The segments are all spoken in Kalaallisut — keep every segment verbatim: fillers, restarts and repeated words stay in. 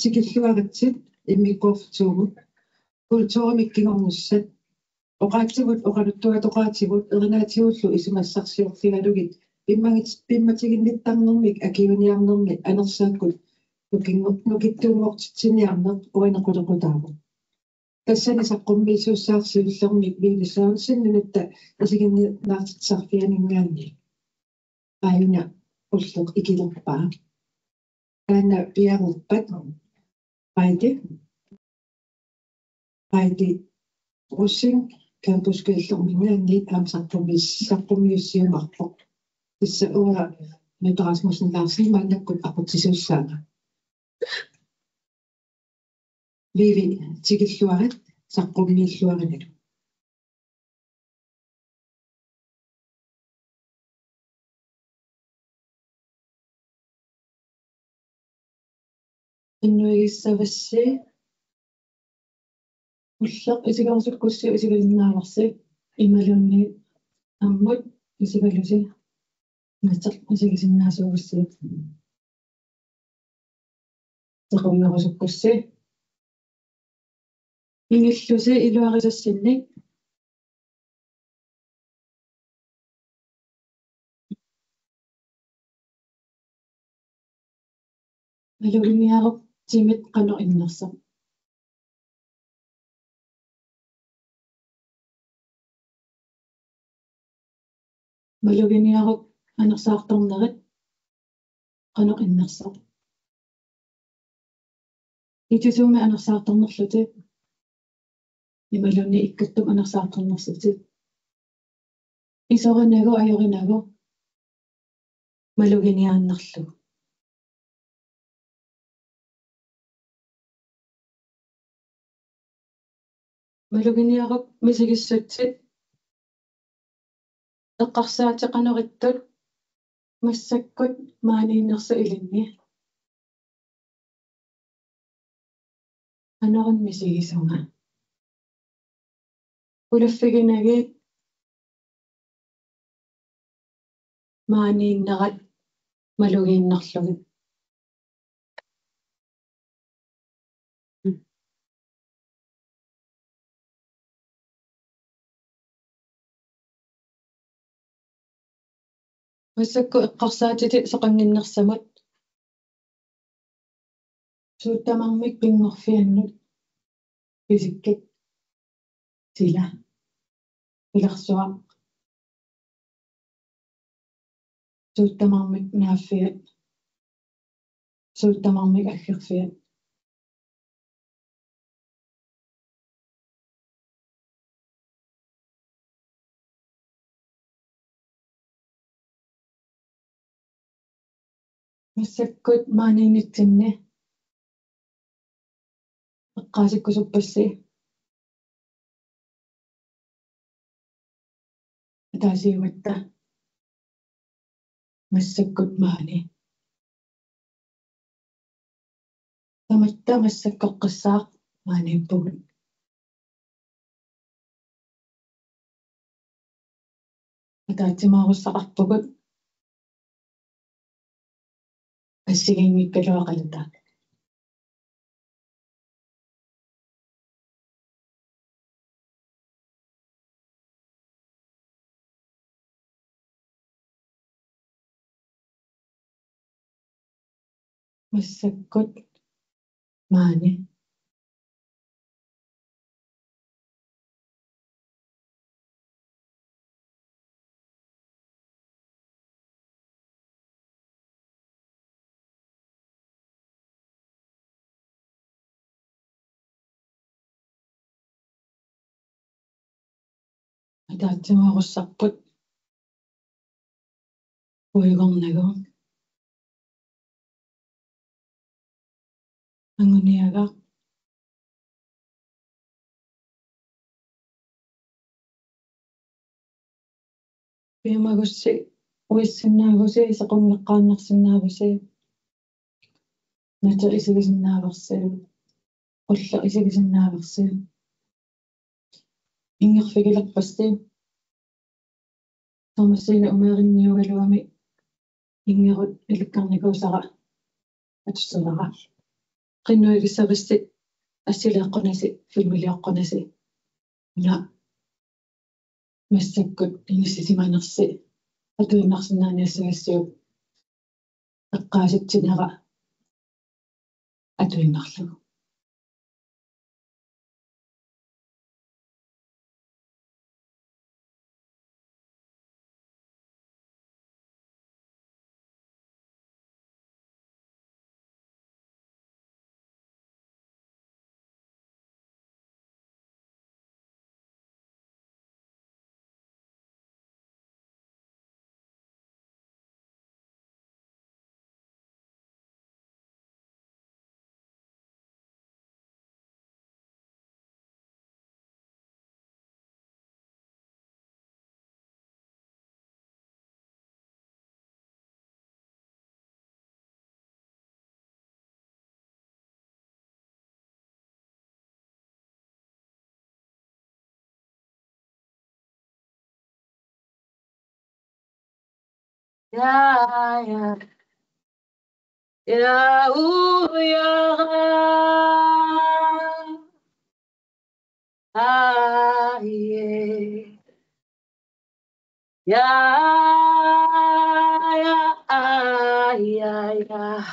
Tikilluaritsi immikkoorfitsigut, kulturimik kingornissat, oqaatsigut oqaluttuatoqaatigut erinaatigullu isumassarsiorfigalugit pimmagit-, pimmatiginnittarnermik akiuiniarnermi anersakkut nukingo-, nukittuunngortitsiniarneq uani qulequtaavoq. Tassani saqqummiissuussaarsiullermik Vivi Sørensen nunatta isiginnaartitsisarfianinngaanniit aajuna ulloq ikilerpaa. Taanna piareerpat Heidi, Heidi Rosing Campus Køllerminngaanniit aamma saqqummiis-, saqqummiussiumaarpoq. Tassa uanga Mette Rasmussen Larsen maannakkut aqutsisuussaanga. Vivi, tikilluarit saqqummiilluarinalu. Qinnuigissavassi, ulloq isigerusukkussi isigisinnaavarsi imaluunniit ammut isigalusi nater isigisinnaasuugussiuk. Sequnnerusukkussi. Ingillusi iluarisassinnik. Maluginiaruk timit qanoq innersoq? Maluginiaruk anersaartornerit qanoq innersoq? Itisuumik anersaartornerlutit imaluunniit ikkuttumik anersaartornerlutit. Isorinagu ajorinagu maluginiaannarlugu. Maluginiaruk misigissutsit eqqarsaatit qanoq ittut massakkut maaniinnersut ilinni. Qanoruna misigisunga? Ulaffiginagit maaniinnerat malugiinnarlugit. Massakkut eqqarsaatitit soqannginnersamut. Suut tamarmik pinngorfiannut pisikkit. Sila. Pilersuaq. Suut tamarmik naaffiat. Suut tamarmik aggerfiat. Massakkut maaniinnitsinni eqqaasikkusuppassi? Ataasiugatta massakkut maani. Tamatta massakkut eqqassaaq maaniippugut. Ataatsimaarussaqarpugut assigiinngikkaluaqaluta. Massakkut maani. Ataatsimoorussaarput uigornagu. Anguniagaq. Piumagussi uissinnaagusi, sequnneqqaannarsinnaagusi. Nater isigisinnaavarsi. Ulloq isigisinnaavarsi. Inngerfigilerpassi. Thomasine umeerinniugaluami inngerut ilikkarnikuusara atussavara. qinnuigissavissi assileeqqunasi, filmiliaqqunasi. Una massakkut inissisimanersi atuinnarsinnaaniassagassiuk eqqaasitsinera atuinnarlugu. Ja, ja. Ja, uh, ja. Ah, yeah. Ja, ja, ah, ja, ja.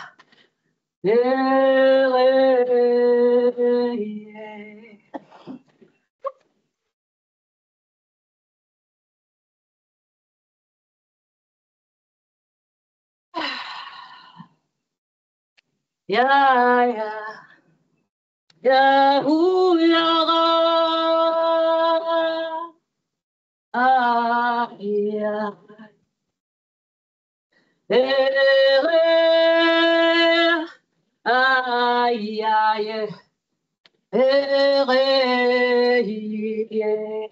Yeah, yeah. Ja, ja. Ja, uh, ja, ah, ja. Eh, eh, ah, ja, yeah. Eh, eh, yeah.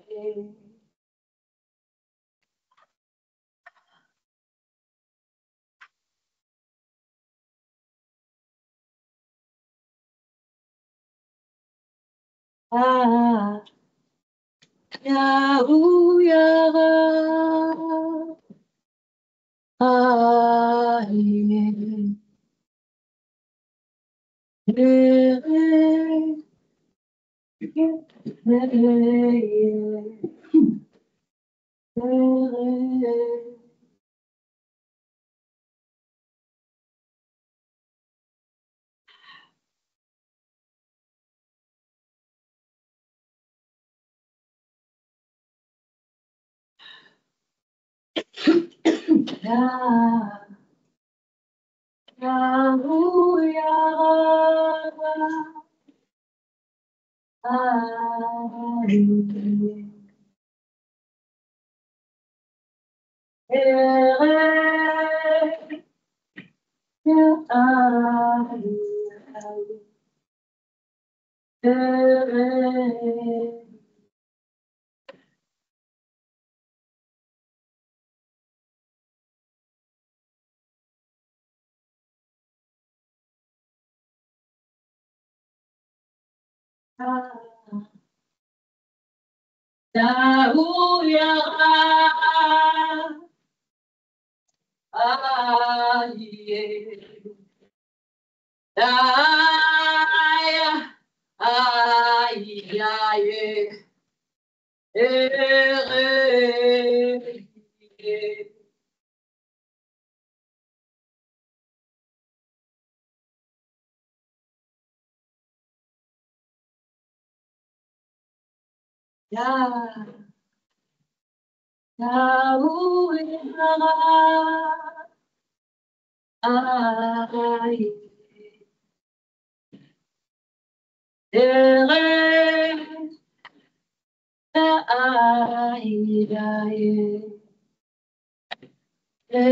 Ah, yeah, ooh, yeah. Ah, yeah. Yeah, yeah. Yeah, yeah.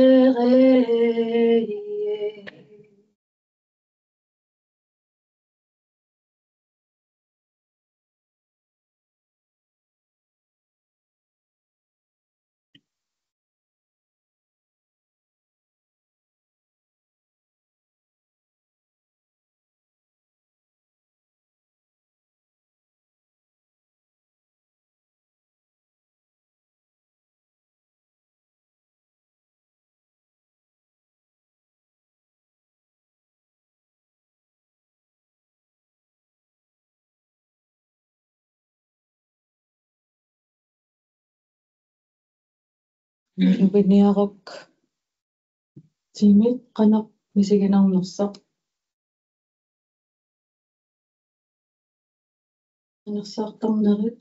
Maluginiaruk. Tiimit qanoq misiginarnersoq. Anersaartarnerit.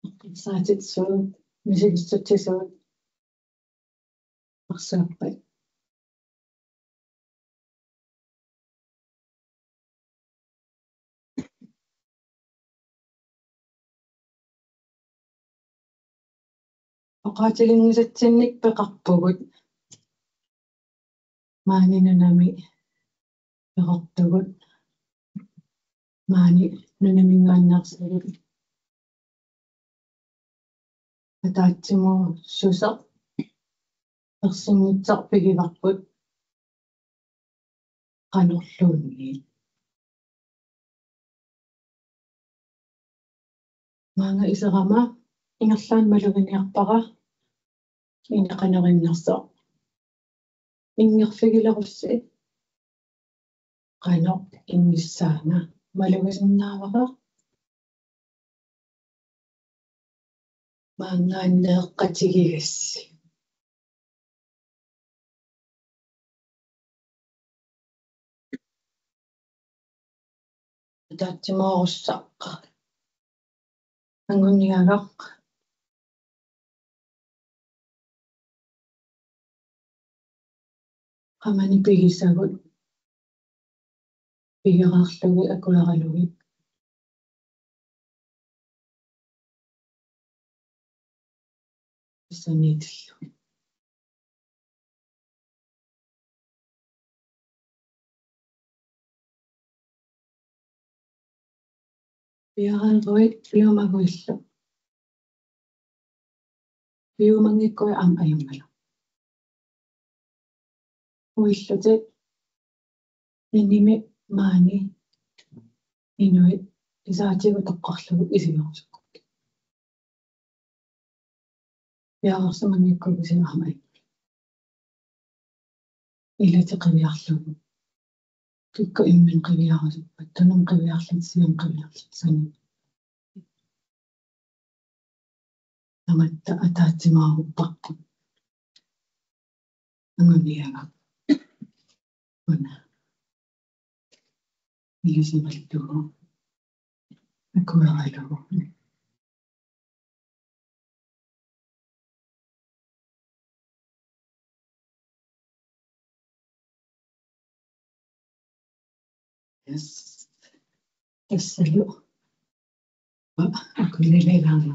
Eqqarsaatitsisuut, misigissutsisuut. Arsaappat. Oqaatiginngisatsinnik peqarpugut. Maani nunami perortugut. Maani nunaminngaanneersugut. Ataatsimoorussuseq ersinngitsoq pigivarput qanorluunniit. Maanga iserama ingerlaannaq maluginiarpara ineqanerinngersoq. Inngerfigilerussi qanoq innissaanga malugisinnaavara. Maanngaanneeqqatigigassi. Ataatsimoorussaaq. Anguniagaq. Qamani pigisagut. Pigereerlugit akueralugit. Pisaniitillugit. Piareeruit piumaguillu. Piumanngikkuit aamma ajunngilaq. Uillutit inimi maani inuit isaatigut toqqarlugit isigerusukkukkit. Piareersimanngikkuit kisianni aamma ajunngilaq. Ilatit qiviarlugu. Kikkut imminnut qiviarusuppat, tunumut qiviarlutit, siumut qiviarlutit, sanitit. Tamatta ataatsimoorupparput. Anguniagaq. Una. Ilisimallugu. Akueralugu. Yes. Tassalu. Aa, akulileeraanga.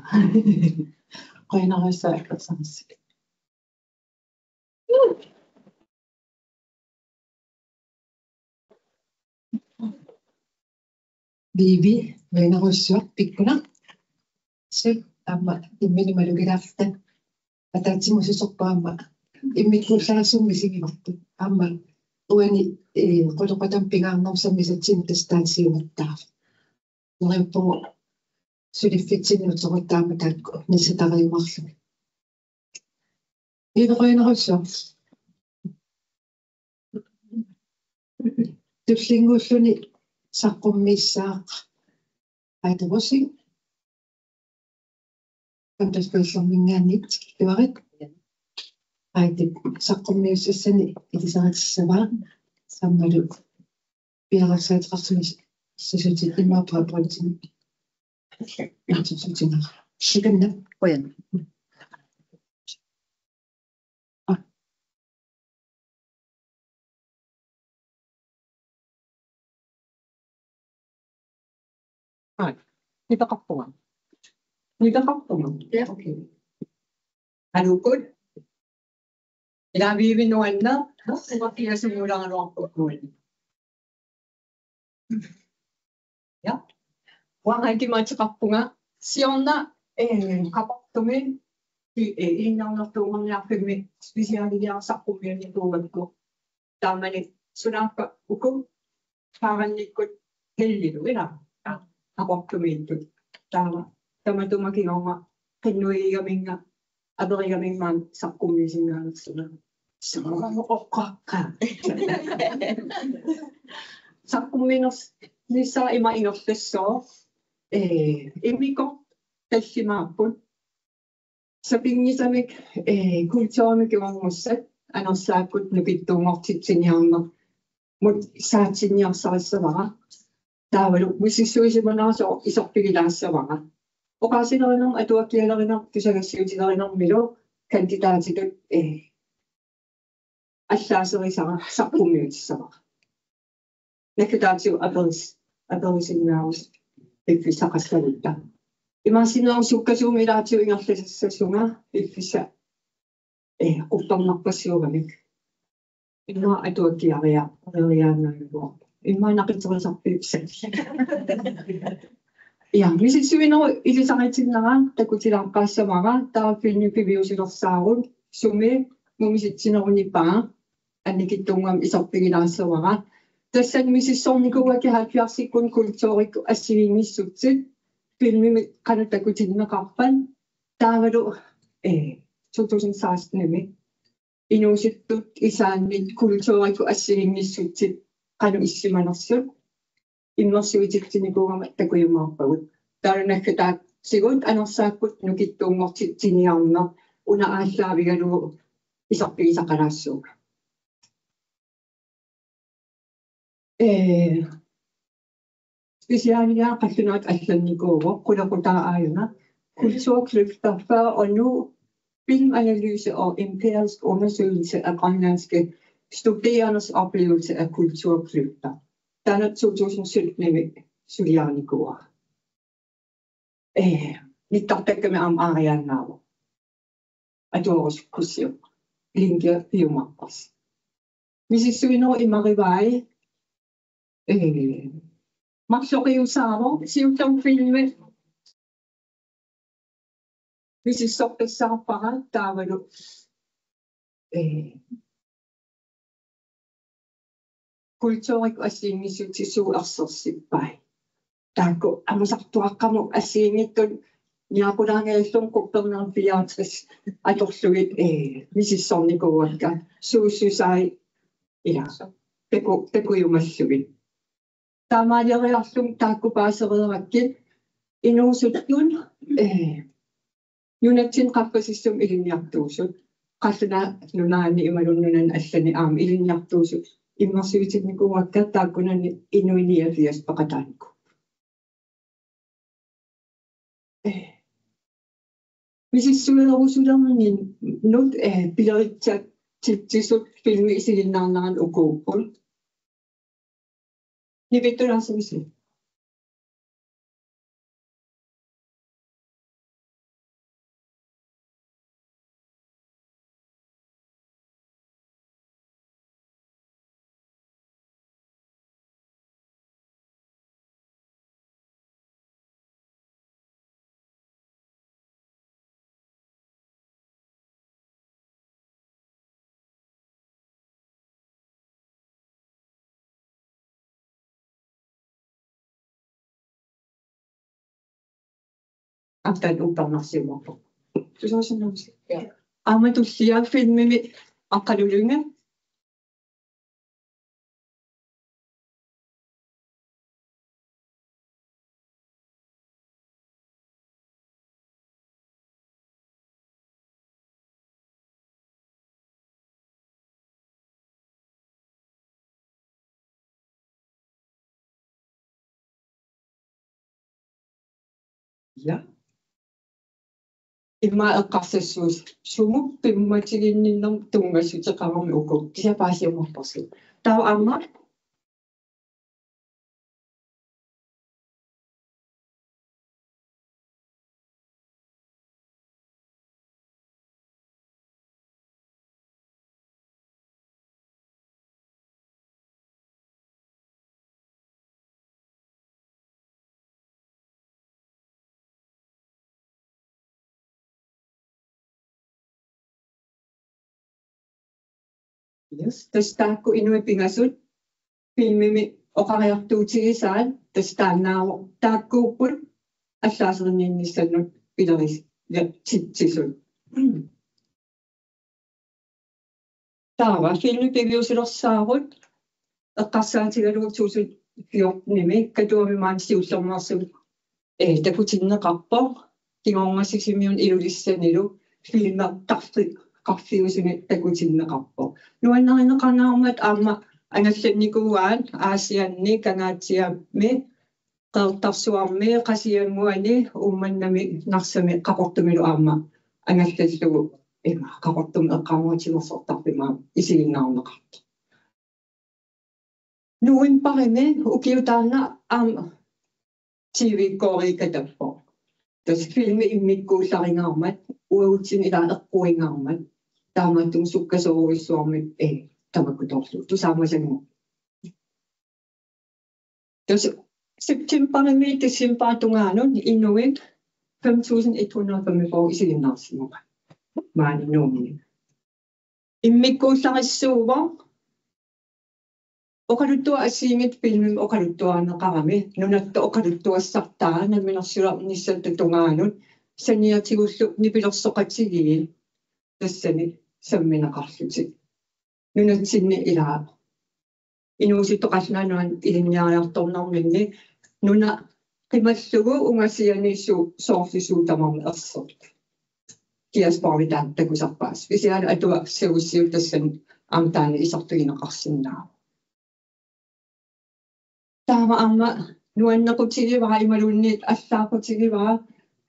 Qujanarsuaq eqqarsarissagit. Vivi, qujanarsuaq pikkunarsuaq. Aamma imminut malugilaarluta. Ataatsimoorussuserput aamma immikkuullarissummik isigivarput. Aamma uani, eh, Qoloqatamut pingaarnerussamik isatsinnut tassa taanna siunertaavoq. Neriuppunga suliffitsinni uteruttaama taakku nassatariumaarlugit. Vivi, qujanarsuaq. Tullinnguulluni saqqummiussaaq Aajuku Rosing. Qantaspeerlerminngaanniit tikilluarit. Aajukut saqqummiussassanik ilisaritissavaa. Sammalu piareersaateqarsimassasutit immaqa PowerPointinik. Naatsorsuutigaara. Sikanna. Qujan. Aa, nitaqarpunga. Nitaqarpunga. Ja, okay. Aluukkut. Ilaa, Vivi nuanneq, uanga kiasungulaaraluarpakkuani. Ja. Uanga Aajuku Rosing-qarpunga, siorna, eh, Qaqortumi, i-, eh, ilinniarnertuunerniarfimmi specialiliarsarpummiani tuugakku. Taamani sunaaffa uku Qaqortumiittut hellilu, ilaa. Qaqortumiittut. Taava tamatuma kingorna qinnuigigaminnga aperigaminnga saqqummiusinnaanersunga. Soorlu oqaqqaa. Saqqummiiners-, Nissara ima ingerlassooq, ee, immikkoortut tallimaapput. Sapinngisamik, ee, kulturimik kingornussat anersaakkut nukittuunngortitsiniarnermut saatsinniarsarissavara. Taavalu misissuisimanersoq iserfigilaassavara. Oqaasilerinermut, atuakkialerinermut, tusagassiuutilerinermilu kandidaatitut, ee, allaaserisara saqqummiutissavara. Naggataatigut aperis-, aperisinnaavasi piffissaqassalutta. Imaassinnaavoq sukkasuumik ilaatigut ingerlasassasunga piffissaq, ee, quttornarpassuugamik. Immaqa atuakkiaria-, -riaannaajuvoq. Immaqa naqiterisarpiuk. Ja, misissuinerup ilisaritinnera takutilaaqqaassavara, taava filmi piviusulersaarut, sumi mumisitsinerunipaa annikitsunnguamik iserfigilaassavara. Tassani misissornikuuakka halvfjerdsikkut kulturikkut assigiinngissutsit, filmimi qanoq takutinneqarpat, taavalu, ee, to tusind seksten-imi inuusuttut isaanni kulturikkut assigiinngissutsit qanoq issimanersut immersuititsinikuugama takujumaarpagut. Taava naggataatigut anersaakkut nukittuunngortitsiniarneq una aallaavigalugu iserfigisaqalaassuunga. Ee, specialia qallunaatut allannikuuvoq, qulequtaaq aajuna: kulturkløfter, fyrre år nu, filmanalyse og empirisk undersøgelse af grønlandske studerendes oplevelse af kulturkløfter. Taanna to tusind sytten-imi suliarinikuuara. Ee, nittartakkami aamma aariaannaavoq. Atuarusukkussiuk. Linkia piumaarparsi. Misissuinerup imarivai, ee, marloqiusaavoq, siullermik filmi misissortassaarpara, taavalu, ee, kulturikkut assigiinngissutsit suut ersersippai. Taakku amusartuaqqamut assigiinngitsut niaqulaangajalluunniit quppernerit fireogtres atorlugit, ee, misissornikuuakka, suussusai, ila, taku-, takujumallugit. Taamaalioriarlunga taakku paasereerakkit inuusuttut, ee, nunatsinni qaffasissumi ilinniartuusut, Qallunaat Nunaanni imaluunniit nunani allani aamma ilinniartuusut immersuitinnikuuakka, taakkunani inuit niogfirs peqataanikuupput. Ee, misissuerusulerninnut, ee, pileritsitsisut filmi isiginnaarneranni ukuupput. Nipittulaarsimasut. Aamma taanna uppernarsiumaarpoq. Tusarsinnaavusi? Ja. Aamma tullia filmimi aqqalulunga. Ja. Immaqa eqqarsassuusi. Sumut pimmatiginninnermut tunngassuteqarami uku. Kisianni paasiumaarparsi. Taava aamma. Yes, tassa taakku inuit pingasut filmimi oqariartuutigisaat, tassa taannaavoq taakkuupput allaaserinniinnissannut pileris-, ja, titsisut. Taava filmi piviusulersaarut eqqarsaatigalugu tusind fjortenimi Katuami maani siullermeersumik, eh, takutinneqarpoq. Kingorna Sisimiuni Ilulissanilu filmeqarfi-, qarfiusuni takutinneqarpoq. Nuannarineqangaarmat aamma angallannikuuaat Aasianni, Kangaatsiami, Qeqertarsuarmi, Qasigiannguani, Uummannami, Narsami, Qaqortumilu aamma angallallugu ima Qaqortumi eqqaamatigoorsortarfimmi isiginnaarneqartoq. Novembarimi ukiutaanna aamma T V-kkooriikatappoq. Tassa filmi immikkuullaringaarmat, uagutsinnut ilaa eqquinngaarmat, taamaattumik sukkasoorujussuarmik, eh, tamakkutorlugu. Tusaamasanngorpoq. Tassa septembarimi decembarip tungaanut inuit fem tusind et hundrede og femogfyrre isiginnaarsimavaat maani Nuummi. Immikkuullarissuuvoq oqaluttuaq assigiinngitsut filmimik oqaluttuarineqarami, nunatta oqaluttuassartaa namminersornissatta tungaanut saniatigullu nipilersoqatigiit tassani sammineqarlutik. Nunatsinni ilaa inuusuttoq qallunaat nunaanni ilinniariartornerminni nuna qimallugu ungasiani su-, soorlu suut tamarmik erseq. Diasporami taanna takusarpaat. Specialit atuarsiussiut tassani aamma taanna iserfigineqarsinnaavoq. Taava aamma nuannequtigivara imaluunniit allaaqutigivara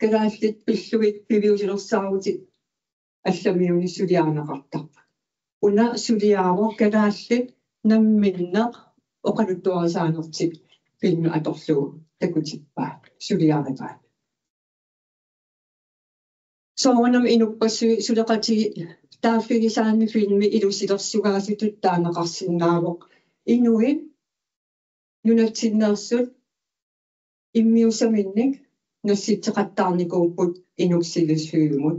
kalaallit pillugit piviusulersaarutit allamiuni suliarineqartarput. Una suliaavoq kalaallit namminneq oqaluttuarisaanertik filmi atorlugu takutippaat, suliarivaat. Soorunami inuppassuit suleqatigiit taaffigisaanni filmi ilusilersugaasutut taaneqarsinnaavoq. Inuit nunatsinneersut immiussaminnik nassitseqattaarnikuupput inuk sivissuimut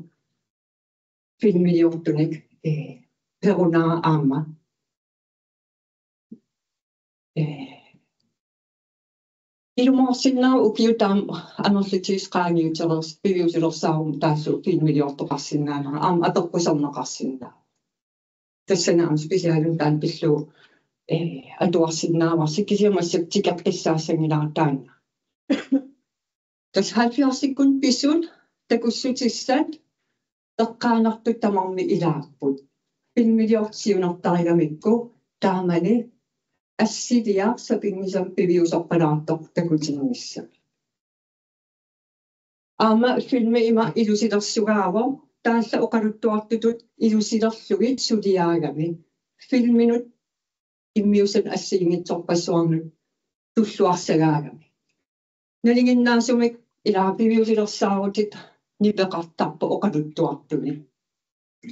filmiliortunik, eh, perunaa aamma. Eh, ilumoorsinnaavoq ukiut taama amerlatigisut qaangiutereersut piviusulersaarumik taallugu filmiliortoqarsinnaanera aamma apeqquserneqarsinnaavoq. Tassani aamma Specialimut taanna pillugu, eh, atuarsinnaavarsi, kisianni massakkut tikeqqissaassanngilara taanna. Tassa halvfjerdsikkunni pisut takussutissat eqqaanartut tamarmik ilaapput. Filmiliortut siunertarigamikku taamani assiliaq sapinngisamik piviusorpalaartoq takutinnissamik. Aamma filmi ima ilusilersugaavoq, taava oqaluttuartutut ilusilerlugit suliaagami filminut immiussanut assigiinngitsorpassuarnut tulluarsagaagami. Nalinginnaasumik ilaa piviusulersaarutit nipeqartarput oqaluttuartuni.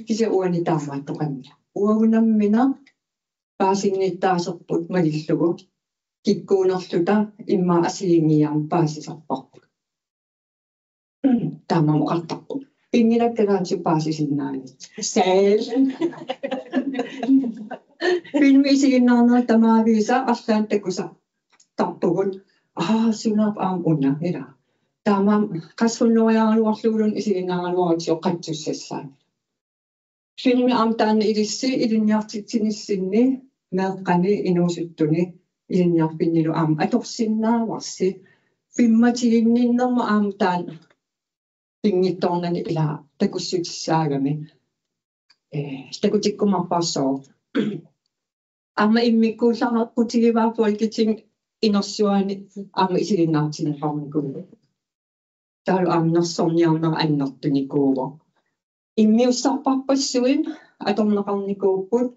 Kisianni uani taamaattoqanngilaq. Uagut nammineq paasinnittaaserput malillugu kikkuunerluta immaqa assigiinngiiaarneq paasisarparput. Taamaammat oqartarpugut. Pinngilakka kalaaliusut paasisinnaanngitsut. Sal. Filmi isiginnaarnerat tamaviisa arlaannik takusartarpugut. Aa, sunaaffa aamma una, ilaa. Taamaammat qassit hundrediaraluarluguluunniit isiginnaaraluarutsigu qatsussassaanngilaq. Filmi aamma taanna ilissi ilinniartitsinissinni meeqqani inuusuttuni ilinniarfinnilu aamma atorsinnaavarsi. Pimmatiginninnermut aamma taanna pinngitsoornani ilaa takussutissaagami. Eh, takutikkumaarparsi. Aamma immikkuullareqqutigivaa Folketingip inersuani aamma isiginnaartinneqarnikuuvoq. Taavalu aamma nersorniarnera annertunikuuvoq. Immiussarparpassuit atorneqarnikuupput,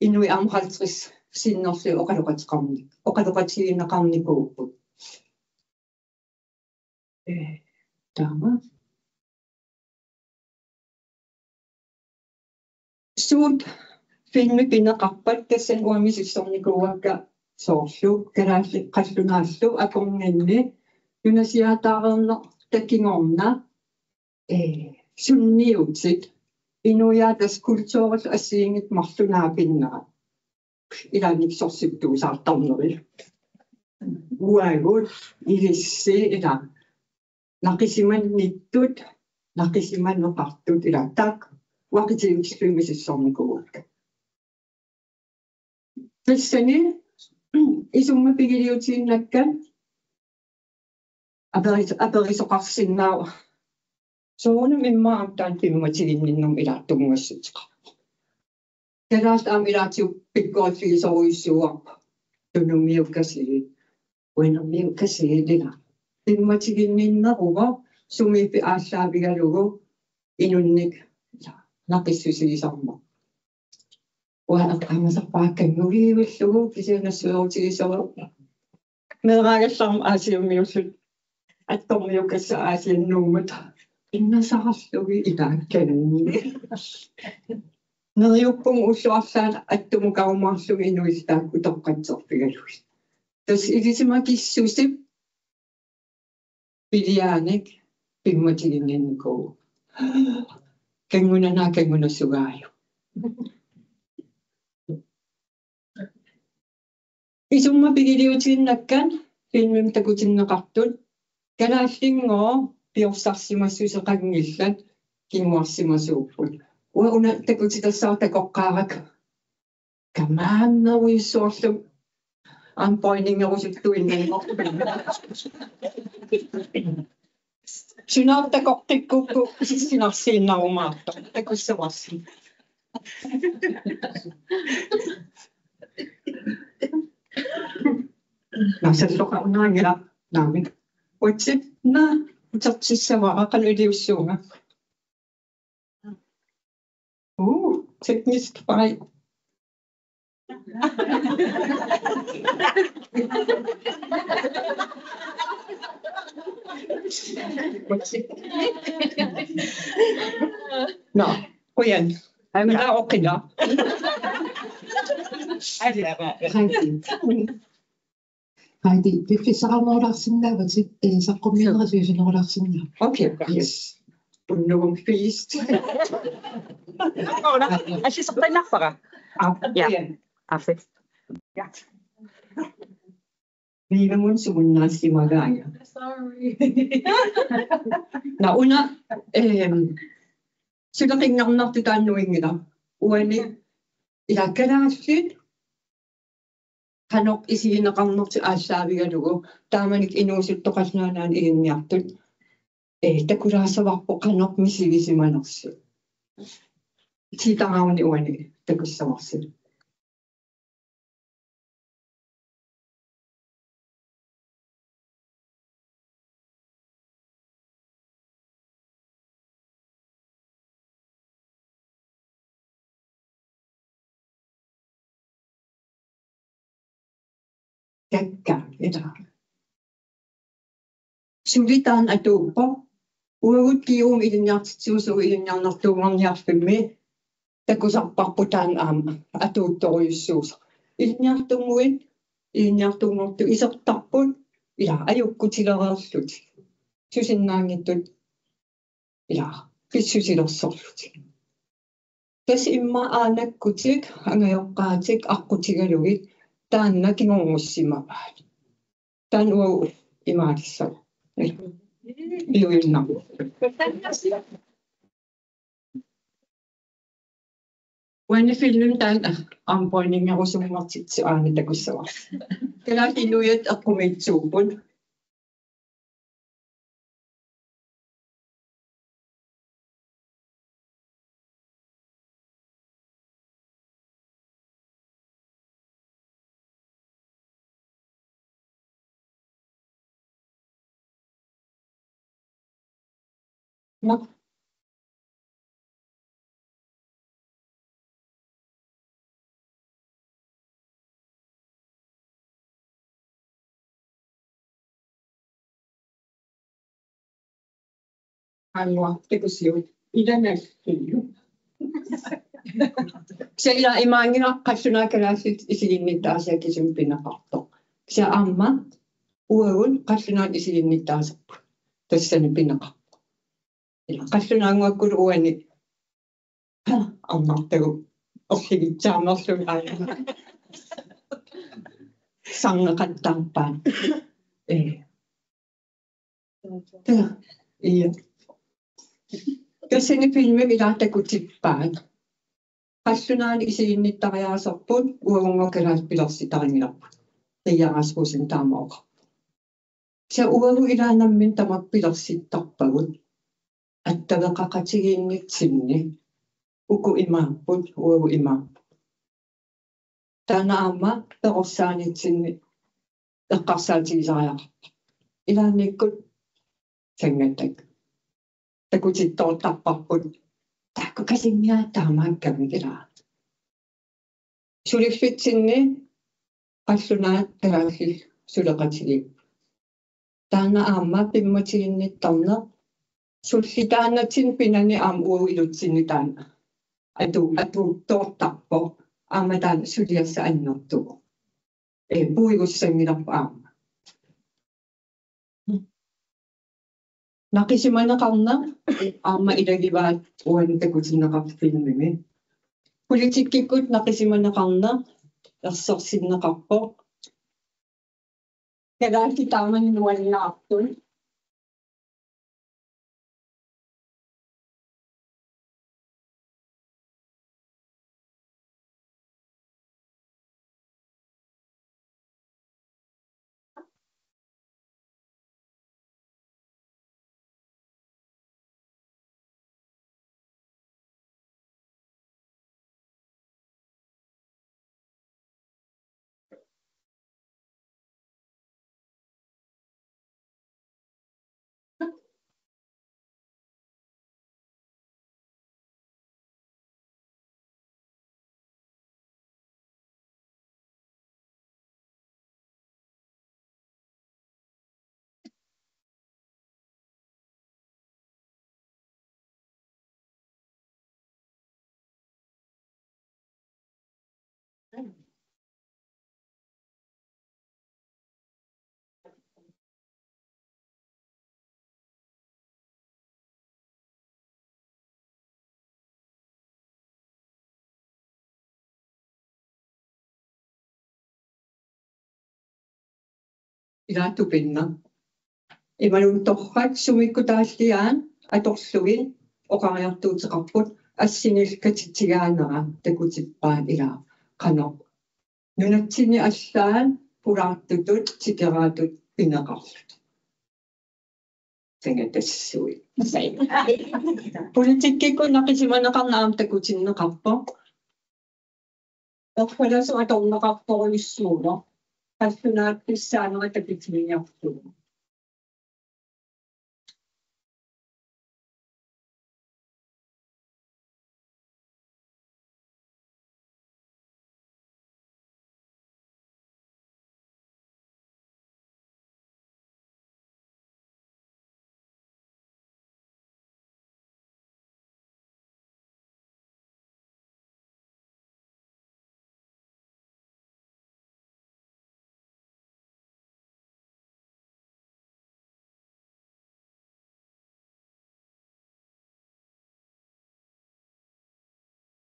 inuit aamma halvtreds sinnerlugit oqaloqateqarni-, oqaloqatigineqarnikuupput. Eh, taama. Suut filmi pineqarpat? Tassani uanga misissornikuuakka soorlu kalaallit qallunaallu akornanni nunasiaataareernerta kingorna, eh, sunniutit inuiaat tassa kulturillu assigiinngitsut marluk naapinnerat. Ilaanni sorsittuusaartarneri. Uagut ilissi ilaa naqisimannittut, naqisimaneqartut ilaa taakku uagut kisiat filmi misissornikuuakka. Tassani Isummat pigiliutiinnakkat aperis-, aperisoqarsinnaavoq. Soorunami immaqa aamma taanna pimmatiginninnermut ilaa tunngassuteqarpoq. Kalaallit aamma ilaatigut pikkoriffigisorujussuuarput. Tunumiukkasiit, uinermiukkasiit ilaa. Pimmatiginninneruvoq sumiiffik aallaavigalugu inunnik ilaa naqissusiisarmat. Uanga eqqaamasarpara kanngugivillugu kisianni nassuerutigisara. Meeraagallarama Aasiammiullutik attormiukkassat Aasiannuummat. Innasarallugit ilaakkanni. Neriuppunga ullut arlaat attumukarumaarlugit inuillu taakku utoqqatserfigalugit. Tassa ilisimakissusip piliaanik pimmatiginninnikuuvoq. Kanngunanaa kanngunassugaajuk. Isummat pigiliutiinnakkat filmimik takutinneqartut kalaallinngooq piorsarsimassuseqanngillat kinguarsimasuupput. Uanga una takutitassara takoqqaarakku. Kamaannerujussuarlu aamma pointingerusuttuinnanngorpunga. Sunaaffa takoqqikkukku isissinarsiinnarumaartoq. Takussavarsi. Nasalloqarnaanngilaq naamik. Uatsinnaa utertissavara qanoq iliussuunga. Uu, teknisk fejl. Nå, qujan. Aamma oqila. Heidi, piffissaqarnerulaarsinnaavatit, eh, saqqummiinerisiusinerulaarsinnaavoq. Okay, yes. Unnugum fiist. Ora, asisaqqinnarpara. Ah, ja. Afi. Ja. Viivamun sumunnaassimagaanga. Sorry. Nå, una, ehm, suleqinngornartoq taanna nuinngilaq. Uani, ilaa kalaallit qanoq isigineqarnertik aallaavigalugu taamanikkut inuusuttut Qallunaat Nunaanni ilinniartut, eh, takulaassavarput qanoq misigisimanersut. Tiitarauni uani takussavarsi. Kakkaak, ilaa. Suli taanna atuuppoq. Uagut G U-mi ilinniartitsisuusugut Ilinniarnertuunngorniarfimmi takusarparput taanna aamma atuuttorujussuusoq. Ilinniartunnguit, ilinniartunngortut isertarput, ilaa, ajukkutilereerlutik. Susinnaanngitsut, ilaa, pissusilersorlutik. Tassa immaqa aanakkutik, angajoqqaatik aqqutigalugit taanna kingornussimavaat. Taanna uagut imaalissavat. Piujunnarpoq. Uani filmimi taanna aamma pointingerusummertitsisut aana takussavarsi. Kalaallit inuiaat eqqumiitsuupput. Nå. Aamma takusiuk. Ilaa nassiuk. Kisianni ilaa imaanngilaq qallunaat kalaallit isiginnittaasiat kisimi pineqartoq. Kisianni aamma uagut qallunaat isiginnittaasarput tassani pineqarpoq. Ilaa qallunaannguakkulu uani arnartagut orligitsaamerlugit aana. Sarneqattaarpaat. Ee. Taa, ja. Tassani filmimi ilaa takutippaat. Qallunaanit isiginnittariaaserput uagunngooq kalaallit pilersitarinngilarput. Pia Rasmussen taama oqarpoq. Tassa uagut ilaanni nammineq tamakku pilersittarpagut attaveqaqatigiinnitsinni. Uku imaapput, uagut imaapput. Taanna aamma perorsaanitsinni eqqarsaatigisariaqarpoq. Ilaannikkut sanngatakku takutittoortarparput, taakku kasimmiaat taamaakkamik, ilaa. Suliffitsinni qallunaat kalaallit suleqatigiipput. Taanna aamma pimmatiginnittarneq, sullitaannatsinni pinani aamma uagut ilutsinni taanna atu-, atuuttoortarpoq, aamma taanna suliassaq annertuvoq. Ee, puigussanngilarput aamma. Naqisimaneqarneq aamma ilagivaat uani takutinneqartut filmimi. Politikkikkut naqisimaneqarneq ersersinneqarpoq. Kalaallit taamani nuannaartut. Ilaa, tupinneq. Imaluunniit torrak sumikkut taalliaat atorlugit oqariartuuteqarput, assinillu katitsigaanera takutippaat, ilaa, qanoq nunatsinni allaat pulaartutut tikeraatut pineqarluta. Sanngatassuit. Politikkikkut naqisimaneqarneq aamma takutinneqarpoq. Erfalasoq atorneqartorujussuuvoq. Qallunaat pissaanera takutinniarlugu.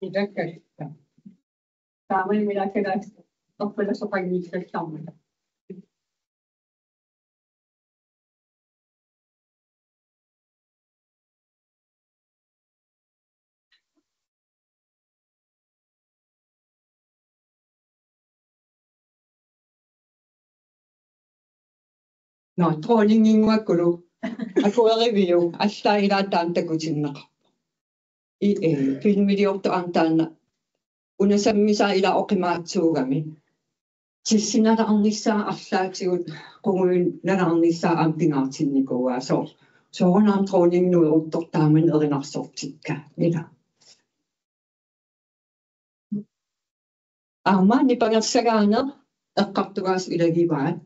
Ilakka. Taamani ilakka. Oqalasoqanngillassaarmata. Nå, dronninginnguakkulu. Akueriviuk, allaat ilaa taanna takutinneqarpoq. I, eh, filmiliortoq aamma taanna. Una sammisaa ilaa oqimaatsuugami. Tissinalaarnissaa arlaatigut qungujunnalaarnissaa aamma pingaartinnikuuaa, soorlu. Soorunami dronningi nueruttortaamani erinarsortikka, ilaa. Aamma nipangersagaaneq eqqartugaasut ilagivaat.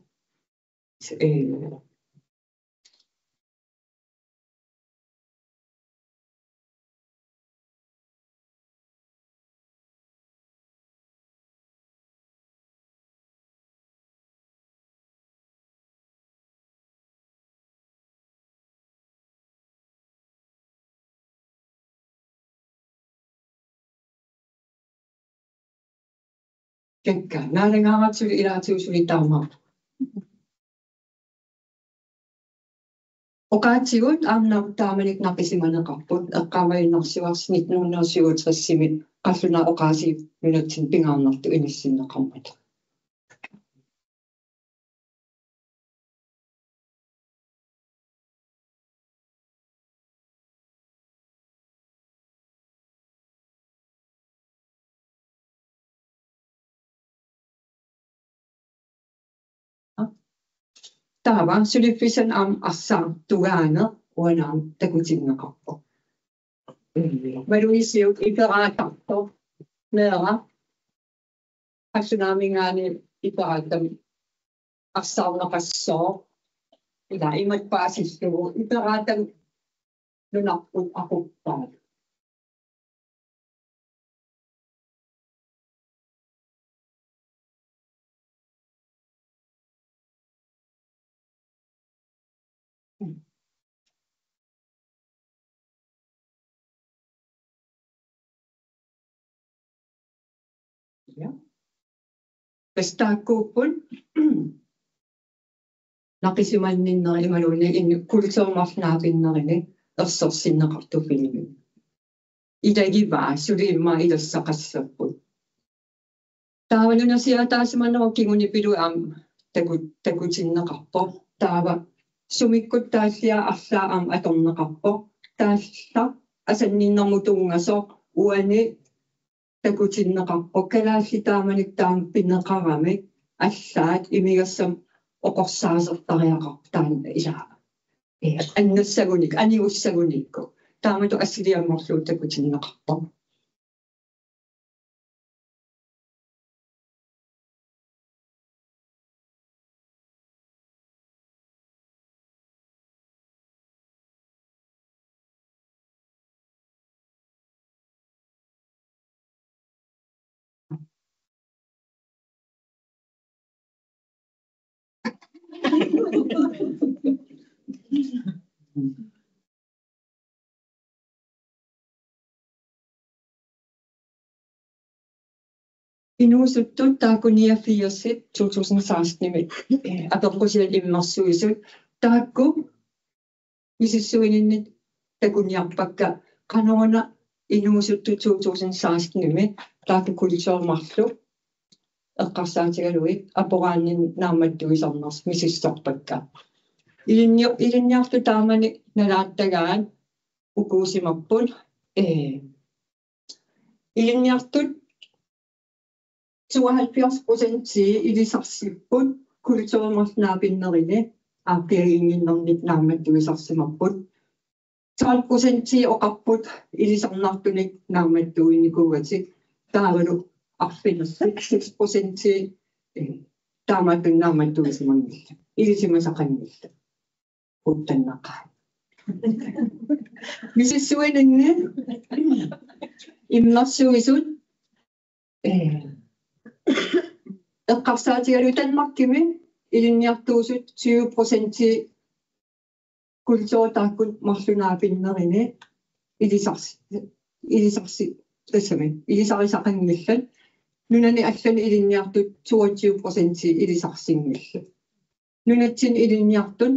Ee, Kikka, naalagaaratsigit ilaatigut suli taama. Oqaatsigut aamma taamanikkut naqisimaneqarput, eqqaamajunnarsivarsi nitten hundrede syvogtresimi qallunaat oqaasii nunatsinni pingaarnertut inissinneqarmata. Taava suliffissanik aamma arsaartugaanni uani aamma takutinneqarpoq. Malunisiuk iperaatartoq meeraq qallunaaminngaanniit iperaatami arsaarneqassooq. Ila imatut paasillugu iperaatamik nunarput aquppaat. Ja. Tassa taakkuupput naqisimanninneri imaluunniit innu kulturimik naapinnerini ersersinneqartut filmit. Ilagivaa suli immaqa ilassaqassapput. Taava nunasiaataasimanerup kingunipiluit aamma taku-, takutinneqarpoq. Taava sumikkut taalliat arlaat aamma atorneqarpoq. Taallaq asanninnermut tunngasoq uani takutinneqarpoq. Kalaallit taamanikkut taama pineqaramik allaat imigassamik oqorsaasertariaqarpoq taanna ilaa. Ee, annassagunik, anigussagunikku. Taamatut assiliammerlugu takutinneqarpoq. Inuusuttut taakku niogfirsit to tusind seksten-imi, eh, apeqqusiat immersuisut taakku misissuininni takuniarpakka qanoruna inuusuttut to tusind seksten-imi taakku kulturit marluk eqqarsaatigalugit aporaanninni naammattuisarnersut misissorpakka. Ilinni-, ilinniartut taamani nalaattagaat ukuusimapput, ee, ilinniartut tooghalvfjerds procenti ilisarsipput kulturimik naapinnerini aaqqiaginnginnernik naammattuisarsimapput. Tolv procenti oqarput ilisarnartunik naammattuinikuugatik, taavalu arfineq-seks procenti, eh, taamaattunik naammattuisimanngillat. Ilisimasaqanngillat. Uttannaqaat. Misissuininni immersuisut, eh, eqqarsaatigalugu Danmarkimi ilinniartuusut tyve procenti kulturit taakku marluk naapinnerini ilisars-, ilisarsi-, tassami, ilisarisaqanngillat. Nunani allani ilinniartut toogtyve procenti ilisarsinngillat. Nunatsinni ilinniartut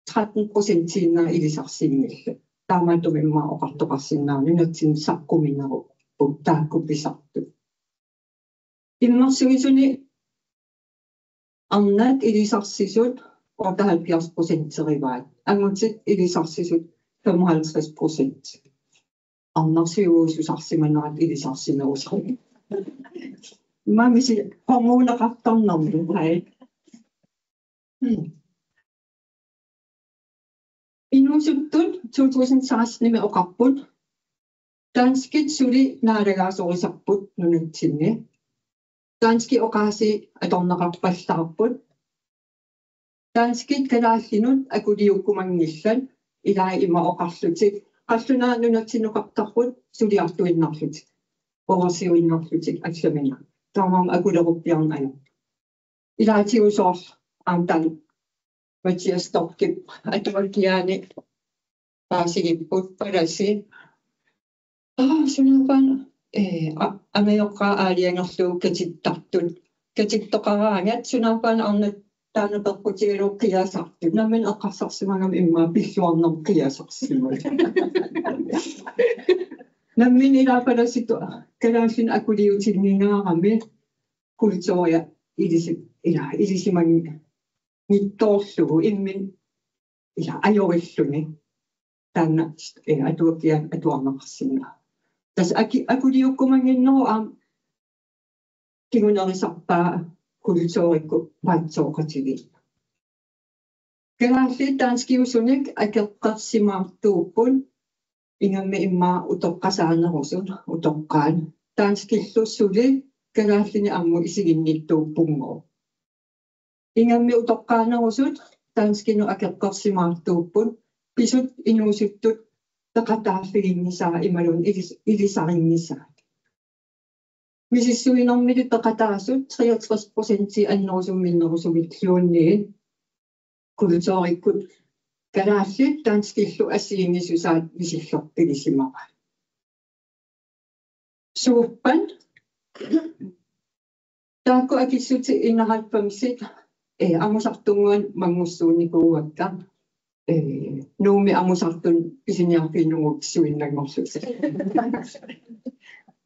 tretten procentiinnaq ilisarsinngillat. Taamaattumik immaqa oqartoqarsinnaavoq nunatsinni saqquminerupput taakku pisartut. Immersuisuni arnat ilisarsisut otteoghalvfjerds procenterivaat. Angutit ilisarsisut femoghalvtreds procent. Arnarsiuusarsimanerat ilisarsinerusarput. Immaqa misi hormoneqartarnermi, haj. Hmm. Inuusuttut to tusind seksten-imi oqarput: Danskit suli naalagaasorisarput nunatsinni. Danskit oqaasii atorneqarpallaarput. Danskit kalaallinut akuliukkumanngillat, ilai ima oqarlutik: Qallunaat nunatsinnukartarput suliartuinnarlutik, oqarsiuinnarlutik allamina. Taamaammat akuleruppiarneq ajorput. Ilaatigut soorlu aamma taanna Mathias Storchip atuakkiaani paasigipput palasi. Aa, sunaaffa-una, eh, a-, angajoqqaat aalajangerlugu katittartut. Katittoqaraangat sunaaffa-una arnat taanna peqqutigalugu qiasartut. Nammineq eqqarsarsimagami immaqa pilluarnermik qiasarsimasoq. Nammineq ilaa palasitut kalaallinut akuliutinningaarami kulturia ilisi-, ilaa, ilisimanngitsoorlugu imminut ilaa ajorilluni. Taanna, eh, atuakkiaani atuarneqarsinnaavoq. Tassa aki-, akuliukkumannginnerup aamma kingunerisarpaa kulturikkut paatsooqatigiit. Kalaallit danskiusunik akeqqersimaartuupput, ingammik immaqa utoqqasaanerusut, utoqqaat. Danskillu suli kalaallinik ammut isiginnittuuppunngooq. Ingammik utoqqaanerusut danskinut akeqqersimaartuupput, pisut inuusuttut peqataaffiginngisaat imaluunniit ilis-, ilisarinngisaat. Misissuinermili peqataasut treogtres procent annerusumik minnerusumilluunniit kulturikkut kalaallit danskillu assigiinngisusaat misissorfigisimavaat. Suuppat taakku akissutit enoghalvfemsit, eh, amusartunnguanik manngussuunikuuakka, eh, Nuummi amusartunut pisiniarfiginngorlutik.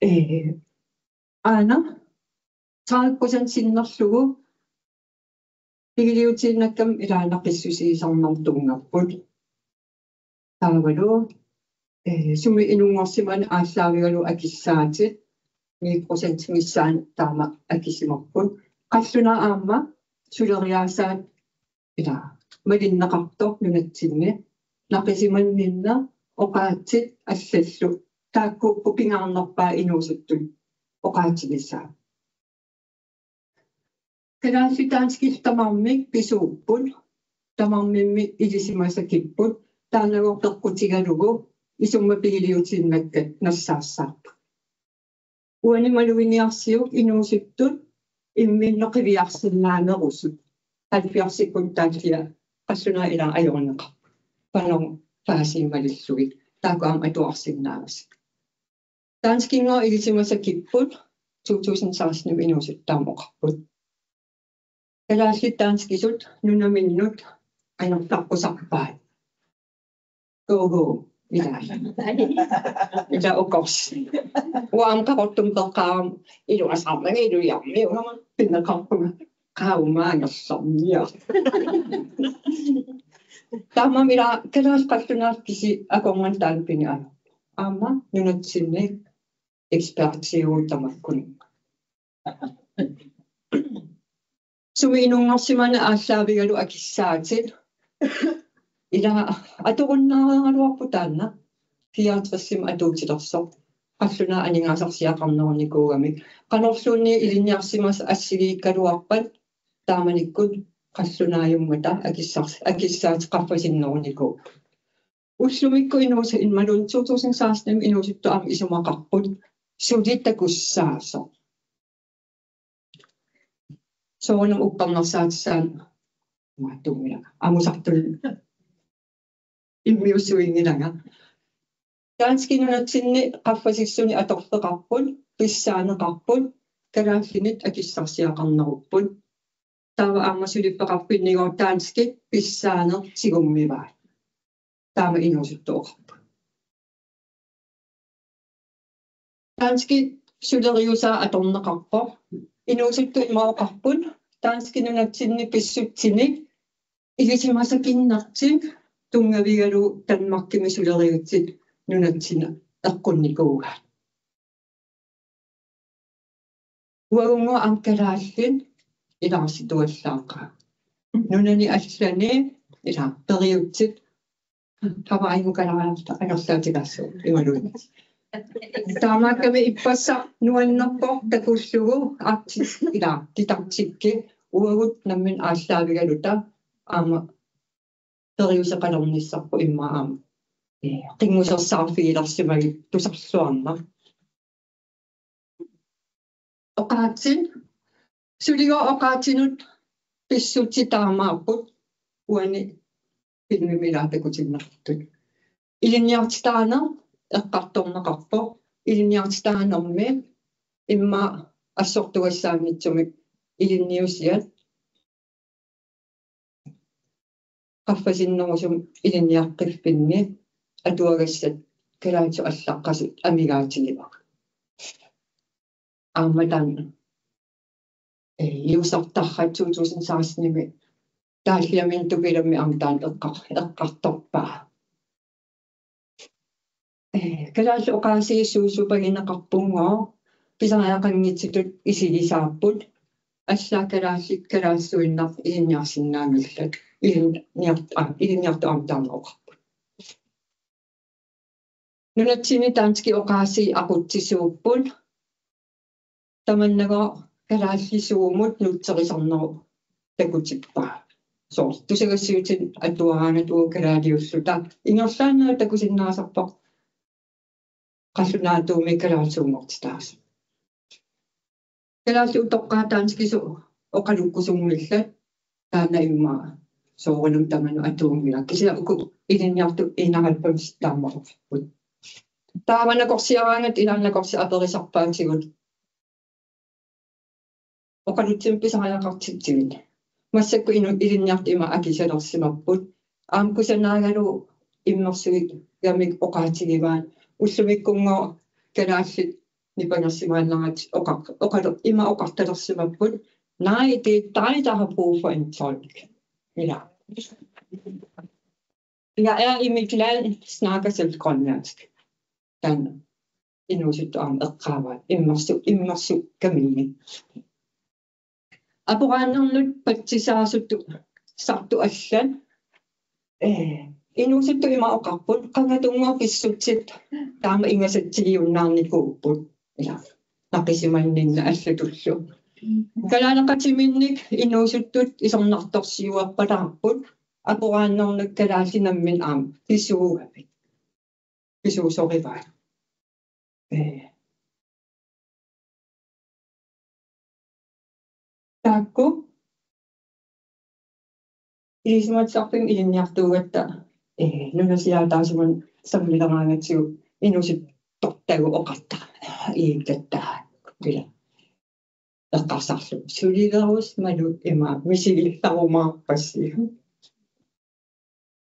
Eh, aana tredive procent sinnerlugu pigiliutiinnakkamik ilaa naqissusiisarnermut tunngapput. Taavalu, eh, sumi inunngorsimaneq aallaavigalugu akissaatit, ni procent missaani taama akisimapput. Qallunaat aamma suleriaasaat ilaa malinneqartoq nunatsinni, naqisimanninneq, oqaatsit allallu, taakkuupput pingaarnerpaat inuusuttut oqaatigisaat. Kalaallit danskit tamarmik pisuupput, tamarmimmi ilisimasakipput, taannagooq peqqutigalugu isummat pigiliutiinnakkat nassaassapput. Uani maluginiarsiuk inuusuttut imminnut qiviarsinnaanerusut. Halvfjerdsikkut taalliat qallunaat ilaa ajorneqarput. Panermut paasiit malillugit. Taakku aamma atuarsinnaavasi. Danskinngooq ilisimasakipput, to tusind seksten inuusuttut taama oqarput. Kalaallit danskisut nunaminnut anerlaqqusarpaat. Go, go. Ilaa. Ilaa ukors. Uanga aamma Qaqortumi peqqaarama iluasaarnanga ilujarmi uanga pinneqarpunga. Qaumma angerlarniarpoq. Taamaammat ilaa kalaallit qallunaat kisiat akornanni taanna piniarpoq. Aamma nunatsinni ekspertiuvoq tamakkuninnga. Sumi inunngorsimaneq aallaavigalugu akissaatit. Ilaa atorunnaareeraluarpoq taanna fireogtresimik atuutilersoq. Qallunaat aningaasarsiaqarnerunikuugamik. Qanorluunniit ilinniarsimasat assigiikkaluarpat taamanikkut qallunaajummata akissars-, akissaatit qaffasinnerunikuupput. Ullumikkut inuusuttut imaluunniit to tusind seksten inuusuttut aamma isumaqarput suli takussaasoq. Soorunami uppernarsaatissaanut maattuumila amusartunut immiussuinngilanga. Danskit nunatsinni qaffasissunik atorfeqarput, pissaaneqarput, kalaallinit akissarsiaqarnerupput. Taava aamma suliffeqarfinnigooq danskit pissaaneq tigummivaat. Taama inuusuttut oqarput. Danskit suleriusaat atorneqarpoq. Inuusuttut ima oqarput, danskit nunatsinni pissutsinik ilisimasakinnertik tunngavigalugu Danmarkimi suleriutsit nunatsinnut eqqunnikuugaat. Uagunngooq aamma kalaallit ilaarsituallaaqaat. Nunani allani ilaa periutsit qavaajukalaatta angerlaatigaassuugut imaluunniit. Taamaakkami ippassaq nuannerpoq takullugu Arktis ilaa didaktikki uagut nammineq aallaavigaluta aamma periuseqalernissarput immaqa aamma, eh, qinngusersaarfigilersimagit tusarluarnaq. Oqaatsit, suligooq oqaatsinut pissutsit taamaapput uani filmimi ilaa takutinneqartut. Ilinniartitaaneq eqqartorneqarpoq, ilinniartitaanermi immaqa assortugassaanngitsumik ilinniusiat qaffasinnerusumik ilinniaqqiffinni atuagassat kalaallisut allaqqasut amigaatigivakka. Aamma taanna, eh, Juullimi to tusind sekstenimi taalliamini tupilammi aamma taanna eqqar-, eqqartorpaa. Eh, kalaallit oqaasii suusupagineqarpunngooq, pisariaqanngitsutut isigisaapput, allaat kalaallit kalaallisuinnaq ilinniarsinnaanngillat. ilinniart-, aa, ilinniartut aamma taama oqarput. Nunatsinni danskit oqaasii aqutsisuupput. Tamannagooq kalaallisuumut nuutserisarnerup takutippaa. Soorlu tusagassiuutinut atuaraangat uagut kalaaliulluta ingerlaannaq takusinnaasarpoq qallunaatuumik kalaallisuunngortitaasoq. Kalaallit utoqqaat danskisut oqalukkusunngillat, taanna immaqa soorunami tamanut atuunngilaq. Kisianni uku ilinniartut enoghalvfems taama oqarput. Taava nakorsiaraangatta ilaa nakorsat aperisarpaatigut oqalutsinermi pisariaqartitsiviit. Massakkut inu-, ilinniartut ima akisalersimapput. Aamma kusanaagalugu immersuigamik oqaatigivaat. Ullumikkunngooq kalaallit nipangersimaannaratik oqar-, oqalu-, ima oqartalersimapput: Nej, det er dig, der har brug for en tolk. Ilaa. Jeg er i mit land, snakker selv grønlandsk. Taanna inuusuttut aamma eqqaavaat immersu-, immersukkaminnit. Aporaannarnut patsisaasutut sartut allat, ee, inuusuttut ima oqarput: Qangatunngooq pissutsit taama ingasatsigiunnaarnikuupput. Ilaa, naqisimanninneq allatullu. Kalaaleqatiminnik inuusuttut isornartorsiuarpalaarput, aporaannarnut kalaallit namminneq aamma pisuugavit. Pisuusorivaat. Ee. Taakku ilisimatusarfimmik ilinniartuugatta, ee, nunasiaataasimannut sammileraagatsigit inuusuttortagut oqartarput: Ii, tattaaq. Ilaa. Eqqarsarlugu: Sulilerus malu ima misigissarumaarpassi.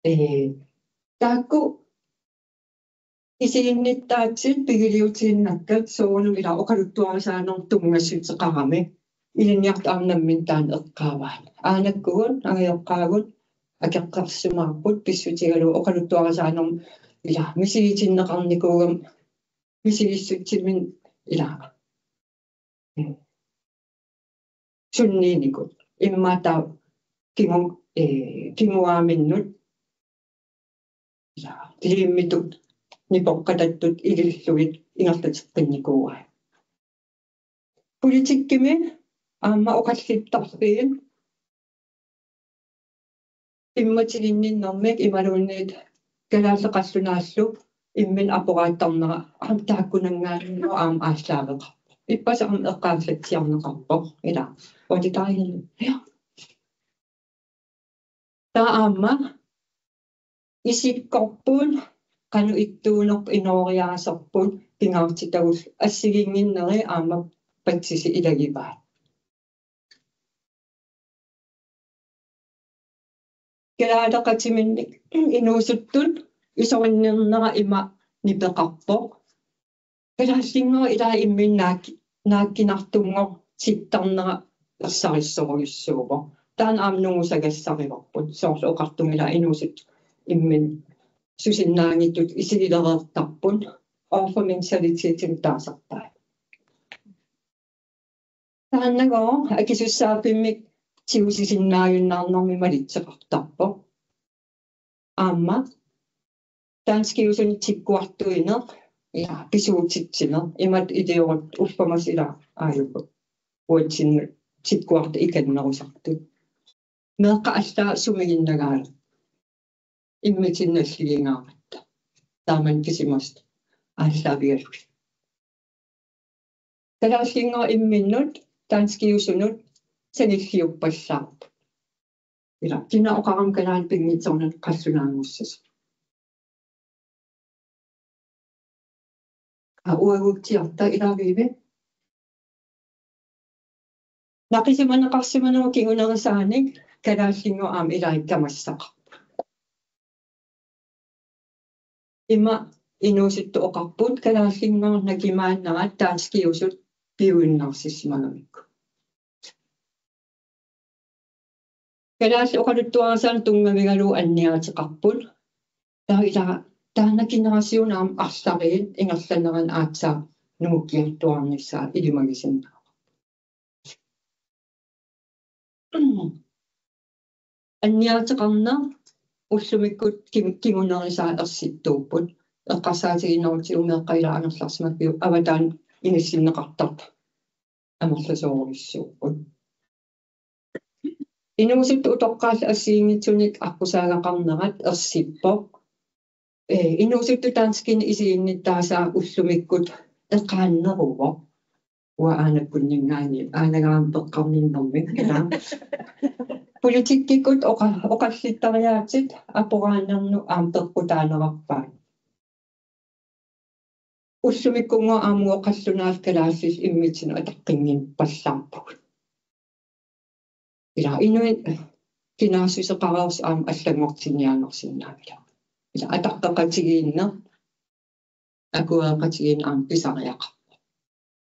Ee, taakku isiginnittaatsit pigiliutiinnakkat soorunami ilaa oqaluttuarisaanermut tunngassuteqarami ilinniartut aamma namminneq taanna eqqaavaat. Aanakkugut, angajoqqaagut akeqqarsimaarput pissutigalugu oqaluttuarisaanermut ilaa misigitinneqarnikuugami misigissutsiminnik ilaa sunniinikut. Immaqa taava kingu-, ee, kinguaaminnut, ilaa, liimmitut nipoqqatattut ilillugit ingerlateqqinnikuuaat. Politikkimi aamma oqallittarfiit pimmatiginninnermik imaluunniit kalaallit qallunaallu imminnut aporaattarnera aamma taakkunanngaanniit aamma aallaaveqarpoq. Ippassaq aamma eqqaallatsiarneqarpoq. Ilaa. Uatitaagin. Ja. Taava aamma isikkorput qanoq ittuunerput inooriaaserput pingaartitagullu assigiinnginnerit aamma patsisut ilagivaat. Kalaaleqatiminnik inuusuttut isorinnernera ima nipeqarpoq. Kalaallinngooq ilaa imminnaak-, naakkinartunngortittarnera ersarissorujussuuvoq. Taanna aamma nungusagassarivarput. Soorlu oqartunga ilaa inuusuttut imminnut susinnaanngitsutut isigilereertarput. Offermentalitetimi taasarpaat. Taannagooq akisussaaffimmik tigusisinnaajunnaarnermi malitseqartarpoq. Aamma danskiusunut tikkuartuineq, ja, pisuutitsineq, imatut iliorutta uffamasut ilaa aajuku uatsinnut tikkuartut ikinnerusartut. Meeqqat allaat sumiginnagaalerput. Immitsinnut nalligingaaratta. Taamani kisimasut aallaavigalugit. Kalaallinngooq imminnut danskiusunut sanilliuppallaarpoq. Ilaa, kina oqarami kalaaleq pinngitsoornani qallunaanngussasoq. Aa, uagutsiarta ilaa Vivi. Naqisimaneqarsimanerup kingunerisaanik kalaallinngooq aamma ilai kamassaqarput. Ima inuusuttut oqarput: Kalaallinngooq nakimaannarat danskiusut piujunnaarsissimagamikkit. Kalaallit oqaluttuarisaaneq tunngavigalugu anniaateqarput. Taava ilaa taanna generation aamma arlariit ingerlanerani aatsaat nungukkiartuaarnissaa ilimagisinnaavarput. anniaateqarneq ullumikkut kim-, kingunerisaa ersittuupput. Eqqarsaatigiinnerutsigu meeqqat ila angerlarsimaffiup avataani inissinneqartarpoq. Amerlasoorujussuupput. Inuusuttut utoqqaallu assigiinngitsunik aqqusaagaqarnerat ersippoq. Ee, inuusuttut danskit isiginnittaasaat ullumikkut eqaanneruvoq. Uanga aanakkunninngaanniit, aanaga aamma peqqarninnermik, ilaa. Politikkikkut oqa-, oqallittariaatsit aporaannarnut aamma peqqutaanerarpaat. Ullumikkunngooq aamma uagut qallunaat kalaallit immitsinnut ataqqinnginnerpallaarpugut. Ilaa, inuit kinaassuseqareersut aamma allanngortinniarneqarsinnaanngillat. Ilaa, ataqqeqatigiinneq akuereqatigiinneq aamma pisariaqarpoq.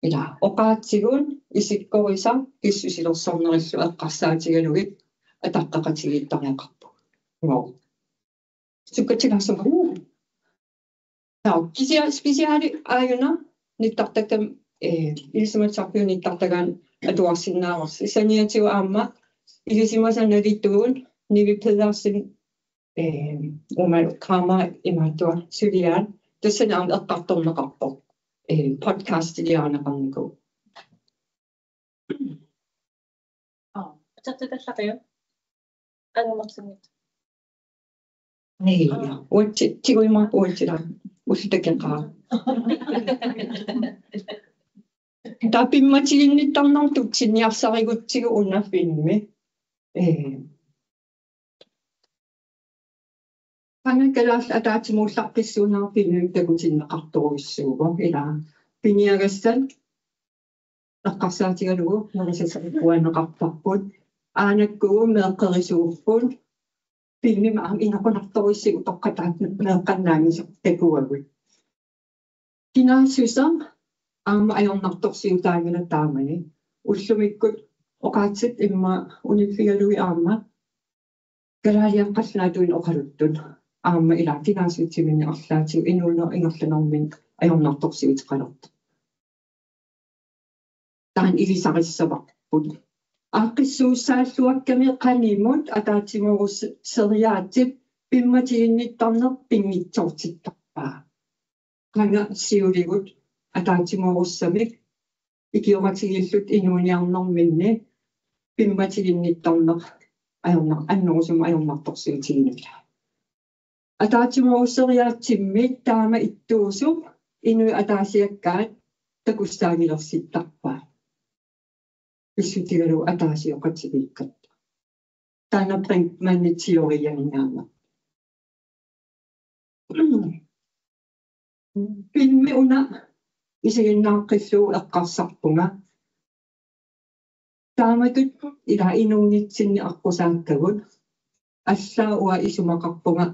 Ilaa, oqaatsigut isikkorisat pissusilersornerillu eqqarsaatigalugit ataqqeqatigiittariaqarpugut. Joo. Sukkatigaassumagu. Nå, special-, speciali aajuna nittartakkami, eh, ilisimatusarfiup nittartagaani atuarsinnaavarsi. Saniatigut aamma ilisimasaq nalituut Nivi Pedersen, eh, uuma kamera imaattua suliaat. Tassani aamma eqqartorneqarpoq. Eh, podcastiliarineqarnikuuvoq. Aa, atertutallaqiuk? Angumersinngitsoq. Nei, uatsi-, tiguima uatsila. Usitakkeqaa. Taava pimmatiginnittarneq tutsinniarsarigutsigu una filmi. Ee. Qanga kalaallit ataatsimuullarpassuunerat filmimik takutinneqartorujussuuvoq, ilaa, piniagassat eqqarsaatigalugu nerisassat uaneqartarput. Aanakkuugut meeqqerisuupput. Filmimi aamma inequnartorujussuit utoqqaat meeqqat naammasseq takuagut. Kinaassuseq aamma ajornartorsiutaanngilaq taamani. Ullumikkut oqaatsit immaqa uniffigalugit aamma kalaaliaqqat qallunaatuinnaq oqaluttut. Aamma ilaa kinaassutsiminnik arlaatigut inuunerup ingerlanerminni ajornartorsiuteqalertoq. Taanna ilisarissavarput. Aaqqissuussaalluakkami qanimut ataatsimoorus-, -seriaatsip pimmatiginnittarneq pinngitsoortittarpaa. Qanga siuligut ataatsimoorussamik ikioqatigiilluta inuuniarnerminni pimmatiginnittarneq ajornar-, annerusumik ajornartorsiutiginngilaat. Ataatsimooruseriaatsimmit taama ittuusup inuit ataasiakkaat takussaanngilersittarpaat. Pissutigalugu ataasioqatigiikkatta. Taanna Brinkmannip teorianinngaanneerpoq. Filmi una isiginnaaqqillugu eqqarsarpunga. Taamatut ilaa inuunitsinni aqqusaakkagut. Allaat uanga isumaqarpunga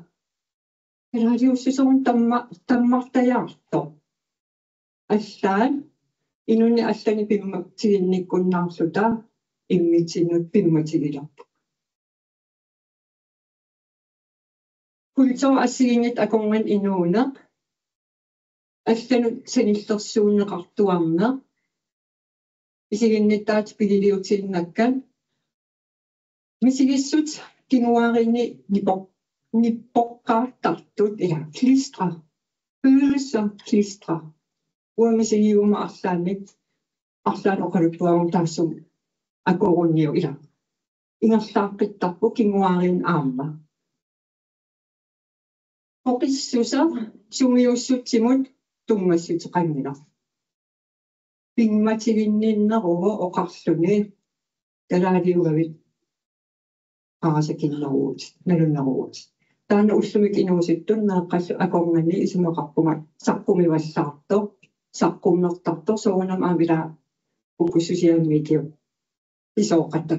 kalaaliussuserunik tamma-, tammartajaartoq. Allaat inunnik allanik pimmatiginnikkunnaarluta immitsinnut pimmatigilerpugut. Kulturip assigiinngitsut akornanni inuuneq, allanut sanillersuunneqartuarneq, isiginnittaatit pililiutiinnakkat, misigissut kinguaariinni nippo-, nippoqqaartartut ilaa klistre, følelser klistre. Uanga misigiguma arlaannik, arlaannik oqaluttuarama taassuma akornanni ilaa. Ingerlaaqqittarput kinguaariinni aamma. Poqissuseq sumiussutsimut tunngassuteqanngilaq. Pimmatiginninneruvoq oqarluni kalaaliugavit qarasakinneruvutit, nalunneruvutit. Taanna ullumikkut inuusuttut meeqqallu akornanni isumaqarpunga saqqumivallaartoq, saqqummertartoq, soorunami aamma ilaa ukkussusiammik ikiup pisooqata.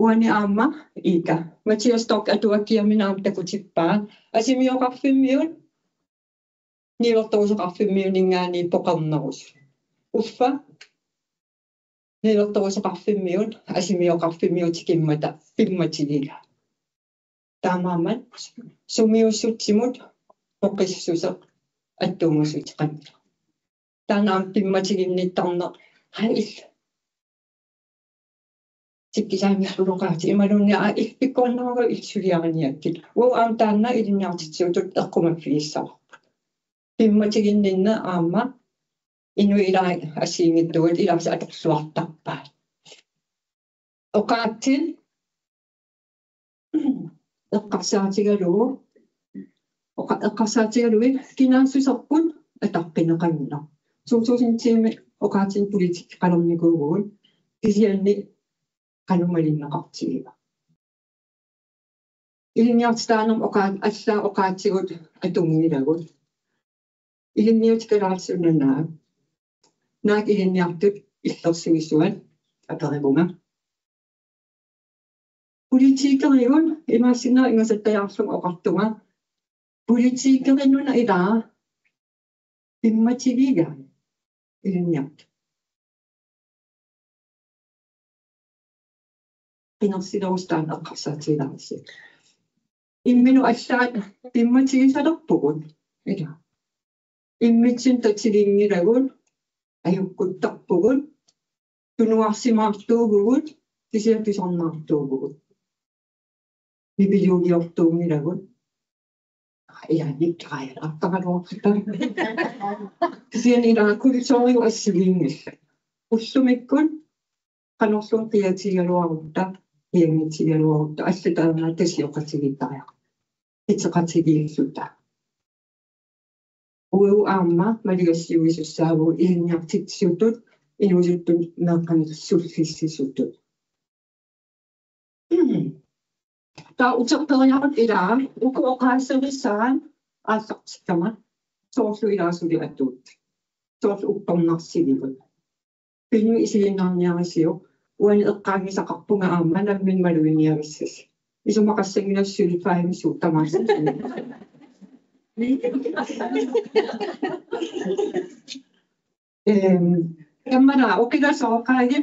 Uani aamma Ika. Mathias Storch atuakkiamini aamma takutippaa. Asimioqarfimmiut niuertoruseqarfimmiuninngaanniit poqernerusut. Uffa niuertoruseqarfimmiut asimioqarfimmiut tikimmata pimmatigigaat. Taamaammat sumiussutsimut poqissuseq attuumassuteqanngilaq. Taanna aamma pimmatiginnittarneq. Hej. Tikkisaanngitsuloqaat imaluunniit aa illit pikkorinnerugakkit illit suliariniakkit. Uagut aamma taanna ilinniartitsisutut eqqumaffigissavarput. Pimmatiginninneq aamma inuit ilaat assigiinngitsuat ilaasa atorluartarpaat. Oqaatsit eqqarsaatigalugu, oqa-, eqqarsaatigalugit kinaassuserput ataqqineqanngilaq. To tusind ti-mi oqaatsinik politikkeqalernikuuvugut, kisianni qanoq malinneqartigiva. Ilinniartitaanermut oqaa-, allaat oqaatsigut atunngilagut. Ilinniutit Kalaallit Nunaat. Naak ilinniartut illersuisuat aperivunga. Politikerigut imaassinnaavoq ingasattajaarlunga oqartunga. Politikerinuna ilaa pimmatigigaa ilinniartut. Qinersilerusutaat eqqarsaatigilaarsi. Imminut allaat pimmatigisalerpugut. Ila. Immitsinnut tatiginngilagut, ajukkuttarpugut, tunuarsimaartuuvugut, kisianni tusarnaartuuvugut. Nipijuuliortuunngilagut. Aa, ila nikkaraja artaraluarta. Kisianni ila kulturiup assigiinngillat. Ullumikkut qanorluunniit qiatigigaluarutta, qianngutigigaluarutta, allatut aamma tasioqatigiittariaqarput. Iteqatigiilluta. Uagut aamma maligassiuisussaavugut ilinniartitsisutut, inuusuttut meeqqanut sullissisutut. Taava uterperiaruk ilaa, uku oqaaserisai aallartikkama, soorlu ilaa suli atuuttut. Soorlu uppernarsivigut. Pinui isiginnaarniarisiuk, uani eqqaanngisaqarpunga aamma nammineq maluginiagassaasi. Isumaqassanngilassili fajimi suut tamaasa. Ehm, tamanna oqilasoqaagi.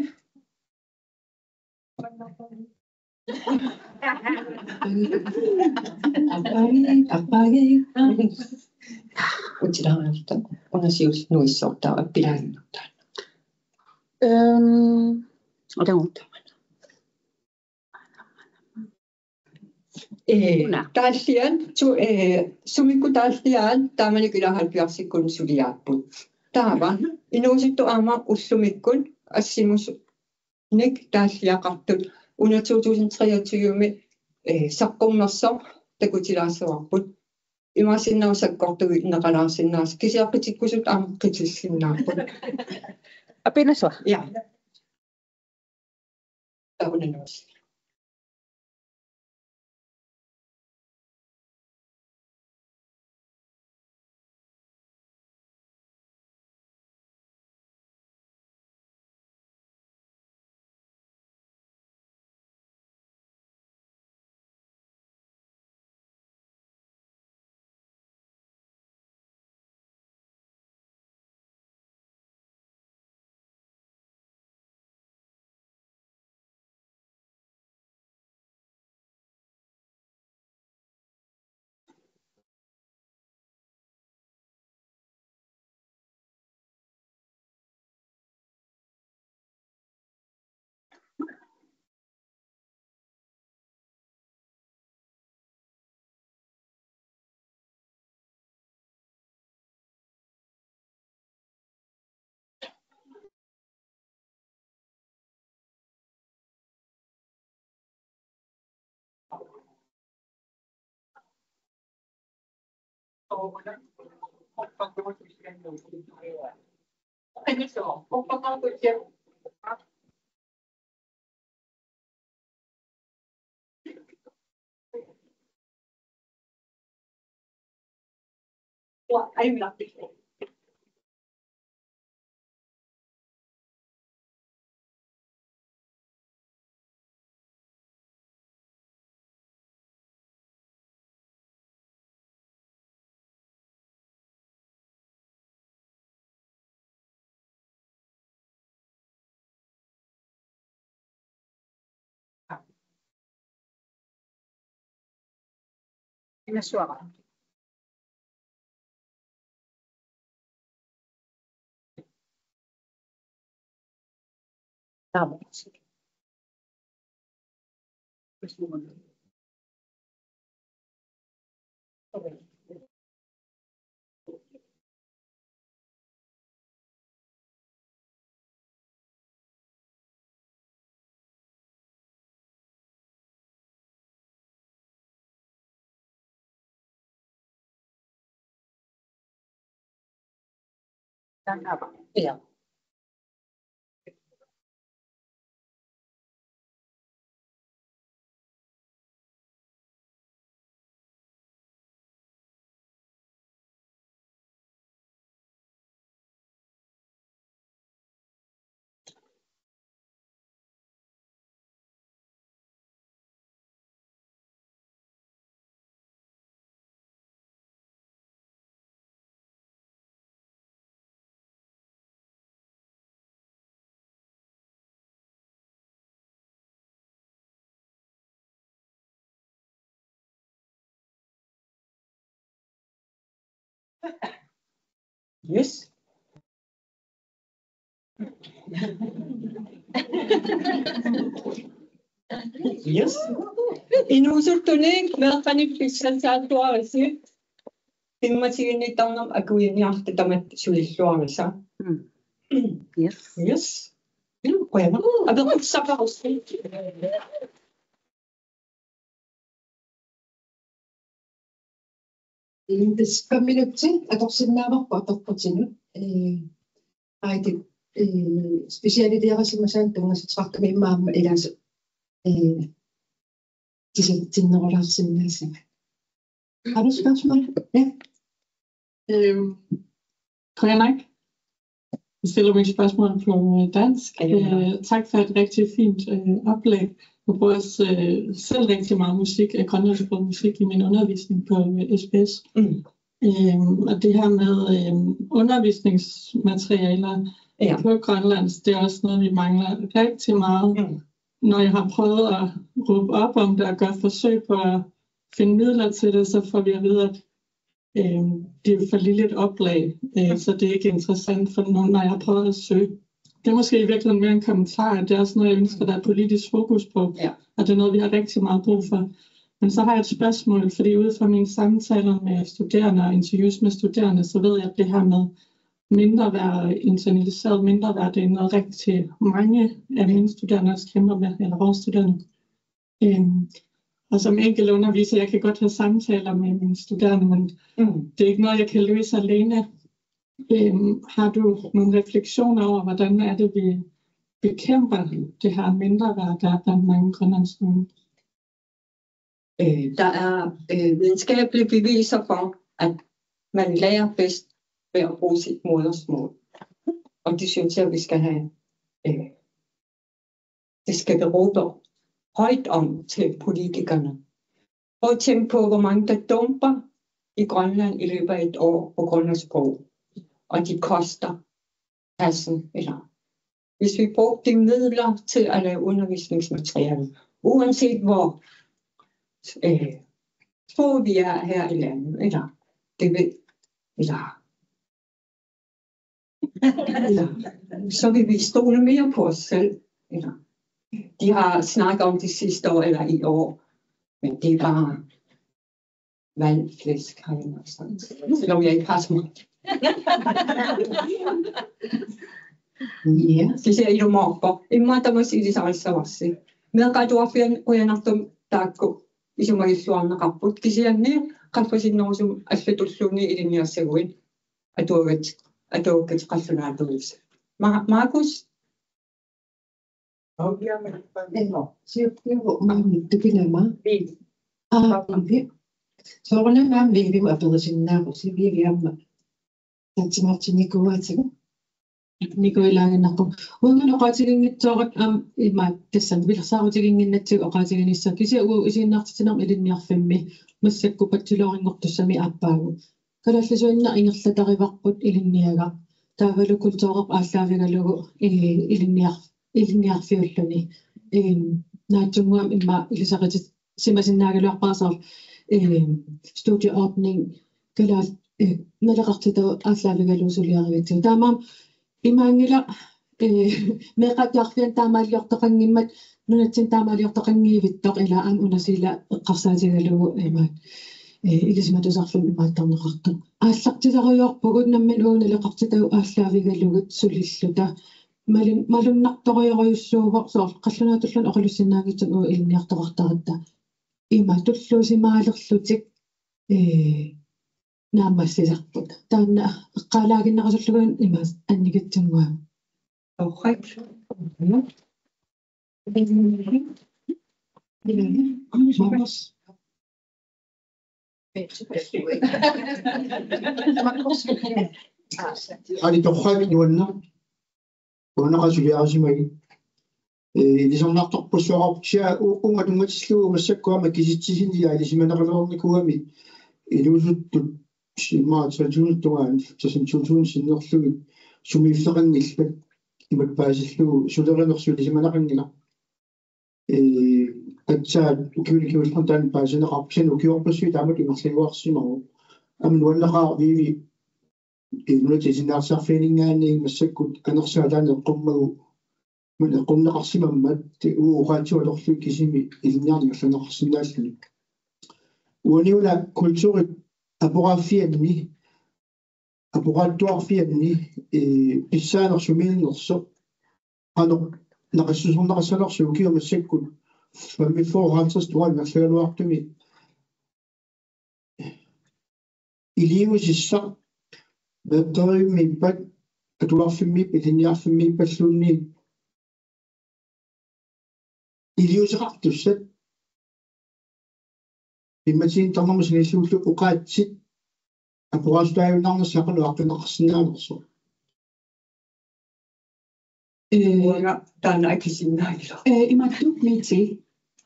Aqqaagi, aqqaagi. Utilaarta, una siulleq nuissortaa appilaaginnartaa. Ehm, atagut. Ee, una. Taalliat, su-, ee, sumikkut taalliaat taamanikkut ilaa halvfjerdsikkut suliaapput. Taava, inuusuttut aamma ullumikkut assimus- nik taalliaqartut una to tusind treogtyve-mi, eh, saqqummersoq takutilaassavarput. Imaassinnaavoq sakkortuneqalaarsinnaasoq, kisianni qitikkusutut aamma qitissinnaarput. Apinasua. Ja. Taunanus. Taava. Yes. Yes. Inuusuttunik meeqqanik pissanngortuarisi. Pimmatiginnittarnermut akuiniarta tamatta sulilluarisa. Mm. Yes. Yes. Qujanaq. Apeqqutissaqarussi. Ee, tassa fem minutsit atorsinnaavarput apeqqutinut. Ee, aiti, ee, specialiteerisimasaannik tunngassuteqartumik immaqa aamma ilaasa, ee, tisatinnerulaarsinnaassavat. Har du spørgsmål? Ja. Øhm, Qujanaq. Jeg stiller mit spørgsmål på dansk. Ja, ja. Øh, tak for et rigtig fint øh, oplæg. Jeg bruger også øh, selv rigtig meget musik, øh, grønlandsksproget musik i min undervisning på øh, S P S. Mm. Øhm, og det her med øhm, undervisningsmaterialer Ja. på grønlandsk, det er også noget, vi mangler rigtig meget. Mm. Når jeg har prøvet at råbe op om det og gøre forsøg på at finde midler til det, så får vi at vide, at øhm, det er for lille et oplag, øh, så det er ikke interessant for nogen, når jeg har prøvet at søge. Det er måske i virkeligheden mere en kommentar, at det er også noget, jeg ønsker, der er politisk fokus på, Ja. og det er noget, vi har rigtig meget brug for. Men så har jeg et spørgsmål, fordi ude fra mine samtaler med studerende og interviews med studerende, så ved jeg, at det her med mindre værd, internaliseret mindre værd, det er noget, rigtig mange af mine studerende også kæmper med, eller vores studerende. Øhm, og som enkelt underviser, jeg kan godt have samtaler med mine studerende, men Mm. det er ikke noget, jeg kan løse alene. Øhm, har du nogle refleksioner over, hvordan er det, vi bekæmper det her mindre værd, der er blandt mange grønlandske unge? Øh, der er øh, videnskabelige beviser for, at man lærer bedst ved at bruge sit modersmål. Og det synes jeg, vi skal have. Øh, det skal vi råbe højt om til politikerne. Prøv at tænke på, hvor mange der dumper i Grønland i løbet af et år på grund af sprog. Og de koster kassen, eller hvis vi brugte de midler til at lave undervisningsmateriale, uanset hvor øh, få vi er her i landet, eller det vil, eller, eller, så vil vi stole mere på os selv. Eller, de har snakket om det sidste år eller i år, men det er bare valgflæsk, har jeg nok sagt. Selvom jeg ikke har smagt. Ja. Kisianni ilumoorpoq. Immaqa tamassi ilisarissavassi. Meeqqat atuarfianni qujanartumik taakku isumagilluarneqarput. Kisianni qaffasinnerusumik allatulluunniit ilinniassaguit atuagat-, atuakkatit qallunaatuisa. Ma-, Markus? Aa, Vivi. Soorunami aamma Vivimut aperisinnaavusi, Vivi aamma taatsimaartinikuuaatigu. Nikuilaaginnarpoq. Uangalu oqaatiginngitsooratta aamma ima tassani pilersaarutiginnginnatsigu oqaatiginissaq kisianni uagut isiginnaartitsinermi ilinniarfimmi massakkut bachelorinngortussami aappaagu. Kalaallisuinnaq ingerlatarivarput ilinniagaq. Taavalu kulturerput aallaavigalugu, ee, ilinniar-, ilinniarfiulluni. Ee, naatsunnguamik immaqa ilisaritit-, simasinnaagaluarpara soorlu, ee, studieordning kalaal-, ee, naleqartitavut aallaavigalugu suliarigatsigu. Taamaammat imaanngilaq Ee, meeqqat atuarfianni taamaaliortoqanngimmat, nunatsinni taamaaliortoqanngivittoq, ila aamma una Siila eqqarsaatigalugu imaat, ee, ilisimatusarfimmi imaattorneqartoq. Aallartilarujoorpugut nammineq uagut naleqartitagut aallaavigalugit sulilluta. Malun-, malunnartorujorujussuuvoq, soorlu qallunaatulluunniit oqalussinnaanngitsunik uagut ilinniartoqartaratta. Ima tulluusimaalerlutik, ee, naammassisarput. Taanna eqqaalaaginnarasullugu ima annikitsunnguamik. Torrak. Vamos. Aali torrak nuanna. Uanga qasuliarisimagi. Ee, ilisarnartorpassuaqarpoq kisianni u-, uunga tunngatillugu massakkut aamma kisitsisinik ilisimaneqalernikugami iluusuttut immaqa tre tusind tungaanut, tassa to tusind sinnerlugit sumiiffeqanngillat, imatut paasillugu sulerinersi ilisimaneqanngilaq. Ee, aatsaat ukiuni kingullerni taanna paasineqarpoq, kisianni ukiorpassuit taamatut ingerlajuarsimavoq. Aamma nuanneqaaq Vivi, ee, nunatsinni ilinniartitsisarfianinngaanniit massakkut anersaat taanna eqqummagu, maani eqqunneqarsimammat, ee, uagut oqaatsivut atorlugit kisimi ilinniarneq ingerlanneqarsinnaalluni. Uani una kulturit aporaaffianni, aporaattuarfianni, ee, pissaaneq sumiinnersoq, qanoq naqissuserneqassanersoq ukiut massakkut femogfyrre halvtreds tungaanut ingerlagaluartumi iliuusissaq meeqqerivimmiippat, atuarfimmiippat, ilinniarfimmiippalluunniit iliuuseqartussat pimmatiinnartarnermut sanilliullugu oqaatsit aporaassutaajunnaarnersut qanoq aqqunneqarsinnaanersoq. Ee, uanga taanna akisinnaanngilaq. Ee, imatut Miti.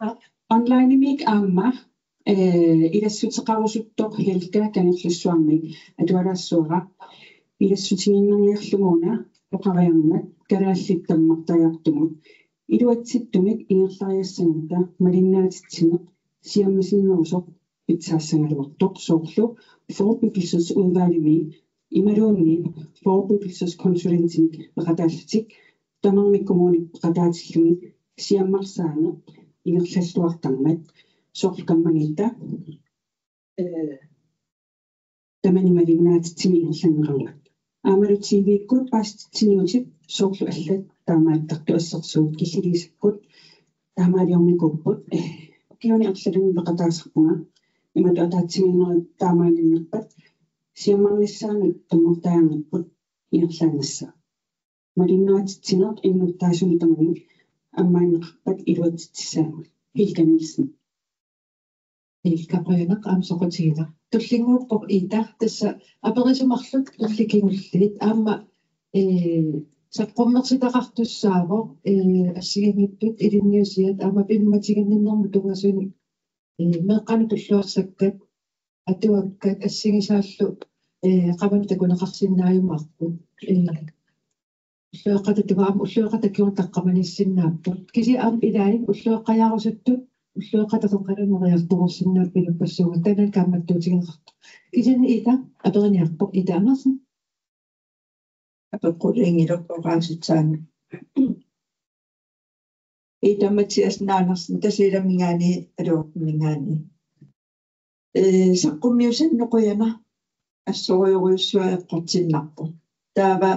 Aa. Onlinemik aamma, ee, ilassuteqarusuttoq Helga Kangerlussuarmi atualaassuara. Ilassutigiinnarniarlugu una oqariarmat kalaallit tammartariartumut iluatsittumik ingerlariassanngilaq malinnaatitsineq siammasinnerusoq pitsaassagaluartoq, soorlu forebyggelsesudvalgimi imaluunniit forebyggelseskonsulentimik peqataallutik, tamarmik kommunit peqataatillugit siammarsaaneq ingerlalluartarmat, soorlu kammagitta, ee, tamanit malinnaatitsinnik ingerlanneqarmat. Aammalu T V-kkut paasititsiniutit, soorlu allat taamaattartut assersuut killiliisakkut taamaaliornikuupput. Ee, ukiuni arlalinni peqataasarpunga imatut ataatsimiinnerit taamaannerpat siammarnissaanut tammartariarniarput ingerlaannassaaq. Malinnaatitsineq innuttaasuni tamanit ammaanneqarpat iluatsitsissaagut. Helga Nielsen. Helga, qujanaq aamma soqutiginaq. Tullinnguuppoq Ida, tassa aperisimaarluta tulliit kingulliit aamma, ee, saqqummersitaqartussaavoq, ee, assigiinngitsut ilinniusiat aamma pimmatiginninnermut tunngasunik, ee, meeqqanut tulluarsakkat, atuakkat assigisaallu, ee, qamani takuneqarsinnaajumaarput. Ee, ulloqeqqata tuvaam, ulloqeqqata kingorna taqqamaniissinnaapput. Kisianni aamma ilaanni ulloqeqqajaarusuttut, ulloqeqqata soqaluneriartorsinnaapput inuppassuugut, taanna kaammattuutigeqartoq. Kisianni Ida aperiniarpoq, Ida Andersen. Apeqquliinngilaq oqaasitsaanut. Ida Mathiassen Andersen, Tasiilaminngaanniit, Aluorminngaanniit. Ee, saqqummiusannut qujanaq, assorujorujussuaq eqqortinnarpoq. Taava,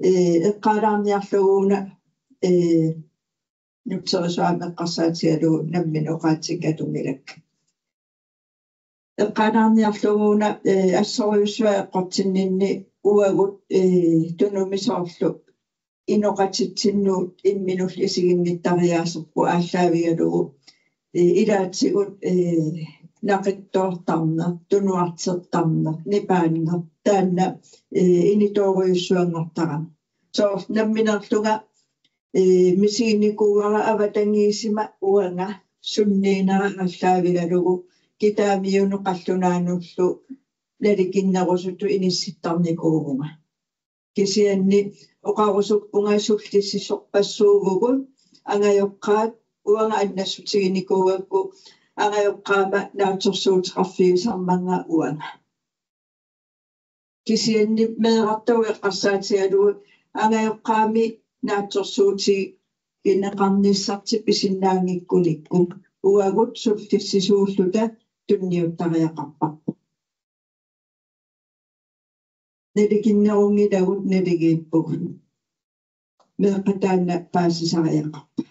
ee, eqqaalaarniarlugu una, ee, nutserisuumik eqqarsaatigalugu nammineq oqaatsit atunngilakka. Eqqaalaarniarlugu una, ee, assorujussuaq eqqortinninni uagut, ee, Tunumi soorlu inoqatitsinnut imminullu isiginngittariaaserput aallaavigalugu, ee, ilaatigut, ee, naqittoortarneq, tunuartertarneq, nipaanneq, taanna, ee, initoorujussuanngortarami. Soorlu nammineerlunga, ee, misiginikuuara avatangiisima uanga sunniinera aallaavigalugu kitaamiunut qallunaanullu nalikinnerusutut inissittarnikuuvunga. Kisianni oqarusuppunga sullissisorpassuuvugut, angajoqqaat uanga annassuteqarnikuugakku, angajoqqaama naatsorsuuteqarfigisarmanga uanga. Kisianni meerartagut eqqarsaatigalugu, angajoqqaami naatsorsuutigineqarnissartik pisinnaanngikkunikku uagut sullissisuulluta tunniuttariaqarparput. Nalikinnerunngillat, naligiippugut. Meeqqat taanna paasisariaqarpaat.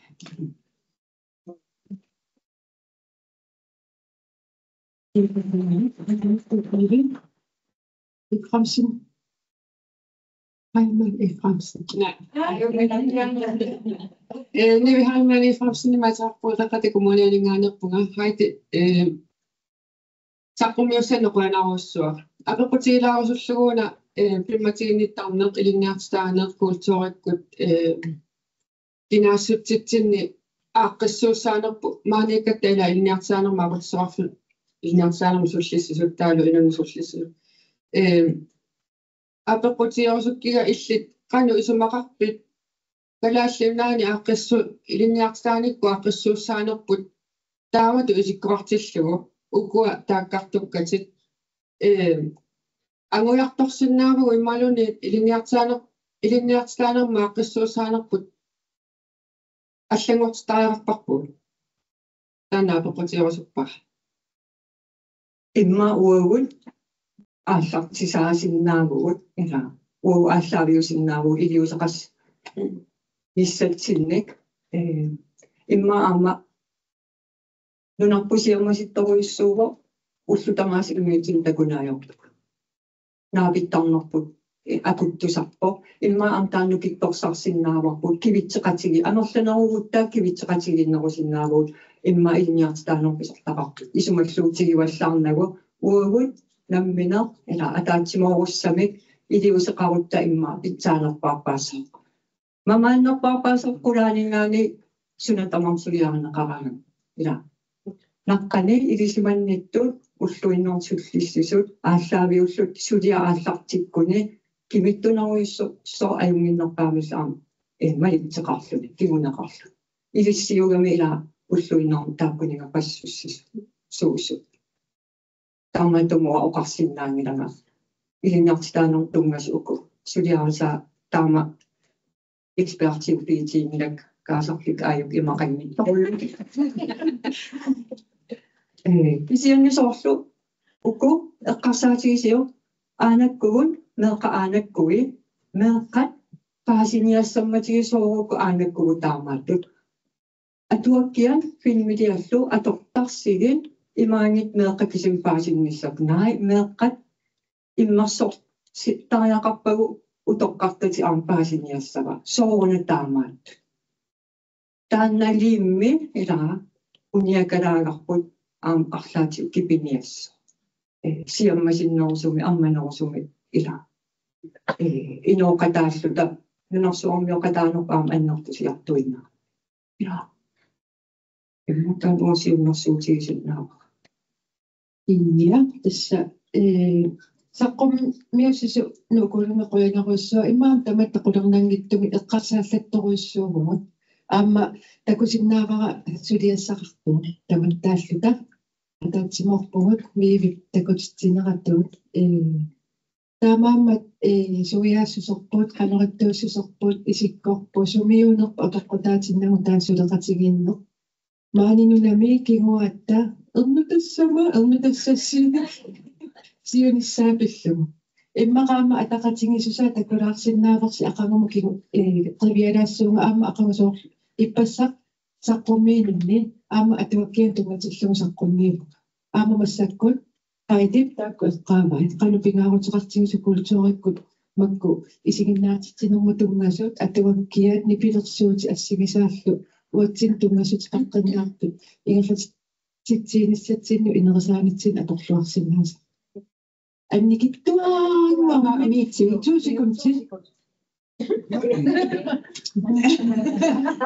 Efraimsen. Heilmann Efraimsen. Nivi Heilmann Efraimsen, Narsapaaluup Qeqqata Kommunianinngaanneerpunga. Heidi, saqqummiussannik qujanarujussuaq. Apeqqutigilaarusullugu una pimmatiginnittarneq, ilinniartitaaneq, kulturikkut kinaassutsitsinni aaqqissuussaanerput, maaniikkatta ila ilinniartitaanermut aqutsisoqarfik, ilinniartitaanermut sullissisut taavalu inunnut sullissisut. Apeqqutigerusukkiga illit qanoq isumaqarpit Kalaallit Nunaanni aaqqissu-, ilinniartitaanikkut aaqqissuussaanerput taamatut isikkoqartillugu ukua taakkartukkatit, angujartorsinnaavugut imaluunniit ilinniartitaaner-, ilinniartitaanermut aaqqissuussaanerput allanngortittariaqarparput. Taanna apeqqutigerusuppara. Immaqa uagut aallartisaasinnaavugut, ila uagut aallaaviusinnaavugut iliuuseqarnissatsinnik, immaqa aamma nunarput siammasittorujussuuvoq, ullut tamaasa immiussineq takuneq ajorpoq. Naapittarnerput akuttusarpoq. Immaqa aamma taanna nukittorsarsinnaavarput, kivitseqatigi-, amerlanerugutta kivitseqatigiinnerusinnaavugut, immaqa ilinniartitaanerup pisortaqarpoq. Isumalluutigivallaarnagu uagut nammineq ila ataatsimoorussamik iliuuseqarutta immaqa pitsaanerpaarpaassaaq. Mamaannerpaarpaassaaq qulaaninngaanniit suna tamarmi suliarineqaraangat. Ila. Naqqani ilisimannittut ulluinnarni sullissisut aallaaviullutik suliaq aallartikkuni kimittunerujussuusoq ajunnginnerpaamillu aamma malitseqarluni, kinguneqarluni. Ilissiugami ila ulluinnarni taakkuninnga passussisuusut. Taamaattumik oqarsinnaanngilanga ilinniartitaanermut tunngasut uku. Suliarisaat taama ekspertiupiitiinngilakka kaasarlik aajuku imaqanngitsoq. Ee, kisianni soorlu uku eqqarsaatigisiuk aanakkugut, meeqqat aanakkui, meeqqat paasiniassammatigisoorukku aanakkugut taamaattut. Atuakkiat filmiliallu atortarsigit imaanngitsoq meeqqat kisimik paasinnissapput. Naak meeqqat immersorsittariaqarpagut utoqqartatik aamma paasiniassavaat. Sooruna taamaattut. Taanna liimmi ila uniakalaagarput aamma arlaatigut kipiniassaaq. Ee, siammasinnerusumik, ammanerusumik ila. Ee, inooqataalluta nunarsuarmioqataanerput aamma annertusiartuinnarpoq. Ila. Immaqa taanna siunnersuutigisinnaavara. Iia, tassa, ee, saqqummiussisut nuukullumi qujanarujussuaq, immaqa tamatta qularnanngitsumik eqqarsaallattorujussuuvugut. Aamma takusinnaavara suliassaqarpugut tamattaalluta. Ataatsimoorpugut Miivip takutitsineratuut, ee, taamaammat, ee, suiaassuserput, qanoq ittuussuserput, isikkorput, sumiuunerput apeqqutaatinnagu taanna suleqatigiinneq. Maani nunami kinguaatta ernutassama, ernutassassinni siunissaa pillugu. Immaqa aamma ataqatigiissusaa takulaarsinnaavarsi aqagumut kingu-, ee, qivialaassuunga aamma aqagu soorlu ippassaq saqqummiininni aamma atuakkianut tunngatillugu saqqummiivunga. Aamma massakkut Heidip taakku eqqaavai, qanoq pingaaruteqartigisoq kulturikkut makku isiginnaartitsinermut tunngasut, atuakkiat nipilersuutit assigisaallu uatsinnut tunngasut peqqinnaartut ingerlatitsiinissatsinnut inerisaanitsinnut atorluarsinnaasarput. Annikitsuaannguamik to sekundit.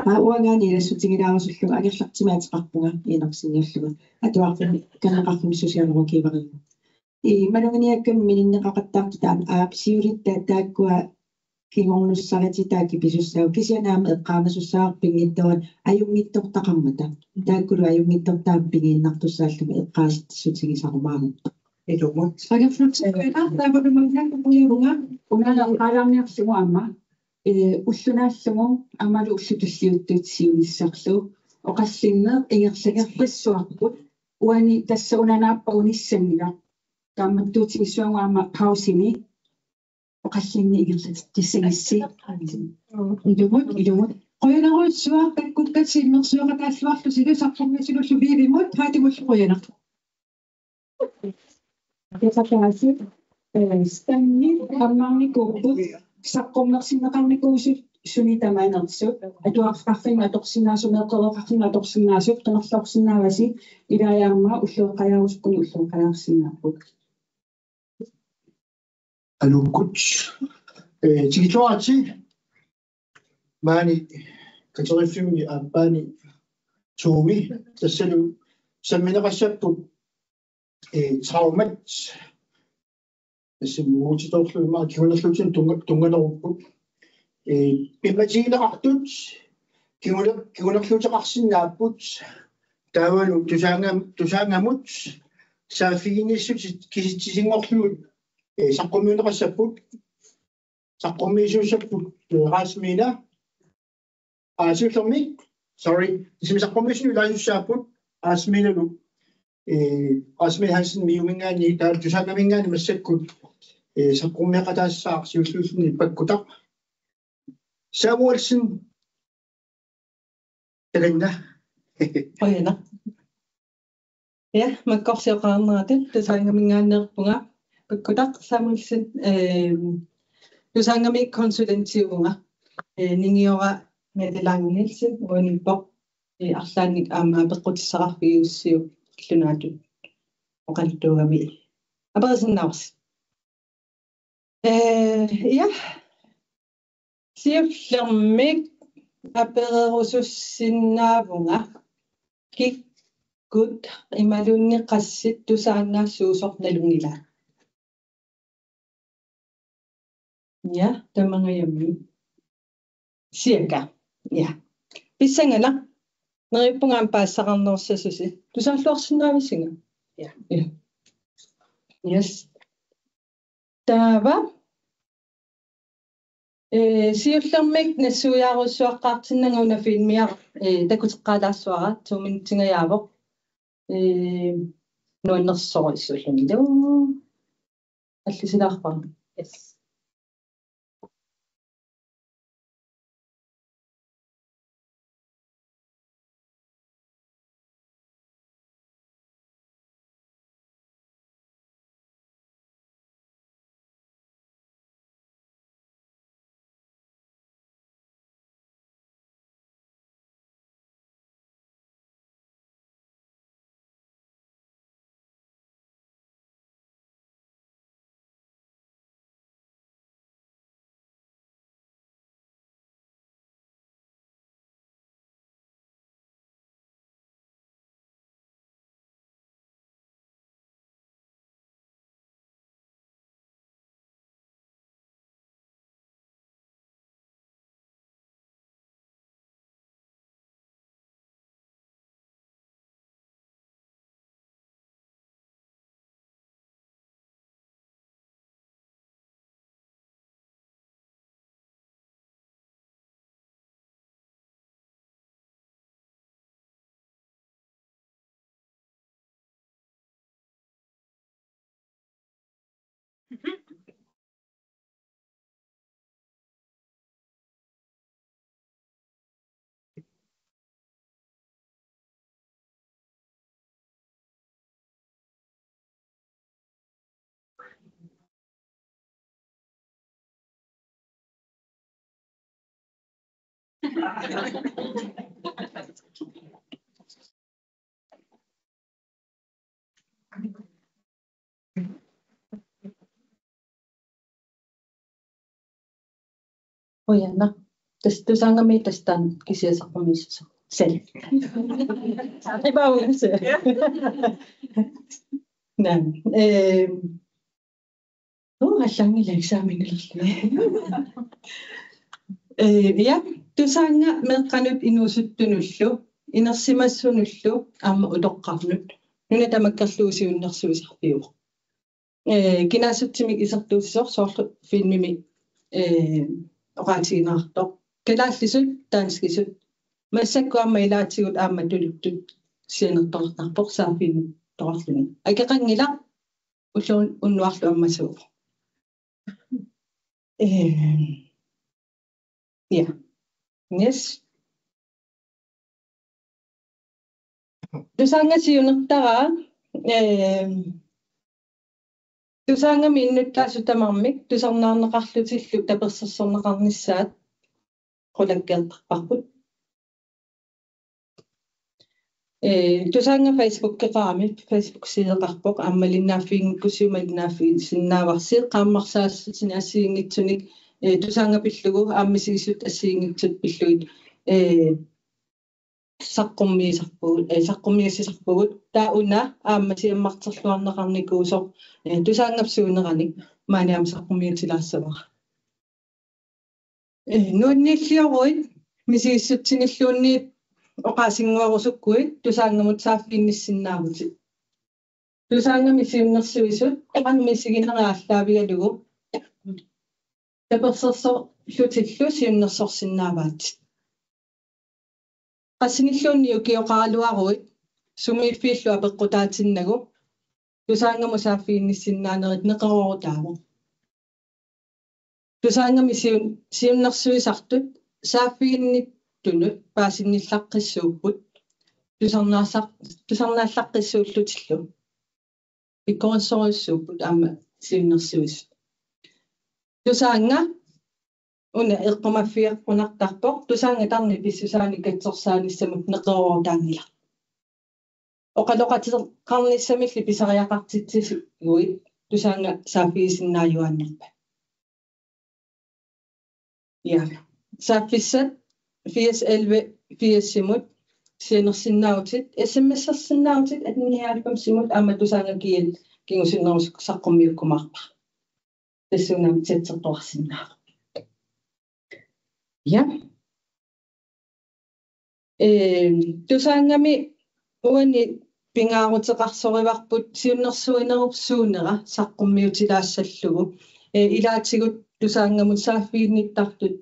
Aa, uangaani ilassutigilaarusuppunga, angerlarsimik ateqarpunga inersinniullunga. Atuarfimmi, Kanneqarfimmi socialrådgiveriuvoq. Ii, maluginiakkami mininneqaqattaartut taanna aap siulitta taakkua kingornussarititaa kipisussaavagut, kisianni aamma eqqaamasussaavara pinngitsoorani ajunngitsortaqarmata. Taakkulu ajunngitsortaat pigiinnartussaalluni eqqaasitsissutigisarumaaruttorpoq. Ilumut. Agerflutseqqiina taavalu maannakkut qujavunga. Unaana eqqaalaarniarlugu aamma. Ee, ulloq naallugu aammalu ullut tulliuttut siunissarlu oqallinneq ingerlagerpassuarput, uani tassa una naappa unissanngilaq. Kaammattuutigissuagut aamma pausimi oqallinneq ingerlateqqissagissi. Ilumut, ilumut. Qujanarujussuaq, takkukkat immersueqataalluarlusilu saqqummiisinullu Viivimut, Haadimullu qujanaq. Eqataasi, eh, Stanley ammarnikuupput, saqqummersinneqarnikuusut suni tamanersut, atuarfeqarfinnut atorsinnaasut, meeqqerifeqarfinnut atorsinnaasut, qinerloorsinnaavasi, ilaajaarma ullueqqajaarusukkunni ullueqqajaarsinnaapput. Aluukkut. Eh, tikilluaritsi. Maani katerfimmini aappaani Zoomimi tassalu sammineqassapput, eh, traumat. Tassami uutitoorlu ima kingunerluutinik tunga-, tunnganerupput. Eh, pimmatigineqartut kingule-, kingunerluuteqarsinnaapput. Taavalu Tusaannga-, Tusaanngamut saaffiginnissutit kisitsisinngorlugit, eh, saqqummiunneqassapput. Saqqummiisuussapput, eh, Rasmina. Aa, siullermik, sorry, isimi saqqummiissinut ilaasussaapput, Rasminalu, eh, Rasmina Hansen MIO-minngaanniit, taavalu Tusaanngaminngaanniit massakkut, eh, saqqummeeqataassaaq siulliulluni Pakkutaq. Samuelsen. Takanna. Qujanaq. Ja, makkorsioqarnerata Tusaanngaminngaanneerpunga. Pakkutaq Samuelsen, ehm, Tusaanngami konsulentiuvunga. Eh, ningiora Mette Lange Nielsen, uaniippoq, eh, arlaannik aamma apeqqutissaqarfigiussiuk qallunaatut oqaluttuugami. Aperisinnaavarsi. Eh, ja. Siullermik apererusussinnaavunga: kikkut imaluunniit qassit Tusaannga suusoq nalunngilaat? Ja, tamangajammik. Siaka. Ja. Pissanganaq. Neriuppunga aamma paassaqarnerussasusi. Tusaalluarsinnaavisinga? Ja. Ja. Yes. Taava. Eh, siullermik nassuiaarujussuaqqaartinnanga una filmia, eh, takuteqqaalaassuara, to minutsingajaavoq. Eh, nuannersorujussuullunilu. Allisilaarpara. Yes. Qujanaq. Tassa Tusaanngami tassa taanna kisiat saqqummiussasoq. Sal. Saqipaavunga. Naamik. Ehm. Uu, allaanngilaq eksamenerluni. Eh, ja, Tusaannga meeqqanut inuusuttunullu, inersimassunullu, aamma utoqqarnut, nuna tamakkerlugu siunnersuisarfiuvoq. Eh, kinaassutsimik isertuussisoq soorlu filmimi, eh, oqaatigineqartoq. Kalaallisut, danskisut. Massakkut aamma ilaatigut aamma tuluttut sianertoqartarpoq saaffiginnittoqarluni. Akeqanngilaq ulloq unnuarlu ammasuuvoq. Ehm, ja. Yes. Tusaannga siunertaraa, ehm, Tusaanngami innuttaasut tamarmik tusarnaarneqarlutillu tapersersorneqarnissaat qulakkeertarparput. Ee, Tusaannga Facebookeqarami, Facebook-sideqarpoq, aamma malinnaaffiginngikkussiuk malinnaaffigisinnaavarsi, qaammarsaassutinik assigiinngitsunik, ee, Tusaannga pillugu, aamma misigissutit assigiinngitsut pillugit, ee, saqqummiisarpugut, ee, saqqummiussisarpugut, taava una aamma siammarterluarneqarnikuusoq, ee, Tusaanngap suuneranik maani aamma saqqummiutilaassavara. Ee, nuanniillioruit misigissutsinilluunniit oqaasinnguarusukkuit Tusaanngamut saaffiginnissinnaavutit. Tusaanngami siunnersuisut, qanga misiginerit aallaavigalugu, tapersersorlutillu siunnersorsinnaavaatit. Qassinilluunniit ukioqaraluaruit sumiiffiillu apeqqutaatinnagu Tusaanngamut saaffiginnissinnaanerit neqeroorutaavoq. Tusaanngami siun-, siunnersuisartut saaffiginnittunut paasinnillaqqissuupput. Tusarnaassaq-, tusarnaallaqqissuullutillu. Pikkorissorujussuupput aamma siunnersuisut. Tusaannga una eqqumaffigeqqunartarpoq, Tusaannga tarnip pissusaanik katsorsaanissamut neqeroorutaanngilaq. Oqaloqateqarnissamilli pisariaqartitsisiguit Tusaannga saaffigisinnaajuaannarpat. Ja. Saaffissat firs elleve firsimut sianersinnaavutit, S M S-ersinnaavutit atten nioghalvfemsimut aamma Tusaannga G L kingusinnerusukkut saqqummiukkumaarpara. Tassuuna aamma chatsertoqarsinnaavoq. Ja. Ee, Tusaanngami uani pingaaruteqarsorivarput siunnersuinerup suunera saqqummiutilaassallugu. Ee, ilaatigut Tusaanngamut saaffiginnittartut,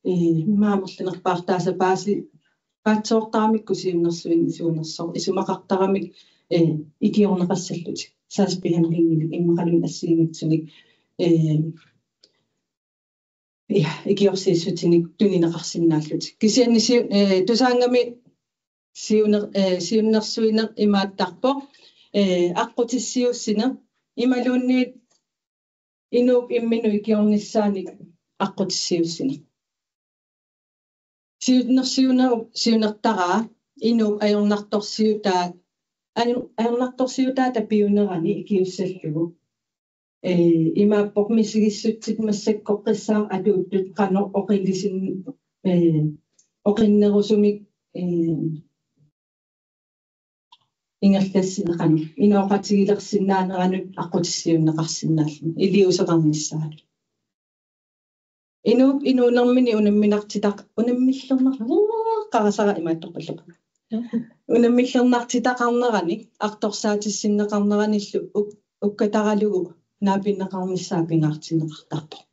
ee, immaqa amerlanerpaartaasa paasi-, paatsoortaramikku siunnersuineq suunersoq isumaqartaramik, ee, ikiorneqassallutik. Sagsbehandlinginik immaqaluunniit assigiinngitsunik, ee, ja, ikiorsiissutinik tunineqarsinnaallutik. Kisianni siu-, ee, Tusaanngami siuner-, ee, siunnersuineq imaattarpoq, ee, aqqutissiuussineq imaluunniit inuup imminut ikiornissaanik aqqutissiuussineq. Siunnersuinerup siunertaraa inuup ajornartorsiutaa-, ajor-, ajornartorsiutaata piunerani ikiussallugu. Ee, imaappoq misigissutsit massakkoqqissaaq atuuttut qanoq oqilisin-, ee, oqinnerusumik, ee, ingerlassineqarneq, inooqatigilersinnaaneranut aqqutissiuunneqarsinnaalluni, iliuuseqarnissaanut. Inuup inuunermini unamminartitaq-, unammillernar-, uu, qarasara imaattorpallugu. Unammillernartitaqarnerani, artorsaatissineqarneranillu uk-, ukkataralugu naapinneqarnissaa pingaartinneqartarpoq.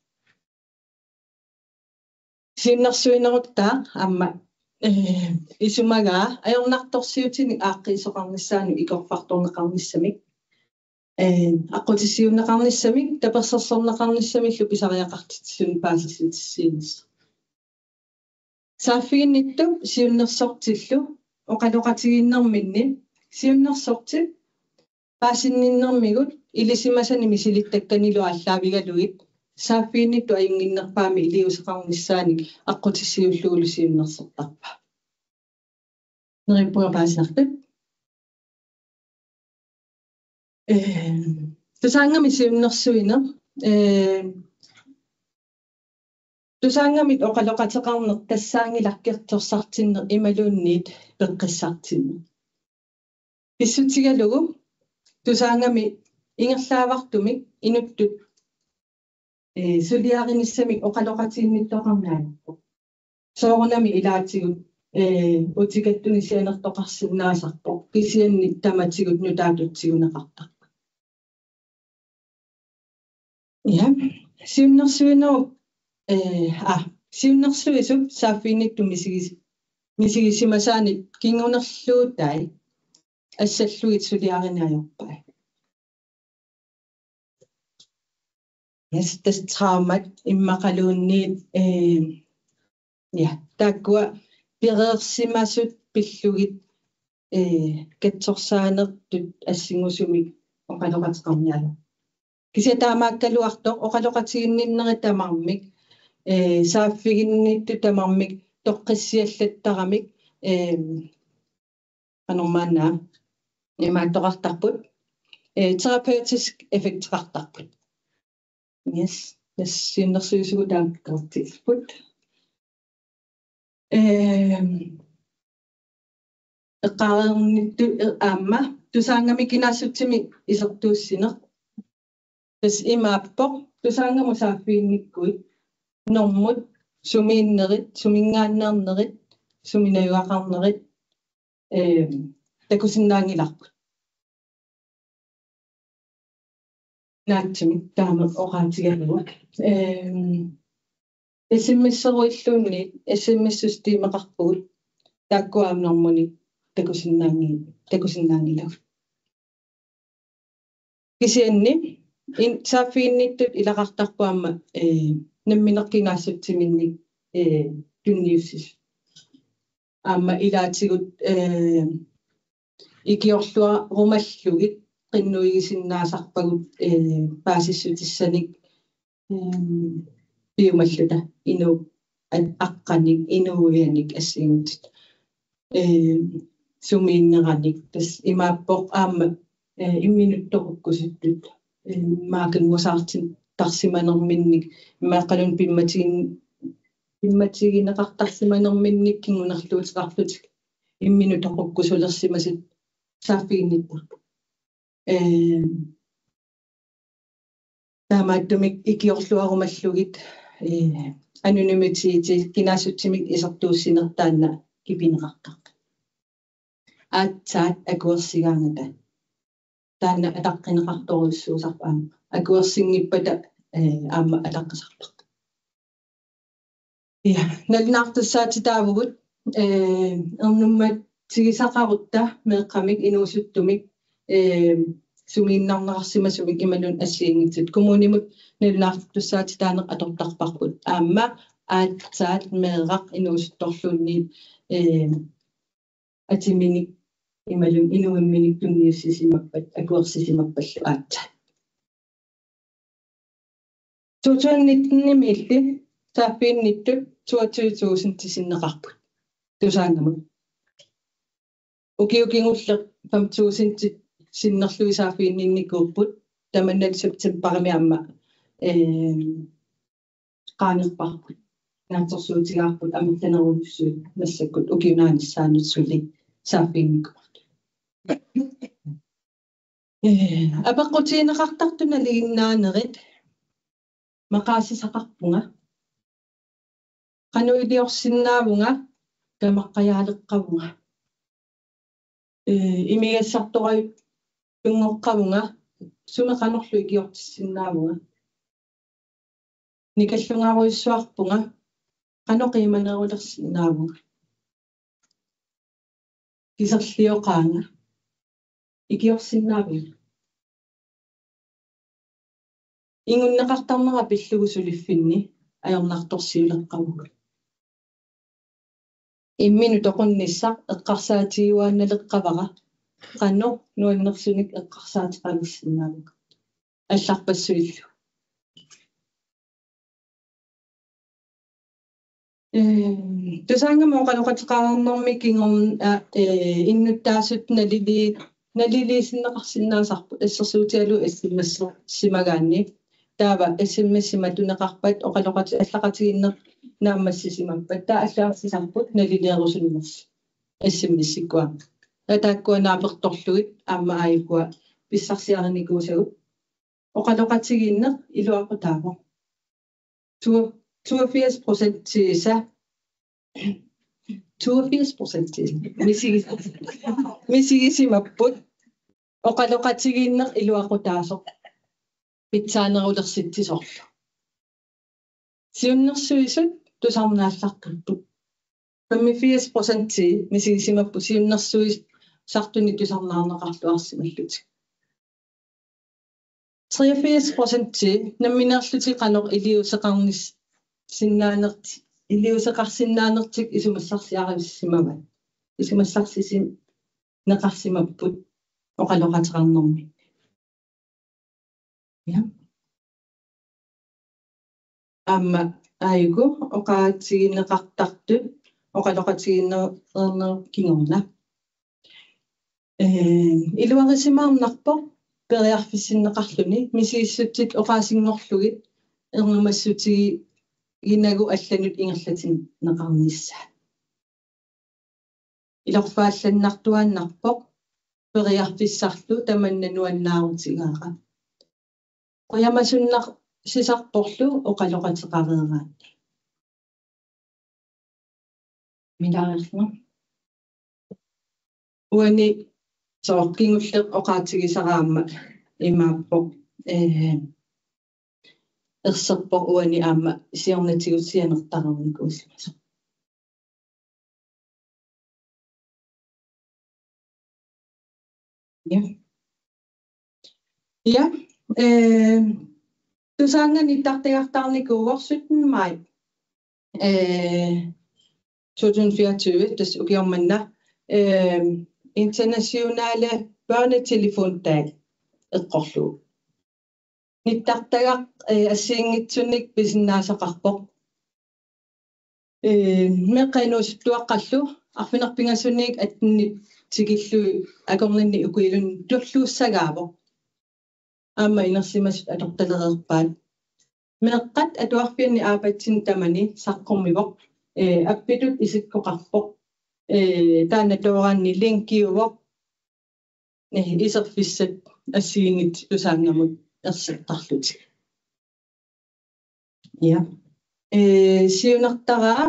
Siunnersuinerutta aamma, ee, isumagaa ajornartorsiutinik aaqqiisoqarnissaanut ikorfartorneqarnissamik, ee, aqqutissiuunneqarnissamik, tapersersorneqarnissamillu pisariaqartitsisunik paasissutissiinissaq. Saaffiginnittup siunnersortillu oqaloqatigiinnerminni siunnersortip paasinninnermigut ilisimasani misilittakkanilu aallaavigalugit saaffiginnittut ajunnginnerpaamik iliuuseqarnissaanik aqqutissiuullugulu siunnersortarpaa. Neriuppunga paasinartut. Ee, Tusaanngami siunnersuineq, ee, Tusaanngamit oqaloqateqarneq tassaanngilaq kertorsartinneq imaluunniit peqqissartinneq. Pissutigalugu Tusaanngami ingerlaavartumik inuttut, ee, suliarinissamik oqaloqatiginnittoqarneq ajorpoq. Soorunami ilaatigut, ee, utikattunik sianertoqarsinnaasarpoq, kisianni tamatigut nutaatut tiguneqartarpoq. Ja, siunnersuinerup, ee, aa, Siunnersuisup saaffiginnittut misigis-, misigisimasaanit kingunerluutai assallugit suliarineq ajorpai. Yes, tassa traumat immaqaluunniit, eh, ja, taakkua pereersimasut pillugit, eh, katsorsaanertut assingusumik oqaloqateqarniarlugu. Kisianni taamaakkaluartoq oqaloqatiginninnerit tamarmik, eh, saaffiginnittut tamarmik toqqissiallattaramik, eh, qanormaanna imaattoqartarput, eh, terapeutisk effekteqartarput. Yes, tassa siunnersuisugut taakkuupput. Ehm, eqqaareernittut, eh, aamma Tusaanngamik kinaassutsimik isertuussineq. Tassa imaappoq Tusaanngamut saaffiginnikkuit: normut, sumiinnerit, suminngaanneernerit, sumi najugaqarnerit, ehm, takusinnaanngilarput. Naatsumik taama oqaatigalugu. Ehm, S M S-eruilluunniit, S M S-systemeqarpugut, taakkua aamma normunik takusinnaanngi-, takusinnaanngilagut. Kisianni in-, saaffiginnittut ilaqartarput aamma, eh, nammineq kinaassutsiminnik, eh, tunniussisut. Aamma ilaatigut, eh, ikiorluarumallugit qinnuigisinnaasarpagut, eh, paasissutissanik, eh, piumalluta inuup a-, aqqanik, inuuianik assigiinngitsut, eh, sumiinneranik. Tassa imaappoq aamma, eh, imminut toqukkusuttut, eh, maakanngusaartittarsimanerminnik, imaakkaluunniit pimmatigin-, pimmatigineqartarsimanerminnik kingunerluuteqarlutik imminut toqukkusulersimasut saaffiginnittarput. Eh, taamaattumik ikiorluarumallugit, eh, anonymiteti kinaassutsimik isertuussineq taanna kipineqartarpoq. Aatsaat akuersigaangata taanna ataqqineqartorujussuusarpoq aamma. Akuersinngippata, eh, aamma ataqqisarparput. Ja, nalunaartussaatitaavugut, eh, ernummatigisaqarutta meeqqamik inuusuttumik, eh, sumiinnarneqarsimasumik imaluunniit assigiinngitsut. Kommunimut nalunaartussaatitaaneq atortarparput. Aamma aatsaat meeraq inuusuttorluunniit, eh, atiminik imaluunniit inuimminik tunniussisimappat, akuersisimappallu aatsaat. To tusind nitten-imiilli saaffiginnittut toogtyve tusind sinneqarput Tusaanngamut. Ukioq kingulleq fem tusind sinnerlugit saaffiginninnikuupput, tamanna septembarimi aamma, eh, qaangerparput. Naatsorsuutigaarput amerlanerujussuit massakkut ukiup naanissaanut suli saaffiginnikuuartut. Eh, apeqqutigineqartartut nalinginnaanerit maqaasisaqarpunga. Qanoq iliorsinnaavunga, tamaqqajaaleqqavunga. Eh, imigassartorajuttunngoqqavunga, sumi qanorlu ikiortissinnaavunga. Nikallungaarujussuarpunga, qanoq qiimanerulersinnaavunga. Kiserlioqaanga, ikiorsinnaavunga. Ingunneqartarnera pillugu suliffinni ajornartorsiuleqqavugut. Imminut toqunnissaq eqqarsaatigiuaannaleqqavara, qanoq nuannersunik eqqarsaateqalersinnaavunga. Allarpassuillu. Eh, Tusaanngamut oqaloqateqarnermi kingorn-, a, eh, innuttaasut nalili-, naliliisinneqarsinnaasarput assersuutigalugu S M S-simagaanni. Taava S M S-i matuneqarpat oqaloqati-, allaqatigiinneq naammassisimappat, taava allagartisarput nalilierusunnersut S M S-ikkut aamma. Taava taakkua naapertorlugit aamma aajuku pissarsiarinikuusagut. Oqaloqatigiinneq iluaqutaavoq. To-, toogfirs procentiisa, toogfirs procentiisa misigi-, misigisimapput oqaloqatigiinneq iluaqutaasoq pitsaanerulersitsisorlu. Siunnersuisut tusarnaallaqqippoq. Femogfirs procenti misigisimapput siunnersuisartunik tusarnaarneqarluarsimallutik. Treogfirs procenti nammineerlutik qanoq iliuuseqarnis-, sinnaanerti-, iliuuseqarsinnaanertik isumassarsiarisimavaat. Isumassarsisinneqarsimapput oqaloqateqarnermi. Ja. Aamma aajuku oqaatigineqartartut oqaloqatigiinneq kingorna. Ee, iluarisimaarnarpoq periarfissinneqarluni misigissutsit oqaasinngorlugit ernumassutiginagu allanut ingerlatinneqarnissaat. Ilorfaallannartuaannarpoq periarfissarlu tamanna nuannaarutigaara. Qujamasunnarsinnaasorlu oqaloqateqareeraanni. Milaarerlu. Uani soorlu kingulleq oqaatigisara aamma imaappoq, ee, erserpoq uani aamma siornatigut sianertareernikuusimasoq. Ja. Ja, øh, Tusaannga nittartagartarnikuuvoq syttende maj, øh, to tusind fireogtyve, tassa ukioq manna, øh, internationale børnetelefondag eqqorlugu. Nittartagaq, øh, assigiinngitsunik pisinnaasaqarpoq. Øh, meeqqat inuusuttuaqqallu arfineq-pingasunit attenit tikillugit akornanni ukiulunni tulluussagaavoq. Aamma inersimasut atortalereerpaat. Meeqqat atuarfianni aappatsinni tamani saqqummivoq. Øh, appitut isikkoqarpoq. Øh, taanna tooraanni linkiuvoq. Ee, iserfissat assigiinngitsut Tusaanngamut ersertarlutik. Ja. Ee, siunertaraa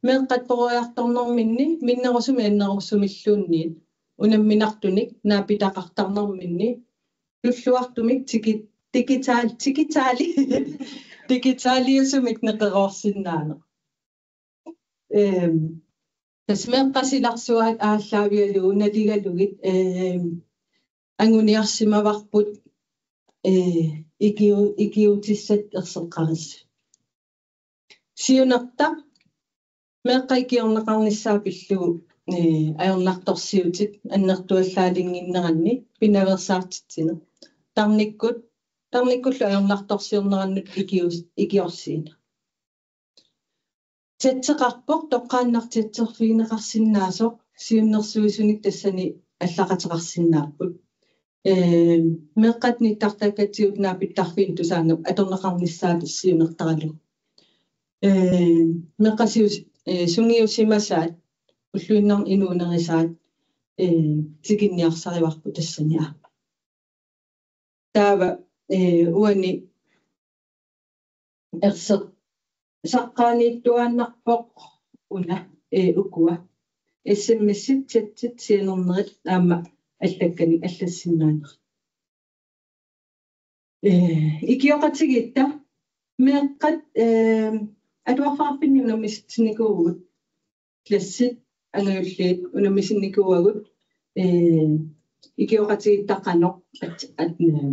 meeqqat peroriartornerminni minnerusumik annerusumilluunniit unamminartunik naapitaqartarnerminni tulluartumik tiki-, digital-, digitali-, digitaliusumik neqeroorsinnaaneq. Øhm, tassa meeqqat silarsuaat aallaavigalugu naligalugit, øhm, anguniarsimavarput, øh, ikiu-, ikiuutissat erseqqarissut. Siunertaq meeqqat ikiorneqarnissaat pillugu, øh, ajornartorsiutit annertuallaalinnginneranni pinaveersaartitsineq. Tarnikkut, tarnikkullu ajornartorsiornerannut ikius-, ikiorsiineq. Chatseqarpoq, toqqaannaq chatserfigineqarsinnaasoq siunnersuisunik tassani allaqateqarsinnaapput. Ee, meeqqat nittartakkatsigut naapittarfiini Tusaannga atorneqarnissaat siunertaralugu. Ee, meeqqat sius-, ee, sungiusimasaat, ulluinnarni inuunerisaat, ee, tikinniarsarivarput tassani aamma. Taava, ee, uani erseq-, saqqaaniittuaannarpoq una, ee, ukua. S M S-it, chatsit, sianernerit aamma allakkanik allassinnaanerit. Ee, ikioqatigiitta meeqqat, ee, atuarfeqarfinni unammisitsinnikuuvugut. Klassit angajulliit unammisinnikuuagut, ee, ikioqatigiitta qanoq at-, at-, ee,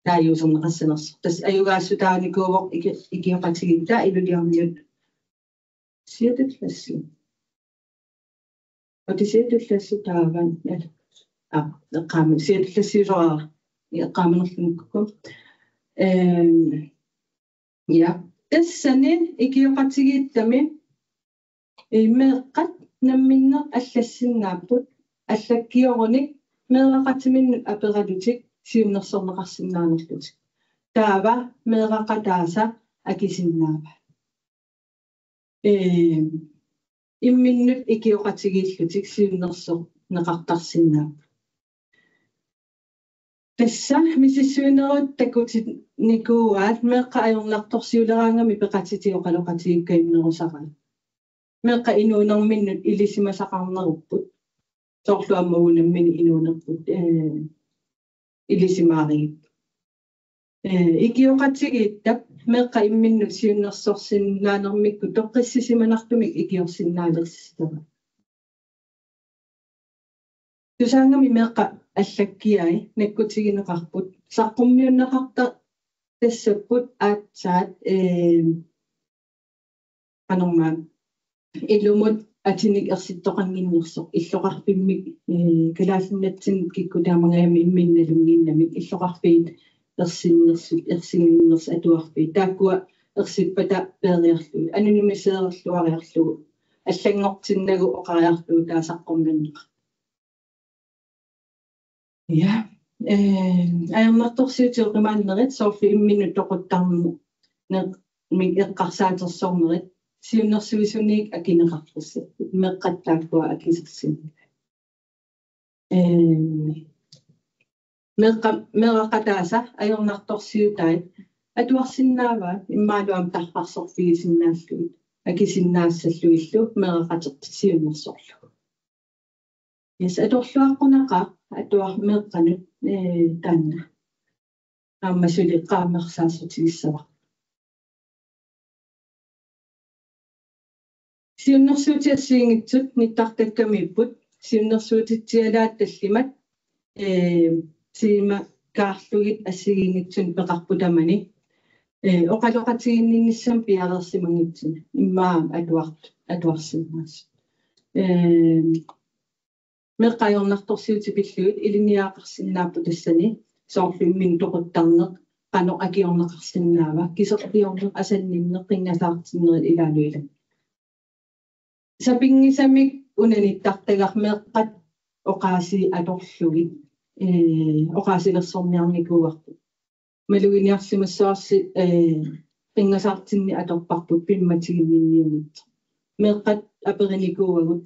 taaguuserneqassanersoq. Tassa ajugaassutaanikuuvoq iki-, ikioqatigiitta Ilulissarmiut. Sjette klassi. Og det sjette klassi taava. Ja. Ah, eqqaami-, sjette klassi soraara. Eqqaamanerlunngikkukku. Øhm, ja. Tassani ikioqatigiittami, ee, meeqqat namminneq allassinnaapput, allakkioruni meeraqatiminnut aperalutik siunnersorneqarsinnaanerlutik. Taava meeraqataasa akisinnaavaat. Ee, imminnut ikioqatigiillutik siunnersorneqartarsinnaapput. Tassa misissuinerup takutinikuuaat meeqqat ajornartorsiuleraangamik peqatitik oqaloqatigiikkaannerusaraat. Meeqqat inuunerminnut ilisimasaqarnerupput. Soorlu aamma uagut nammineq inuunerput, ee, ilisimaarigipput. Ee, ikioqatigiittap meeqqap imminnut siunnersorsinnaanermikkut toqqissisimanartumik ikiorsinnaalersittava. Tusaagami meeqqat allakkiai nakkutigineqarput, saqqummiunneqartassapput aatsaat, ee, qanormaa ilumut atinik ersittoqannginnersoq illoqarfimmik, ee, kalaallit nunatsinnut kikkut taamangajammi imminnut nalunnginnamik illoqarfiit ersinnersut, ersiginnersut atuarfiit. Taakkua ersippata peeriarlugit, anonymiseerluariarlugu, allanngortinnagu oqariarlugu taava saqqummiunneqarpoq. Ja. Ee, ajornartorsiutit oqimaannerit soorlu imminnut toquttarnermik eqqarsaatersornerit siunnersuisuniit akineqartussapput, meeqqat taakkua akisersinnaapput. Ee, meeqqa-, meeraqataasa ajornartorsiutai atuarsinnaavaat immaqalu aamma tarrarsorfigisinnaallugit, akisinnaassallugillu meeraqateqartut siunnersorlugu. Yes, atorluaqqunaqaaq atuar-, meeqqanut, ee, taanna. Aamma suli qaammaqarsaatigissavara. Siunnersuutit assigiinngitsut nittartakkamiipput, siunnersuutitsialaat tallimat, ee, tiimakaarlugit assigiinngitsunik peqarput tamani, ee, oqaloqatiginninnissamut piareersimanngitsunik immaqa atuart-, atuarsinnaasut. Ee, meeqqat ajornartorsiutit pillugit ilinniagaqarsinnaapput tassani, soorlu imminut toquttarneq, qanoq akiorneqarsinnaava, kiserliorneq, asanninneq, qinngasaartinnerit ilaalu ilannut. Sapinngisamik una nittartagaq meeqqat oqaasii atorlugit, ee, oqaasilersorniarnikuuarput. Maluginiarsimassavarsi, ee, qinngasaartinneq atorparput pimmatiginninniunngitsoq. Meeqqat aperinikuuagut,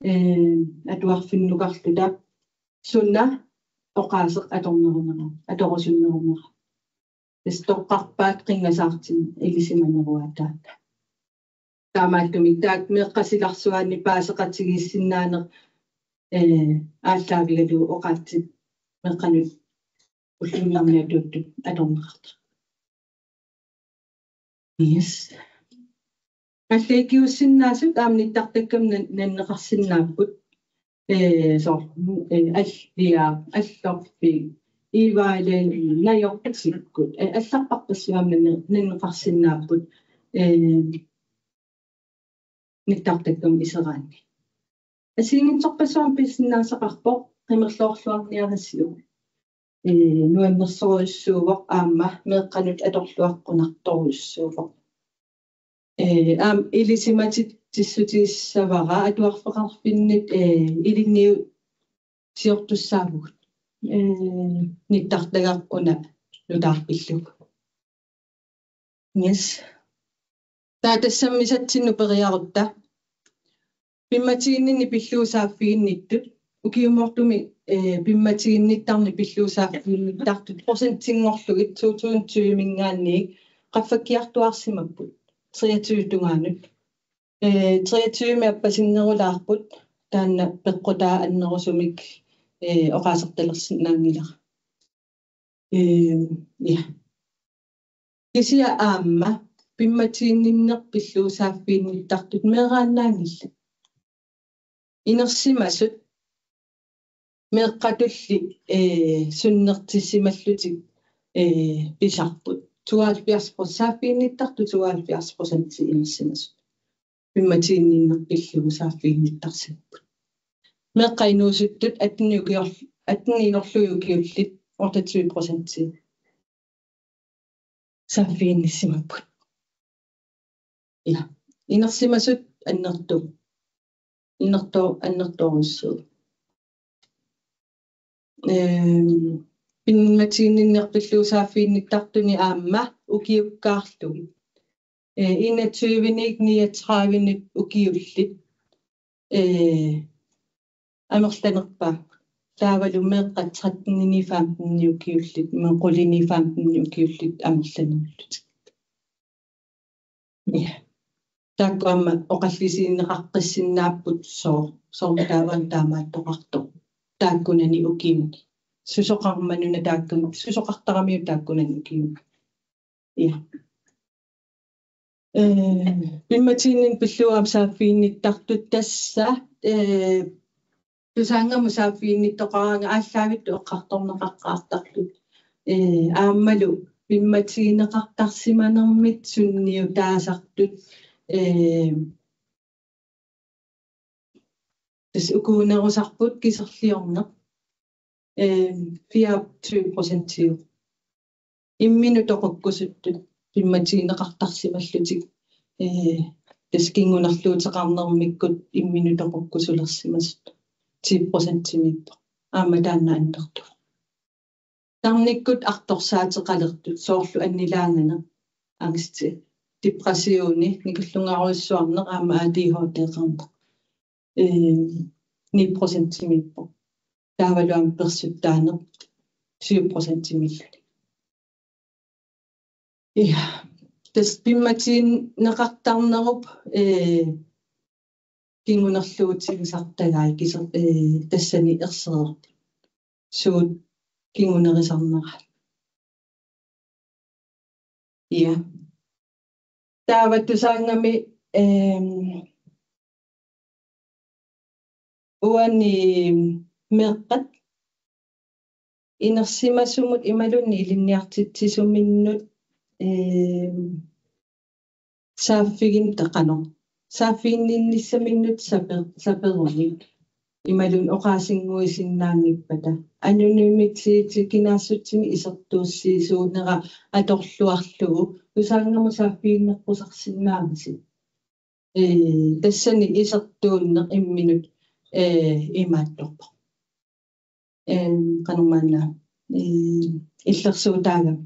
ee, atuarfinnukarluta suna oqaaseq atornerunera, atorusunnerunera. Tassa toqqarpaat qinngasaartinneq ilisimaneruaataata. Taamaattumik taakku meeqqat silarsuaanni paaseqatigiissinnaaneq, ee, aallaavigalugu oqaatsit meeqqanut ulluinnarni atuuttut atorneqartarput. Yes. Allaat ikiuussinnaasut aamma nittartakkami nan-, nanneqarsinnaapput. Ee, soorlu, ee, Alliaq, Allorfik, Ivaalen, Najortikkut, ee, allarpassuarnik nanne-, nanneqarsinnaapput. Ee, nittartakkami iseraanni. Assigiinngitsorpassuarnik pisinnaasaqarpoq, qimerloorluarniarisiuk. Ee, nuannersorujussuuvoq aamma meeqqanut atorluaqqunartorujussuuvoq. Ee, aamma ilisimatitsissutigissavara atuarfeqarfinnit, ee, ilinniusiortussaavugut. Ee, nittartagaq una nutaaq pillugu. Yes. Taava tassami satsinnut periarutta. Pimmatiginninneq pillugu saaffiginnittut. Ukiumoortumik, ee, pimmatiginnittarneq pillugu saaffiginnittartut procentinngorlugit to tusind tyve-minngaanniit qaffakkiartuaarsimapput. Treogtyve tungaanut. Ee, treogtyve-mi appasinnerulaarput taanna peqqutaa annerusumik, ee, oqaasertalersinnaanngilara. Ee, ja. Kisianni aamma pimmatiginninneq pillugu saaffiginnittartut meeraannaanngillat. Inersimasut meeqqatulli, ee, sunnertissimallutik, ee, pisarput. Tooghalvfjerds procent, saaffiginnittartut tooghalvfjerds procent inersimasut. Pimmatiginninneq pillugu saaffiginnittarsimapput. Meeqqat inuusuttut atten ukior-, atten inorlugit ukiullit otteogtyve procent saaffiginnissimapput. Ja. Inersimasut annertu-, annerto-, annertoorujussuuvoq. Ehm, pimmatiginninneq pillugu saaffiginnittartuni aamma ukiukkaarlugit. Ee, enogtyve-nik niogtredive-nik ukiullit, ee, amerlanerpaat. Taavalu meeqqat tretten-inik femten-inik ukiullit, imaluunniit qulinik femten-inik ukiullit amerlanerullutik. Ja. Taakku aamma oqallisigineqaqqissinnaapput soo-, soormi taava taamaattoqartoq. Taakkunani ukiuni. susoqarmat una taakkun, susoqartaramiuk taakkunani ukiumut. Ja. Ee, pimmatiinnarnik pillugu aamma saaffiginnittartut tassa, ee, Tusaannarmut saaffiginnittoqaraangat aallaavittut eqqartorneqaqqaartartut. Ee, aammalu pimmatiineqartarsimanermit sunniutaasartut. Ee, tassa ukuunerusarput kiserliorneq. Ee, fireogtyve procentiuvoq. Imminut toqukkusuttut pimmatiineqartarsimallutik, ee, tassa kingunerluuteqarnermikkut imminut toqukkusulersimasut ti procentimiippoq. Aamma taanna annertuvoq. Tarnikkut artorsaateqalertut soorlu annilaanganeq, angsti, depressioni, nikerlungarujussuarneq aamma A D H D-qarneq. Ee, ni procentimiippoq. Taavalu aamma persuttaaneq syv procentimiilluni. Ja, tassa pimmatiineqartarnerup, ee, kingunerluutigisartagai kise-, ee, tassani ersereerput. Suut kingunerisarneraat. Ja. Taava Tusaannarmi, ehm, uani meeqqat inersimasumut imaluunniit ilinniartitsisuminnut, ehm, saaffigin-, qanoq, saaffiginninnissaminnut sape-, saperuni. Imaluunniit oqaasinnguisinnaanngippata. Anonymiteti kinaassutsimik isertuussiisuunera atorluarlugu. Tusaannarmut saaffiginneqqusarsinnaamisi. Ee, tassani isertuunneq imminut, ee, imaattorpoq. Ee, qanormaanna, ee, illersuutaagami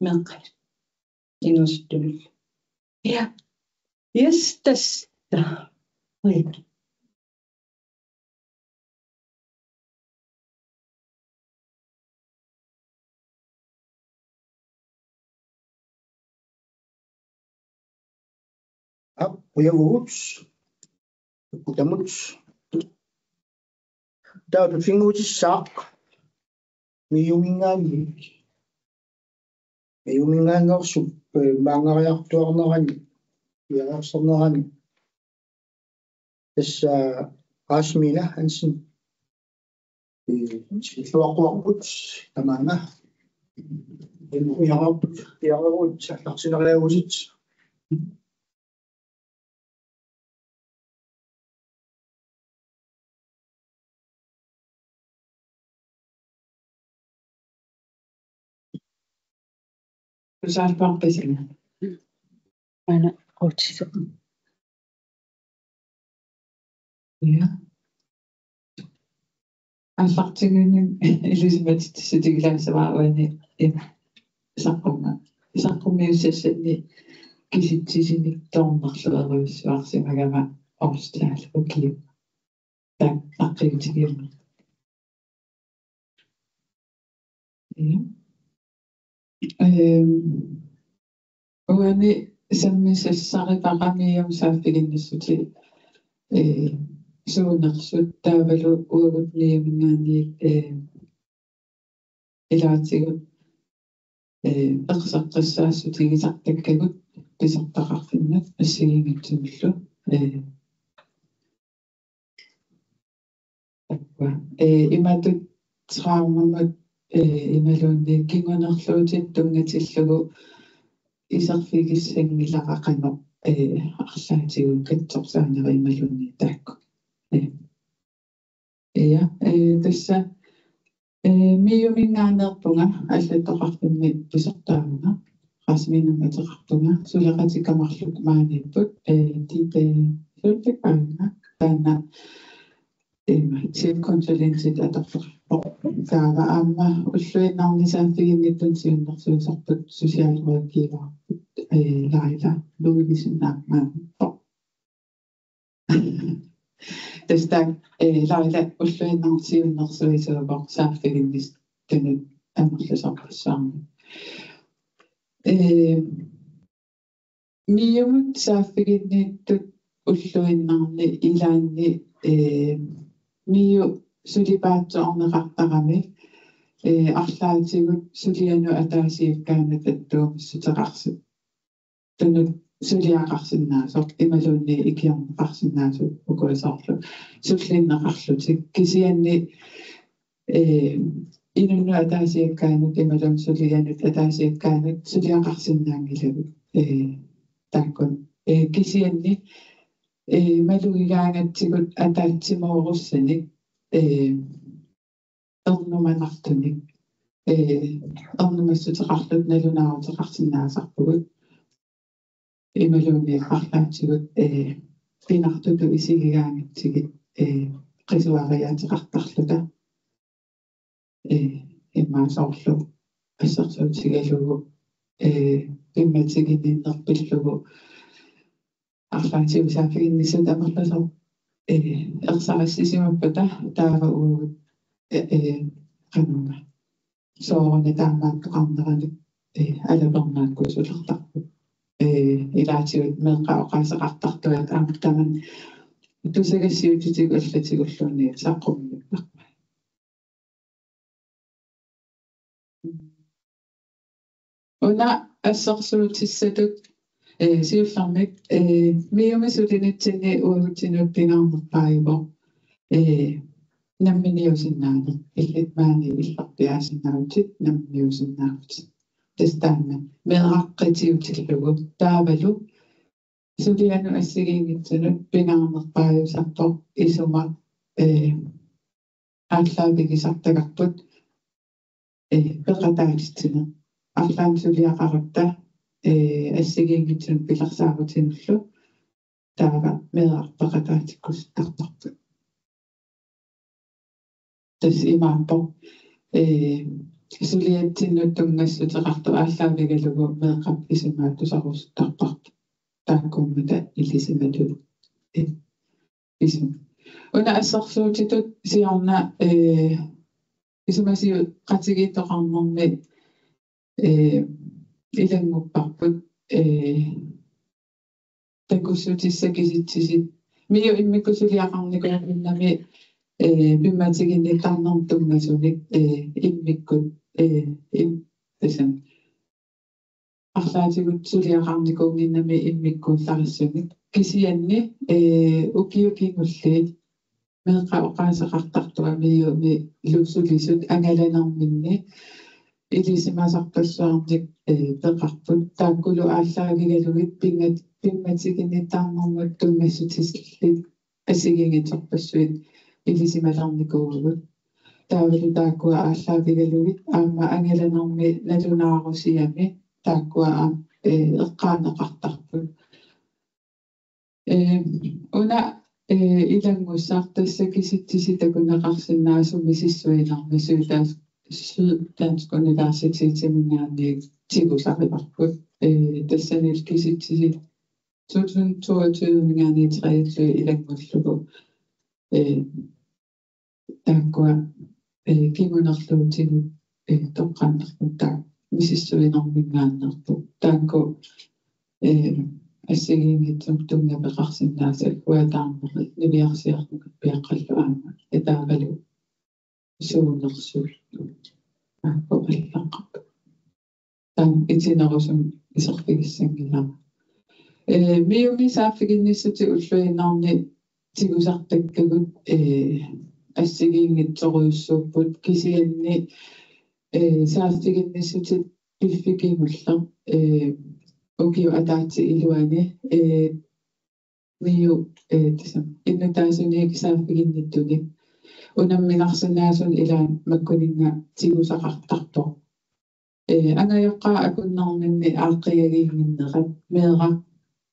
meeqqat inuusuttunut. Ja. Yes, tassa. Oj. Aap, qujavugut. Takutamut. Taava tusinnguutissaaq MIO-minngaanniit. MIO-minngaanneersup, eh, maanngariartuarnerani, piareersarnerani. Tassa Rasmina Hansen. Eh, tikilluaqquarput tamaanga. Ujararput, ujararput, aallartineriarutit. Tusaalpaarpasina. Aana qutsisoq. Ja. Aallartinnginnami ilisimatitsissutigilaassavat uani ima saqqummi-, saqqummiussassanni kisitsisinik toornarluarujussuarsimagama Aarhus Teater ukiut. Taava aqqutigiummat. Ja. Ehm, uani sammisassaripara MIO-mut saaffiginnissutit, eh, suunersut taavalu uagut MIO-minngaanniit, eh, ilaatigut, eh, erseqqissaassutigissartakkagut pisortaqarfinnut assigiinngitsunullu, eh, Takkua. Eh, imatut traumamut, eh, imaluunniit kingunerluutit tunngatillugu iserfigissanngilara qanoq, eh, arlaatigut katsorsaanerit imaluunniit taakku. Eh. Ja, eh, tassa, eh, MIO-minngaanneerpunga allattoqarfimmi pisortaavunga. Rasmiinamik ateqarpunga, suleqatikka marluk maaniipput, eh, Ditte Sølbeck aana, taanna, eh, chefkonsulentit atortoqarpoq. Taava aamma ulluinnarni saaffiginnittut siunnersuisorput socialrådgiverput, eh, Laila Ludvigsen aamma maaniippoq. Tassa, eh, Laila ulluinnarni siunnersuisuuvoq saaffiginnissutinut amerlasoorpassuarnik. Eh, MIO-mut saaffiginnittut ulluinnarni ilaanni, eh, MIO sulipaatsoorneqartarami ee, arlaatigut sulianut ataasiakkaanut attuumassuteqarsi-, tunut suliaqarsinnaasoq imaluunniit ikiorneqarsinnaasoq ukua soorlu sullinneqarlutik. Kisianni, ee, inunnut ataasiakkaanut imaluunniit sulianut ataasiakkaanut suliaqarsinnaanngilagut, ee, taakkua. Ee, kisianni, ee, malugigaangatsigut ataatsimoorussanik, ee, ernumanartunik, ee, ernumassuteqarluta nalunaaruteqarsinnaasarpugut. Imaluunniit arlaatigut, ee, pinartutut isigigaangatsigit, ee, qisuariaateqartarluta. Ee, immaqa soorlu assersuutigalugu, ee, pimmatiginninneq pillugu arlaatigut saaffiginnissut amerlasoq, ee, ersarissisimappata taava uagut, ee, ee, qanormaa sooruna taamaattoqarnerani, ee, alapernaakkusulertarput. Ee, ilaatigut meeqqat oqaaseqartartuat aamma tamanna tusagassiuutitigut allatigulluunniit saqqummiunneqarmat. Una assersuutissatut, ee, siullermik, ee, MIO-mi sulinitsinni uagutsinnut pingaarnerpaajuvoq, ee, namminiusinnaaneq, illit maani illerpiaasinnaavutit, namminiusinnaavutit. Tassa taanna meeraq qitiutillugu taavalu sulianut assigiinngitsunut pingaarnerpaajusarpoq isuma, ee, aallaavigisartagarput, ee, peqataatitsineq. Arlaannik suliaqaratta, ee, assigiinngitsunut pilersaarutinullu taava meeraq peqataatikkusuttarparput. Tassa imaappoq, ee, suliatsinnut tunngassuteqartoq aallaavigalugu meeqqap isumaattusarusuttarparput. Taakkuummata ilisimatut, ee, isummat. Una assersuutitut siorna, ee, isumasiuqatigiittoqarnermi, ee, ilanngupparput, ee, takussutissat kisitsisit. MIO immikkut suliaqarnikuunnginnami, ee, pimmatiginnittarnermut tunngasunik, ee, immikkut, ee, im-, tassami arlaatigut suliaqarnikuunnginnami immikkuullarissunik. Kisianni, ee, ukiut kingulliit meeqqat oqaaseqartartuat MIO-milu sulisut angalanerminni ilisimasarpassuarnik, ee, peqarput. Taakkulu aallaavigalugit pinngat-, pimmatiginnittarnermut tunngasutillit assigiinngitsorpassuit ilisimalernikuuagut. Taavalu taakkua aallaavigalugit aamma angalanermi nalunaarusiami taakkua aam-, ee, eqqaaneqartarput. Ee, una, ee, ilanngussaq tassa kisitsisit takuneqarsinnaasut misissuinermi Syddansk, Syddansk Universitetiminngaanniit tigusarivarput. Ee, tassanilu kisitsisit to tusind toogtyve-minngaanniit treogtyve ilanngullugu, ee, taakkua, ee, kingunerluutigut, ee, toqqaannarput taava misissuinerminngaanneerput. Taakku, ee, assigiinngitsut tunngaveqarsinnaasut agguataarnerit niviarsiarnikuupput piaqqallu aamma. Ee, taavalu suunersut taakku allaqqapput. Taanna itinerusumik iserfigissanngilara. Ee, MIO-mi saaffiginnissutit ulluinnarni tigusartakkagut, ee, assigiinngitsorujussuupput kisianni, ee, saaffiginnissutit piffissaq kingulleq, ee, ukiup ataatsip iluani, ee, MIO, ee, tassami innuttaasunik saaffiginnittunik unamminarsinnaasunik ilaanni makkuninnga tigusaqartarpoq. Ee, angajoqqaat akunnerminni aaqqiagiinnginnerat meeraq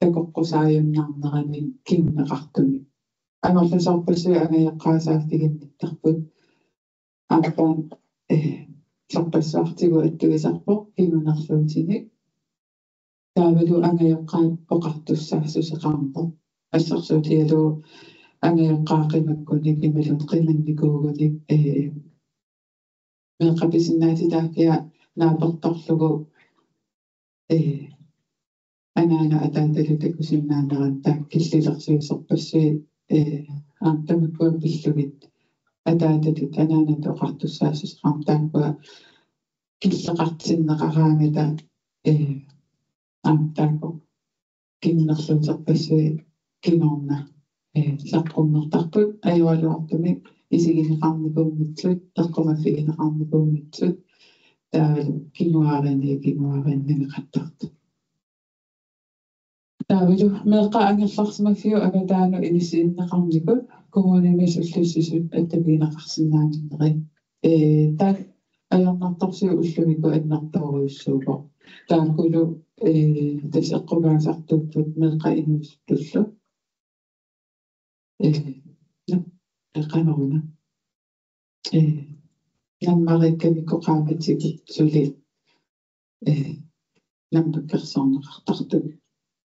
takoqqusaajunnaarnerani kinguneqartunik. Amerlasoorpassuit angajoqqaat saaffiginnittarput. Aamma, ee, sorpassuartigut attuisarpoq kingunerluutinik. Taavalu angajoqqaat oqartussaassuseqarneq. Assersuutigalugu angajoqqaat qimakkunik imaluunniit qimannikuugunik, ee, meeqqat pisinnaatitaaffiat naapertorlugu, ee, anaanat ataatalu takusinnaanerat taakku killilersuisorpassuit, ee, aamma tamakkua pillugit ataatatut anaanatut oqartussaassuseqarmat taakkua killeqartinneqaraangata, ee, aamma taakku kingunerluuterpassuit kingorna, ee, saqqummertarput ajoraluartumik isigineqarnikuunngitsut, eqqumaffigineqarnikuunngitsut, taavalu kinguaariinni kinguaariinnaveqartartut. Taavalu meeqqat angerlarsimaffiup avataanut inissiineqarnikut kommunimi sullissisut attavigineqarsinnaanermik. Ee, taakku ajornartorsiut ullumikkut annertoorujussuupput. Taakkulu, ee, tassa eqqugaasartuupput meeqqat inuusuttullu. Ee, na-, ee, qanoruna. Ee, nammariikkamikku qaammatini suli, ee, nammukkersorneqartartut.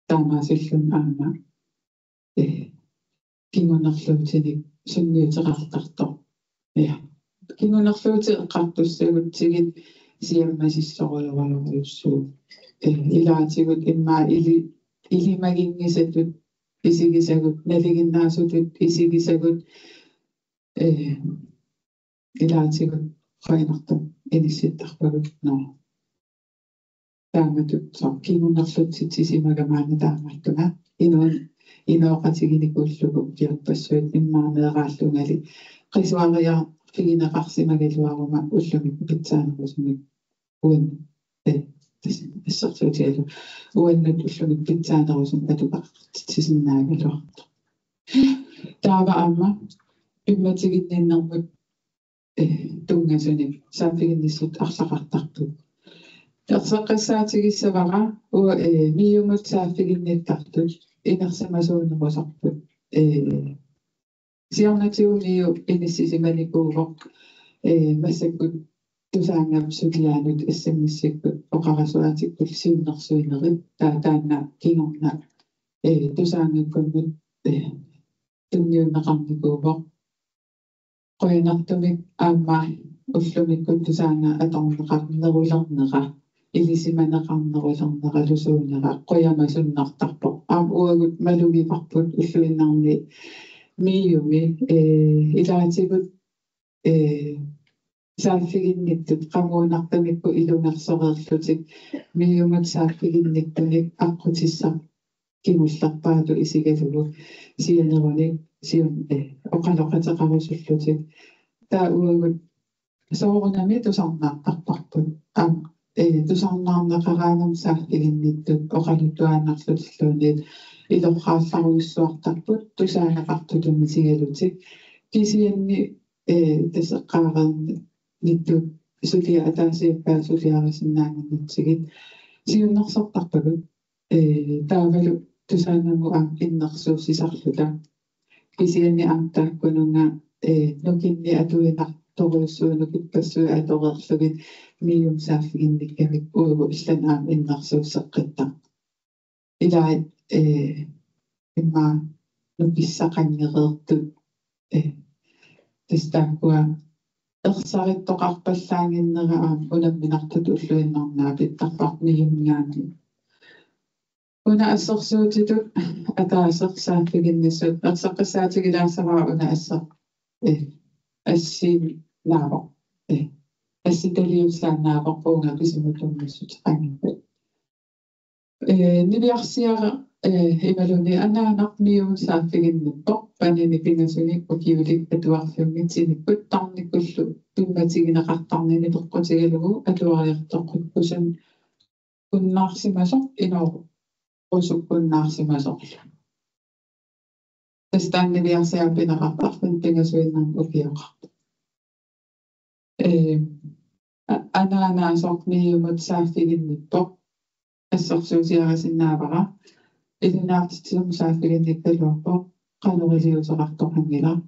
Taamaasilluni aamma, ee, kingunerluutinik sunniuteqartartoq. Ja. Kingunerluutit eqqartussagutsigit siammasissorujorujussuuvoq. Ee, ilaatigut immaqa ili-, ilimaginngisatut isigisagut, nalinginnaasutut isigisagut, ee, ilaatigut qujanartumik inissittarpagut, nå. Taamatut soorlu kingunerlutsitsisimagama maani taamaattunga inuu-, inooqatiginikuullugu ukiorpassuit immaqa meeraallungali qisuariarfigineqarsimagaluaruma ullumikkut pitsaanerusumik uan-, ee, tassa assersuutigalugu uannut ullumikkut pitsaanerusumik atuqartitsisinnaagaluartoq. Taava aamma pimmatiginninnermut, ee, tunngasunik saaffiginnissut arlaqartartut. Erseqqissaatigissavara uagut, ee, MIO-mut saaffiginnittartut inersimasuunerusarput. Ee, siornatigut MIO inissisimanikuuvoq, ee, massakkut Tusaannguup suliaanut S M S-ikkut oqarasuaatikkullu siunnersuinerit, taa-, taanna kingorna, ee, Tusaannguukkunnut, ee, tunniunneqarnikuuvoq. Qujanartumik aamma ullumikkut Tusaannguup atorneqarnerulernera, ilisimaneqarnerulerneralu suunera qujamasunnartarpoq. Aamma uagut malugivarput ulluinnarni MIO-mi, ee, ilaatigut, ee, saaffiginnittut qamuunartumik ilungersoreerlutik MIO-mut saaffiginnittunik aqqutissaq kingullerpaatut isigalugu sianerunik siun-, ee, oqaloqateqarusullutik. Taava uagut soorunami tusarnaartarparput. Aamma, ee, tusarnaarneqaraangamik saaffiginnittut oqaluttuaannarlutilluunniit ilorraallarujussuartarput tusaaneqartutut misigalutik. Kisianni, ee, tassa eqqaareernittut suliat ataasiakkaat suliarisinnaannginnatsigit siunnersortarpagut. Ee, taavalu Tusaannguamut aamma innersuussisarluta. Kisianni aamma taakkununnga, ee, nukinnik atuinartorujussuit nukippassuit atoreerlugit MIO-mut saaffiginnikkamik uagut illit aamma innersuusseqqittarput. Ilai, ee, immaqa nukissaqanngereertut, ee, tassa taakkua ersarittoqarpallaannginnera aamma unamminartutut ulluinnarni naapittarparput MIO-minngaanniit. Una assersuutitut ataaseq saaffiginnissut erseqqissaatigilaassavara una asseq, ee, assinnaavoq, ee, assitaliussaannaavoq uunga pisimut tunngassuteqanngippat. Ee, niviarsiaraq, ee, imaluunniit anaanaq MIO-mut saaffiginnippoq, panini pingasunik ukiulik atuarfiummik tinikkut tarnikkullu pimmatigineqartarnini peqqutigalugu atuariartoqqikkusunnaarsimasoq inoorusukkunnaarsimasorlu. Tassa taanna niviarsiaraq pineqartarfimmi pingasuinnarmik ukioqarpoq. Ee, a-, anaanaasoq MIO-mut saaffiginnippoq. Assersuusiarisinnaavara. Ilinniartitsisumut saaffiginnikkaluarpoq. Qanoq iliuuseqartoqanngilaq.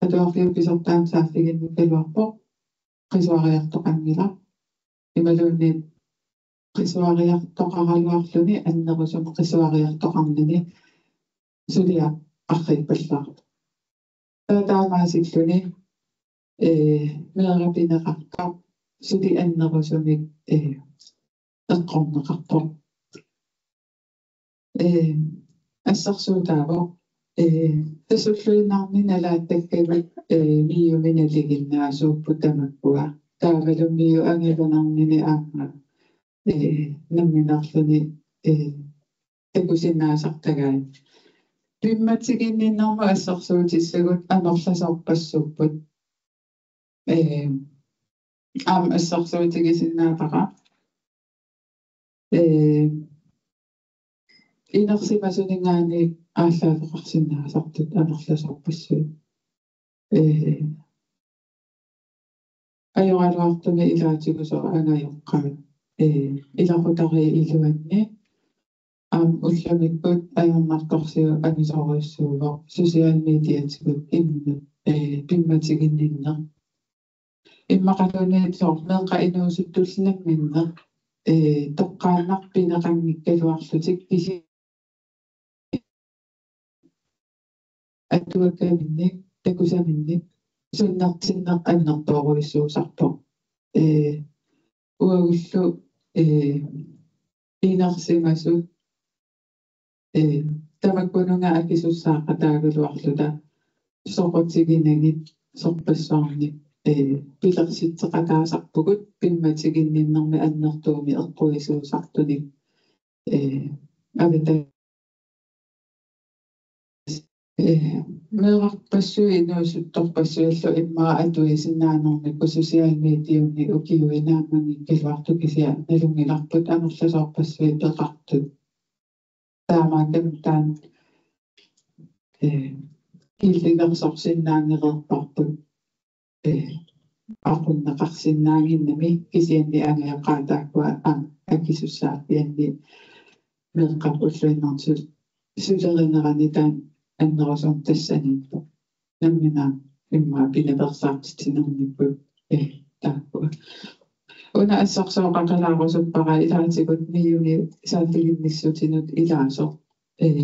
Atuarfiup pisortaanut saaffiginnikkaluarpoq. Qisuariartoqanngilaq. Imaluunniit qisuariartoqaraluarluni annerusumik qisuariartoqarnini suliaq arriippallaarpoq. Taava taamaasilluni, ee, meeraq pineqartoq suli annerusumik, ee, eqqorneqarpoq. Ee, assersuutaavoq, ee, Sulluinnarni nalaattakkagut, ee, MIO-mi nalinginnaasuupput tamakkua. Taavalu MIO angalanarnini aamma, ee, nammineerluni, ee, takusinnaasartagai. Pimmatiginninnermut assersuutissagut amerlasoorpassuupput. Ee, aamma assersuutigisinnaavara. Ee, inersimasuninngaanniit aallaaveqarsinnaasartut amerlasoorpassuit. Ee, ajoraluartumik ilaatigut soorlu angajoqqaat, ee, ilaqutariit iluanni aamma ullumikkut ajornartorsiut angisoorujussuuvoq social mediatigut imminut, ee, pimmatiginninneq. Immaqaluunniit soorlu meeqqat inuusuttullu namminneq, ee, toqqaannaq pineqanngikkaluarlutik kisi- atuakkaminnik, takusaminnik sunnertinneq annertoorujussuusarpoq. Ee, uagullu, ee, inersimasut, ee, tamakkununnga akisussaaqataagaluarluta soqutiginagit sorpassuarnik, ee, pilersitseqataasarpugut pimmatiginninnermi annertuumik eqquisuusartunik, ee, avita- Ee, meerarpassuit inuusuttorpassuillu immaqa atuisinnaanermikkut social mediamik ukiuinnaammanngikkaluartut kisianni nalunngilarput amerlasoorpassuit peqartut. Taamaakkami taanna, ee, killilersorsinnaanngereerparput, ee, aqunneqarsinnaannginnami kisianni angajoqqaat taakkua aamma akisussaaffianni meeqqap ulluinnarni sul-, sulerinerani taanna annerusumik tassaniippoq. Nammineq immaqa pinaveersaartitsinermikkut, ee, taakkua. Una assersuuteqaqilaarusuppara ilaatigut MIO-mi saaffiginnissutinut ilaasoq, ee,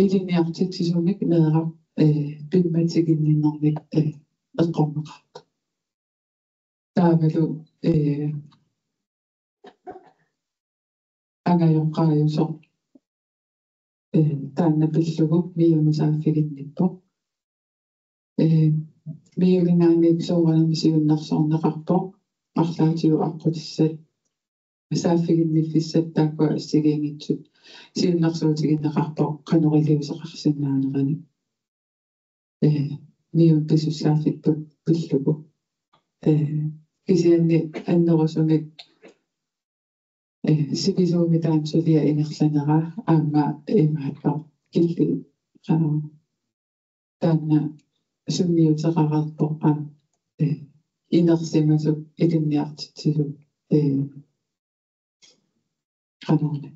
ilinniartitsisumik meeraq, ee, pimmatiginninnermik, ee, eqqorneqartoq. Taavalu, ee, angajoqqaajusoq, ee, taanna pillugu MIO-mi saaffiginnippoq. Ee, MIO-minngaanniit soorunami siunnersorneqarpoq, arlaatigut aqqutissat saaffiginniffissat taakkua assigiinngitsut siunnersuutigineqarpoq qanoq iliuuseqarsinnaanerani. Ee, MIO-mi pisussaaffipput pillugu. Ee, kisianni annerusumik, ee, sivisuumik taanna suliaq ingerlanera aamma imaattoq killi-, qanoq taanna sunniuteqareerpoq aamma, ee, inersimasut ilinniartitsisut, ee, qanoruna.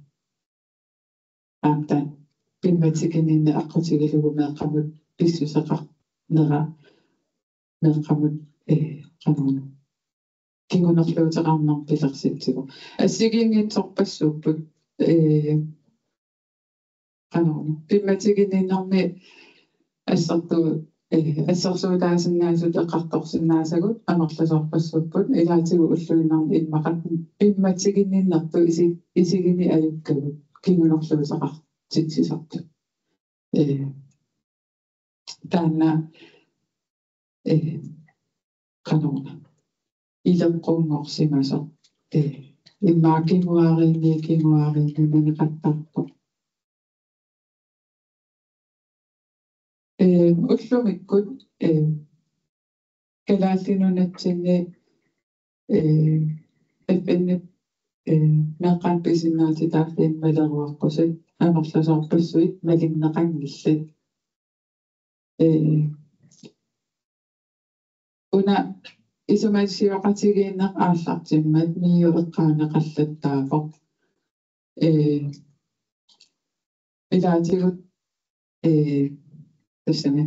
Aamma taanna pimmatiginninneq aqqutigalugu meeqqamut pissuseqarnera meeqqamut, ee, qanoruna. Kingunerluuteqarnermut pilersitsivoq. Assigiinngitsorpassuupput, ee, qanoruna. Pimmatiginninnermi assertu-, ee, assersuutaasinnaasut eqqartorsinnaasagut amerlasoorpassuupput, ilaatigut ulluinnarni immaqa pimmatiginninnertut isi-, isigineq ajukkagut kingunerluuteqartitsisartut. Ee, taanna, ee, qanoruna. Ileqqunngorsimasoq. Ee, immaqa kinguaariinni, kinguaariinni maneqattaarpoq. Ee, ullumikkut, ee, Kalaallit Nunatsinni, ee, F N-ip, ee, meeqqat pisinnaatitaallit maleruaqqusaat amerlasoorpassuit malinneqanngillat. Ee, una isumasioqatigiinneq aallartimmat MIO eqqaaneqallattaavoq. Ee, ilaatigut, ee, tassami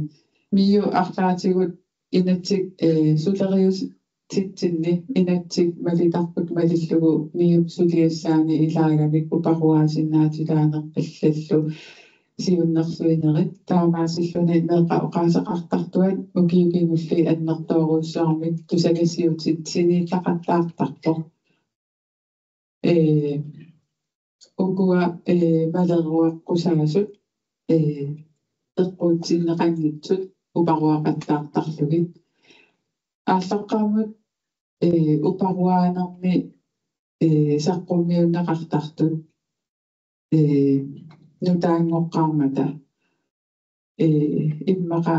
MIO arlaatigut inatsit, ee, sulerius-, titsinni inatsit malitarput malillugu MIO-p suliassaani ilaagamik uparuaasinnaatitaaneq allallu siunnersuinerit taamaasilluni meeqqat oqaaseqartartuat ukiut kingulliit annertoorujussuarmik tusagassiuutitsiniittaqattaartarpoq. Ee, ukua, ee, maleruaqqusaasut, ee, eqquutsinneqanngitsut uparuaqattaartarlugit. Aallaqqaammut, ee, uparuaanermi, ee, saqqummiunneqartartut, ee, nutaanngoqqaarmata, ee, immaqa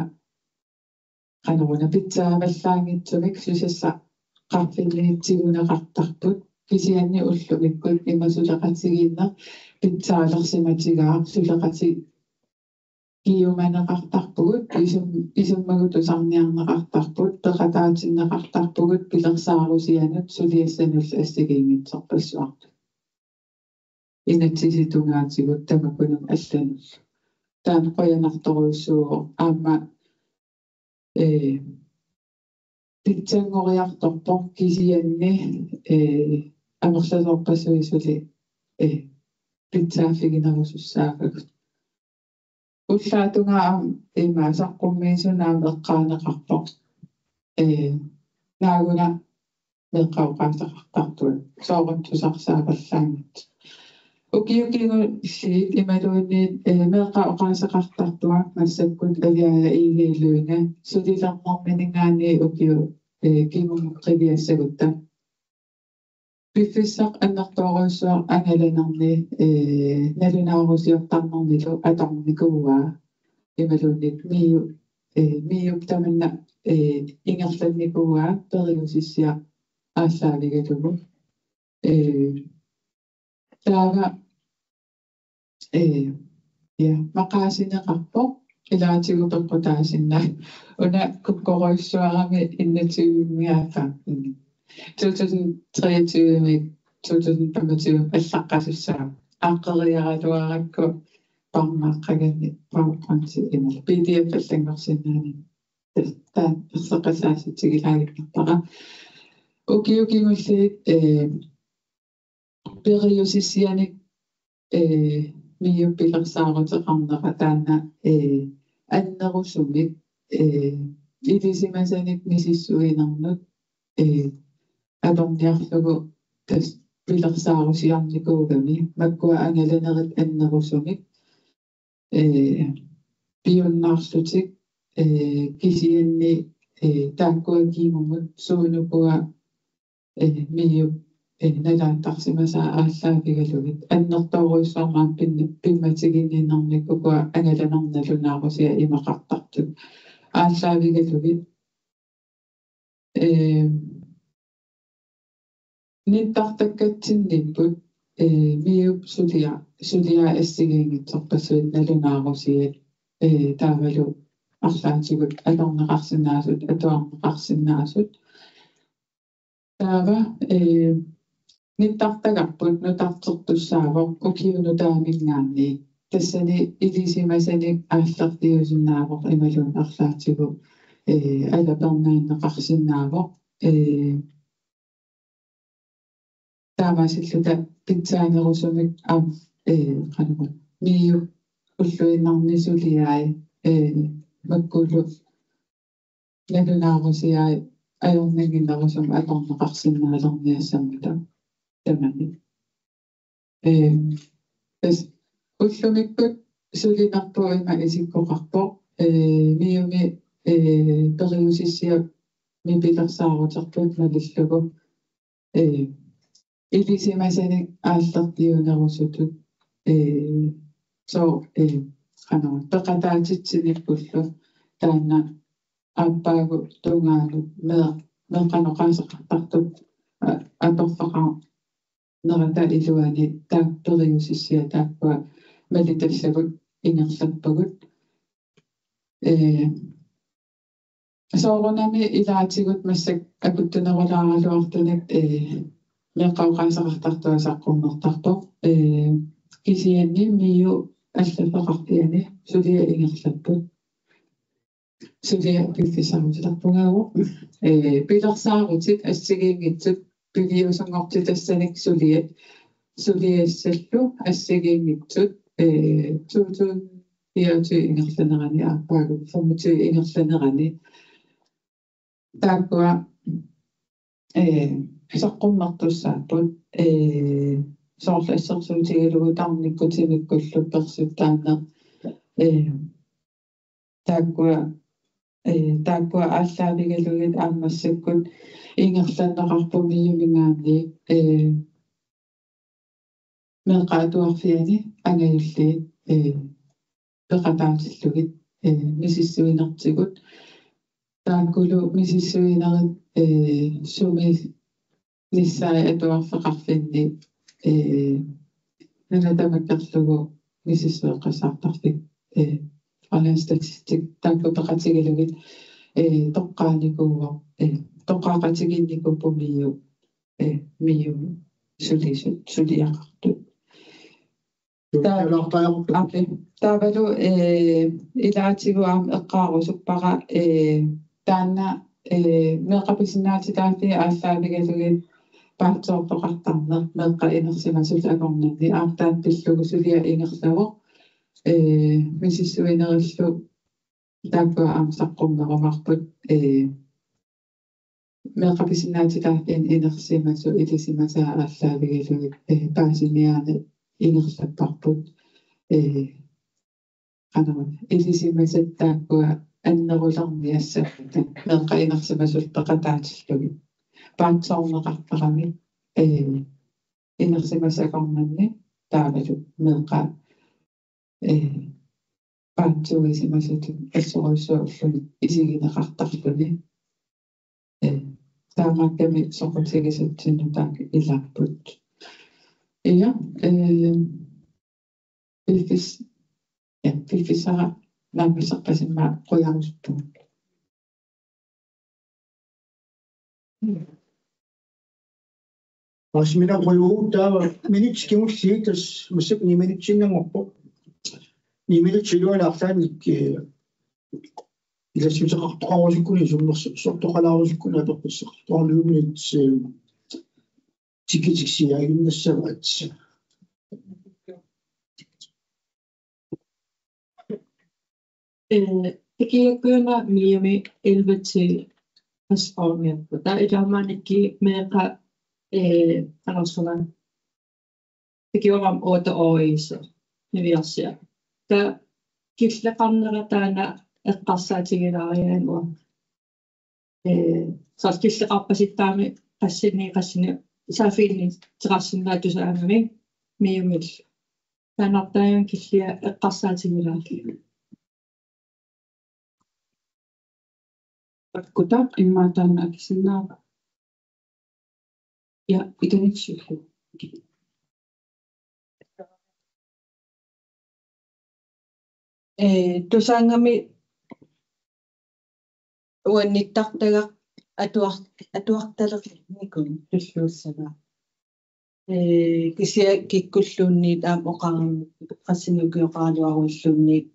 qanoruna pitsaavallaanngitsumik susassaqarfinniitsuuneqartarput, kisianni ullumikkut ima suleqatigiinneq pitsaalersimatigaaq, suleqatigiumaneqartarpugut, isum-, isummagut tusarniarneqartarput, peqataatinneqartarpugut pilersaarusianut suliassanullu assigiinngitsorpassuarnut. Inatsisip tungaatigut tamakkununnga allanullu. Taanna qujanartorujussuuvoq aamma, ee, pitsanngoriartorpoq kisianni, ee, amerlasoorpassuit suli, ee, pitsaaffiginerusussaavagut. Ullaatungaa aamma ima saqqummiisunut aamma eqqaaneqarpoq. Ee, naaguna meeqqat oqaaseqartartut soorunami tusarsaavallaanngitsut. Ukiut kingulliit imaluunniit, ee, meeqqat oqaaseqartartut massakkut Aliaja Egede Lynge sulilernerminngaanniit ukiut, ee, kingumut qiviassagutta. Piffissaq annertoorujussuaq angalanerni, ee, nalunaarusiortarnernilu atornikuuaa imaluunniit MIO, ee, MIO-p tamanna, ee, ingerlannikuuaa periusissiaq aallaavigalugu. Ee, taava, ee, ja, maqaasineqarpoq ilaatigut peqqutaasinnaavoq. Una kukkorujussuarami enogtyve-miit aatsaat. To tusind treogtyve-miit to tusind femogtyve allaqqasussaavoq. Aaqqeriaraluarakku parmaaqqagami PowerPointi imaluunniit PDF allanngorsinnaanani. Taanna erseqqissaatigilaaginnarpara. Ukiut kingulliit, ee, periusissianik, ee, MIO-p pilersaaruteqarnera taanna, ee, annerusumik, ee, ilisimasanik misissuinernut, ee, atorniarlugu tassa pilersaarusiornikuugami makkua angalanerit annerusumik, ee, piunnaarlutik, ee, kisianni, ee, taakkua kingumut suunukua, ee, MIO-p, ee, nalaattarsimasaa aallaavigalugit. Annertoorujussuarmik pin-, pimmatiginninnermik ukua angalanermik nalunaarusiat imaqartartut aallaavigalugit. Ee, nittartakkatsinniipput, ee, MIO-p suliat, suliat assigiinngitsorpassuit nalunaarusiat, ee, taavalu arlaatigut atorneqarsinnaasut, atuarneqarsinnaasut. Taava, ee, nittartagarput nutartertussaavoq ukiup nutaaminngaanniit. Tassani ilisimasanik aallerliusinnaavoq imaluunniit arlaatigut, ee, alapernaanneqarsinnaavoq. Ee, taamaasilluta pitsaanerusumik aamma, ee, qanoruna, MIO-p ulluinnarni suliai, ee, makkulu nalunaarusiai ajornannginnerusumik atorneqarsinnaalerniassammata tamani. Ee, tassa ullumikkut sulinerput ima isikkoqarpoq, ee, MIO-mi, ee, periusissiami pilersaaruterput malillugu, ee, ilisimasanik aallerliunerusutut, ee, soorlu, ee, qanoruna, peqataatitsinikkullu taanna aappaagu tungaanut mee-, meeqqanut oqaaseqartartut, a-, atorfaqarnerata iluani taakku periusissiat taakkua malittagut ingerlappagut. Ee, soorunami ilaatigut massakkut akuttunerulaaraluartunik, ee, meeqqat oqaaseqartartut saqqummertarpoq. Ee, kisianni MIO-p allaffeqarfiani suliat ingerlapput. Suliaq piffissarutilerpungaavoq. Ee, pilersaarutit assigiinngitsut piviusunngortitassanik suliat, suliassallu assigiinngitsut, ee, to tusind fireogtyve ingerlanerani aappaagu femogtyve ingerlanerani. Taakkua, ee, saqqummertussaapput, ee, soorlu assersuutigalugu tarnikkut timikkullu persuttaanneq, ee, taakkua, eh, taakkua aallaavigalugit aamma massakkut ingerlanneqarput MIO-minngaanniit, eh, meeqqat atuarfianni angajulliit, eh, peqataatillugit, eh, misissuinertigut. Taakkulu misissuinerit, eh, suminissaat atuarfeqarfinni, eh, nuna tamakkerlugu misissueqqasaartarfik, eh, Grønlands Statistik taakku peqatigalugit, eh, toqqaanikuuvoq, eh, toqqaaqatigiinnikuupput MIO, eh, MIO sulisut, suliaqartut. Taa-, Taalaartaajortu. Api. Taavalu, eh, ilaatigut aamma eqqaarusuppara, eh, taanna, eh, meeqqat pisinnaatitaaffii aallaavigalugit paatsoortoqartarneq meeqqat inersimasut akornanni aamma taanna pillugu suliaq ingerlavoq, eh, misissuinerillu taakkua aamma saqqummerumaarput, eh, meeqqat pisinnaatitaaffii inersimasut ilisimasaat aallaavigalugit, eh, paasiniaannarneq ingerlapparput, eh, qanoq ilisimasat taakkua annerulerniassappata meeqqat inersimasut peqataatillugit. Paatsoorneqartarami, eh, inersimasut akornanni taavalu meeqqat, eh, paatsuuisimasutut assorujussuaq ulluni isigineqartarluni. Eh, taamaakkami soqutigisatsinnut taakku ilaapput. Ja, eh, piffis-, ja, piffissara naammasseqqasimma qujanarsuaq. Paasimineq qujanaq, taava minutsit kingulliit, tassa massakkut ni minutsiinnanngorpoq. Ni minutsit iluanni arlaannik, eh, ilassutigeqqaarusukkunik isummersortoqalaarusukkuni apeqqutissaqartoqarniunit, eh, tikitiksiaaginnassavaat. Eh, ikiakkuna MIO-mi elleve til tres-orniarput. Taava ilaamannakkit meeqqat, eh, alarsuga. Ikiorama otte-årige niviarsiat. Taava killeqarnera taanna eqqarsaatigilaariarami. Eh, soorlu killeqarpasittaarami qassinik qassinik saaffiginninneqarsinnaasut Tusaanngamik MIO-mik. Taannartaajun killia eqqarsaatigilaarlugu. Takkutaq immaqa taanna akisinnaava? Ja, itanitsiullu. Eh, Tusaanngami uannittartagaq atuar-, atuartalernikun tulluussavaa. Eh, kisianni kikkulluunniit aamma oqarami qassinik ukioqaraluaruilluunniit.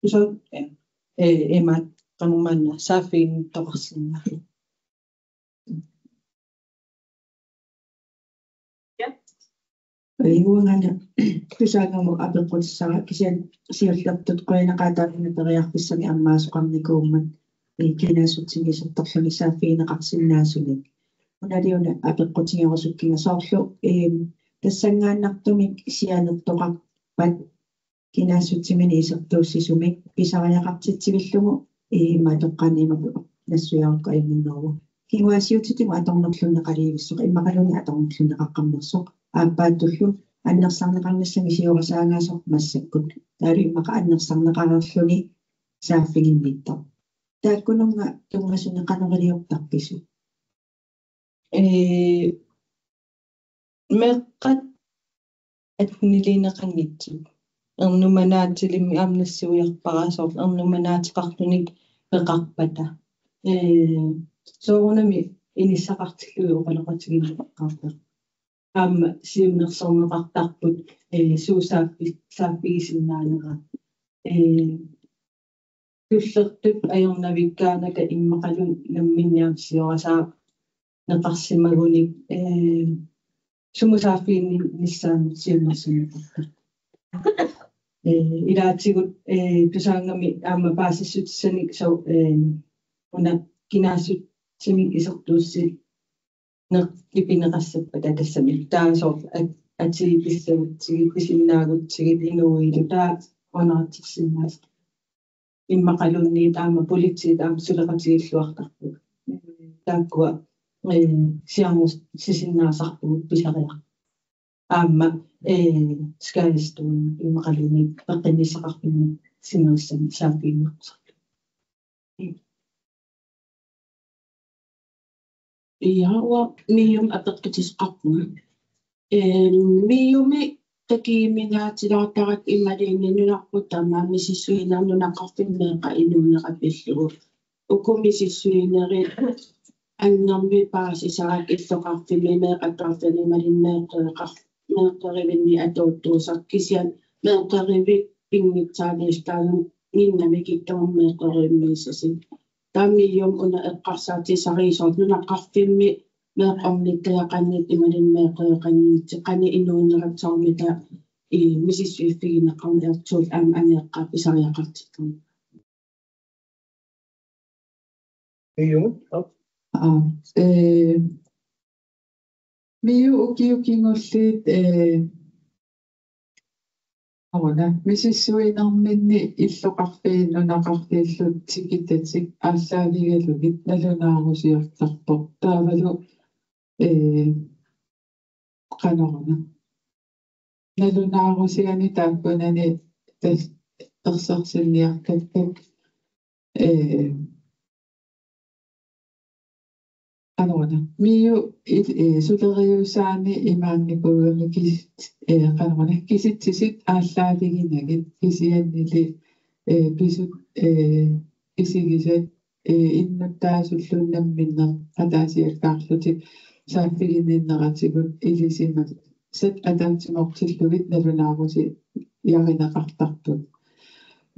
Usoq, eh, eh, imaat qanummaanna saaffiginnittoqarsinnaavoq. Ja. Uanga Tusaanngamut apeqqutissara kisianni siullertut qujanaqaaq taanna periarfissamik ammaasoqarnikuummat, eh, kinaassutsimiittorluni saaffigineqarsinnaasunik. Unaliuna apeqqutigerusukkiga soorlu, eh, tassanngaannartumik sianertoqarpat kinaassutsiminik isertuussisumik pisariaqartitsivillugu, eh, immaqa toqqaannaq imatut nassuiarukku ajunngitsoq. Kinguaassiuutitigut atornerlunneqalivissoq, immaqaluunniit atornerlunneqaqqammersoq. Aappaattullu annersarneqarnissamik siorasaangaasoq massakkut. Taavalu immaqa annersarneqareerluni saaffiginnittoq. Taakkununnga tunngasuni qanoq iliortarpisu? Eh, meeqqat atteniliineqanngitsut. Ernumanaatsilimmik aamma nassuiarpara soorlu ernumanaateqartunik peqarpata. Eh, soorunami inissaqartillugit oqaloqatigineqartarput. Aamma siunnersorneqartarput, eh, suut saaffi-, saaffigisinnaanera. Eh, tullertut ajornavikkaanata immaqaluunniit namminneq aamma siorasaarneqarsimagunik, eh, sumut saaffiginnissaanut siunnersorneqartarput. Eh, ilaatigut, eh, Tusaanngami aamma paasissutissanik so-, eh, una kinaassutsimik isertuussi- neq-, pineqassappata tassami. Taava soorlu at-, atii pissagutsigit, pisinnaagutsigit, inuuilu taava oqaasersinnaasoq. immaqaluunniit aamma politiit aamma suleqatigiilluartarput. Taakkua, eh, siamu-, sisinnaasarpugut pisariaq. Aamma, eh, skadestuen immaqaluunniit peqqinnissaqarfimmi sinerissami saaffiginneqqusaarlugu. Iaa, uanga MIO-mik apeqqutissaqarpunga. Ehm, MIO-mi takujuminaatilaartarakku imaluunniit nunarput tamaat misissuineq nunaqarfimmi meeqqat inuunera pillugu. Uku misissuinerit annermik paasisarakku illoqarfimmi meeqqat taarfiani imaluunniit meeqqereqar-, meeqqerivinni atuuttuusarput kisianni meeqqerivik pinngitsaaliissutaa nginnami kikkammut meeqqerivimmiissuseq. Taava MIO-mi una eqqarsaatisarisoq nunaqarfimmi meeqqornikkajaqanngitsoq imaluunniit meeqqereqanngitsoq qanoq inuuneratsormita i misissuiffigineqarneq ertuul aamma angajoqqaat pisariaqartikkamik. MIO. Aa, eh, MIO ukiut kingulliit, eh, una misissuinerminni illoqarfiit nunaqarfiillu tikitatik aallaavigalugit nalunaarusiortarpoq. Taavalu, eh, qanoruna. Nalunaarusianik taakkunani tas-, ersersinniartakkakka, eh, qanoruna. MIO il-, eh, suleriusaani imaannikuugami kis-, eh, qanoruna. Kisitsisit aallaaviginagit kisiannili, eh, pisut, eh, isigisat, eh, innuttaasullu namminneq ataasiakkaarlutik saaffiginninneratigut ilisimasat ataatsimoortillugit nalunaarusiarineqartarput.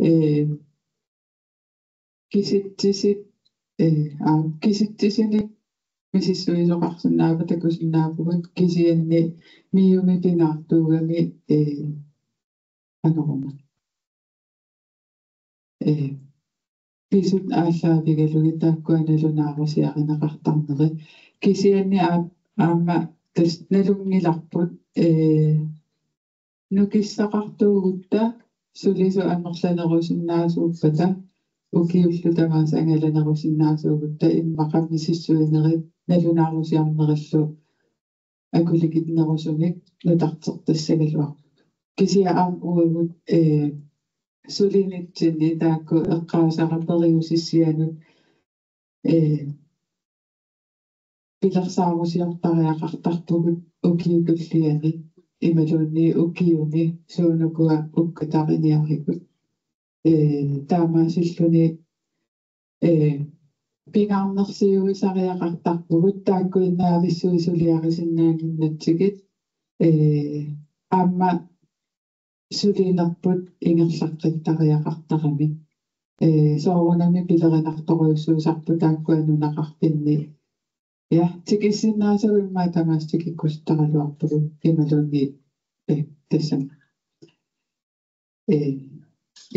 Eh, kisitsisit, eh, aa, kisitsisinit misissuisoqarsinnaavugut, takusinnaavugut kisianni MIO-mi pingaartuugami, eh, qanoruna. Eh, pisut aallaavigalugit taakkua nalunaarusiarineqartarneri. Kisianni aa-, aamma tassa nalunngilarput, eh, nukissaqartuugutta sulisut amerlanerusinnaasuuppata ukiullu tamaasa angalanerusinnaasuugutta immaqa misissuinerit nalunaarusiarnerillu akulikinnerusumik nutartertassagaluarput. Kisianni aamma uagut, eh, sulinitsinni taakku eqqaasara periusissianut, eh, pilersaarusiortariaqartarpugut ukiut tulliani imaluunniit ukiuni suunukua ukkutariniarigut. Eh, taamaasilluni, eh, pingaarnersiuisariaqartarpugut taakkuinnaavissuit suliarisinnaannginnatsigit, eh, aamma sulinerput ingerlaqqittariaqartarami. Eh, soorunami pilerinartorujussuusarput taakkua nunaqarfinni. Ja, tikissinnaasagut immaqa tamaasa tikikkusuttaraluarpugut imaluunniit, eh, tassami. Eh,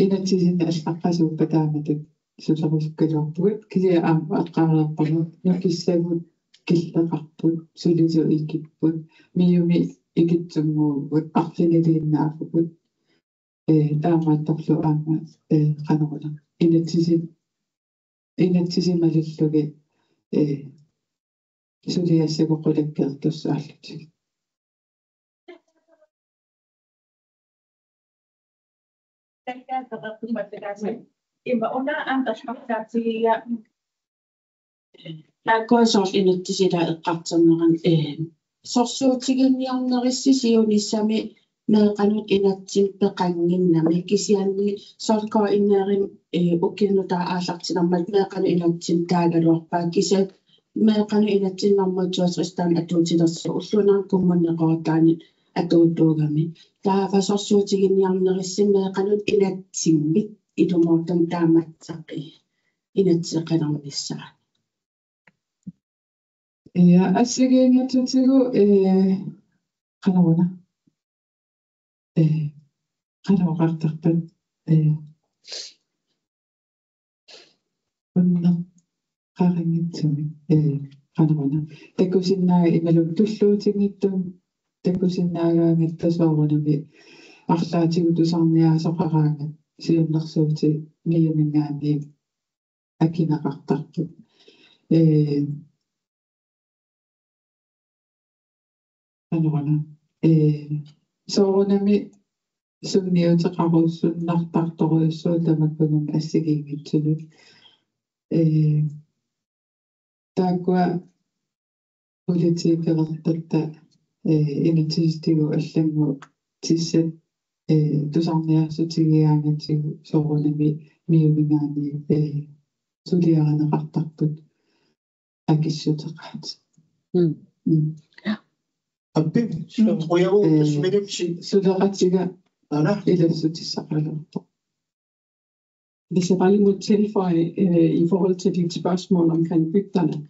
inatsisinik allaqqasuuppata taamatut sulerusukkaluarpugut, kisianni aamma eqqaareerparput nukissagut killeqarput, sulisut ikipput, MIO-mi ikittunnguuvugut, arfiniliinnaavugut, eh, taamaattorlu aamma, eh, qanoruna. Inatsisit, inatsisit malillugit, eh, suliassagut qulakkeertussaallutik. Ima una antaspartaatigia. Taakkua soorlu inatsisit eqqartornerat, eh, sorsuutiginninniarnerissi siunissami meeqqanut inatsimmik peqannginnami kisianni soorlu K N R-imi, eh, ukiunut aallartilermat meeqqanut inatsimmik taagaluarpaa kisianni meeqqanut inatsimmik normu toogtres taanna atuutilersoq ulloq naanerani kommune Qortaani atuuttuugami. Taava sorsuutiginninniarnerissi meeqqanut inatsimmik ilumoortumik taamaattoq inatseqalernissaa. Ja, assigiinngitsutigut, eh, qanoruna. Eh, qanoq oqartarpat, eh, unneqqarinngitsumik, eh, qanoruna. Takusinnaa-, imaluunniit tulluutinngitsumik takusinnaagaangatta soorunami arlaatigut tusarniaasoqaraangat siunnersuutit MIO-minngaanniit akineqartarput. Ee, anorana. Ee, soorunami sunniuteqarussunnartartorujussuuvoq tamakkununnga assigiinngitsunut. Ee, taakkua politikereqatta, ee, inatsisitigut allanngortissat, ee, tusarniaassutigigaangatsigu soorunami MIO-minngaanniit, ee, suliarineqartarput akissuteqaat. Mm. Mm. Appi, mm, qujavugut, ee, minutsi. Suleqatiga, aana, ilassutissaqalerpoq. Hvis jeg bare lige må tilføje, øh, i forhold til dit spørgsmål omkring bygderne,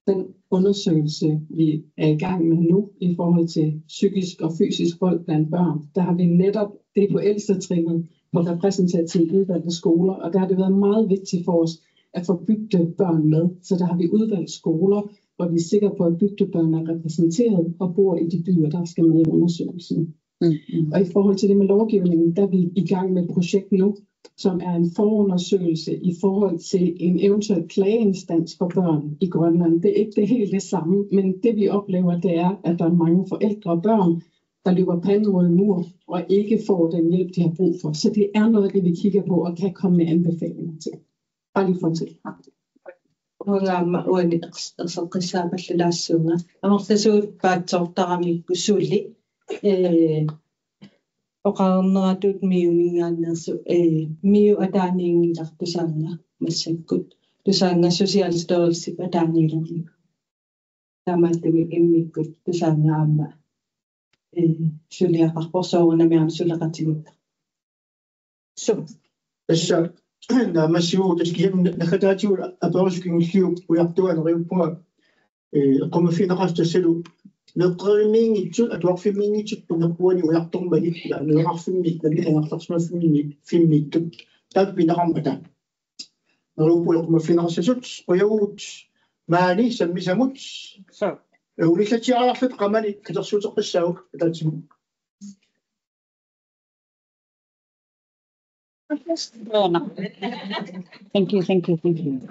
den undersøgelse, vi er i gang med nu i forhold til psykisk og fysisk vold blandt børn, der har vi netop, det er på ældste trinnet på repræsentativt udvalgte skoler, og der har det været meget vigtigt for os at få bygdebørn med. Så der har vi udvalgt skoler, hvor vi er sikre på, at bygdebørn er repræsenteret og bor i de byer, der skal med i undersøgelsen. Mm. Og i forhold til det med lovgivningen, der er vi i gang med et projekt nu, som er en forundersøgelse i forhold til en eventuel klageinstans for børn i Grønland. Det er ikke det helt det samme, men det vi oplever, det er, at der er mange forældre og børn, der løber panden mod en mur og ikke får den hjælp, de har brug for. Så det er noget af det, vi kigger på og kan komme med anbefalinger til. Bare lige for at tilføje. Uanga aamma uani ers-, erseqqissaapallalaassuunga. Amerlasuut paatsoortaramikku suli. Ee, oqarneratut MIO-minngaanneersoq, ee, MIO ataaniinngilaq Tusaannga massakkut. Tusaannga Socialstyrelsip ataaniilerlugu. Taamaattumik immikkut Tusaannga aamma, ee, suliaqarpoq soorunami aamma suleqatigiittut. Suu. Tassa naammassivugut, tassa kisianni naggataatigut aperisut kingulliit ujartuaannarujussuuvunga, ee, eqqumaffigineqartoq tassalu meeqqerimiinngitsut, atuarfimmiinngitsut, pingaartumik ujartormagit, ila meerarfimmi, nammineq angerlarsimaffimmi, -fimmiittut, taakku pineqarmata. Neriuppunga eqqumaffigineqassasut, qujavugut maani sammisamut. Suu. Ee, unillatsiariarluta qamani katersuuteqqissaaq ataatsimut. Thank you, thank you, thank you.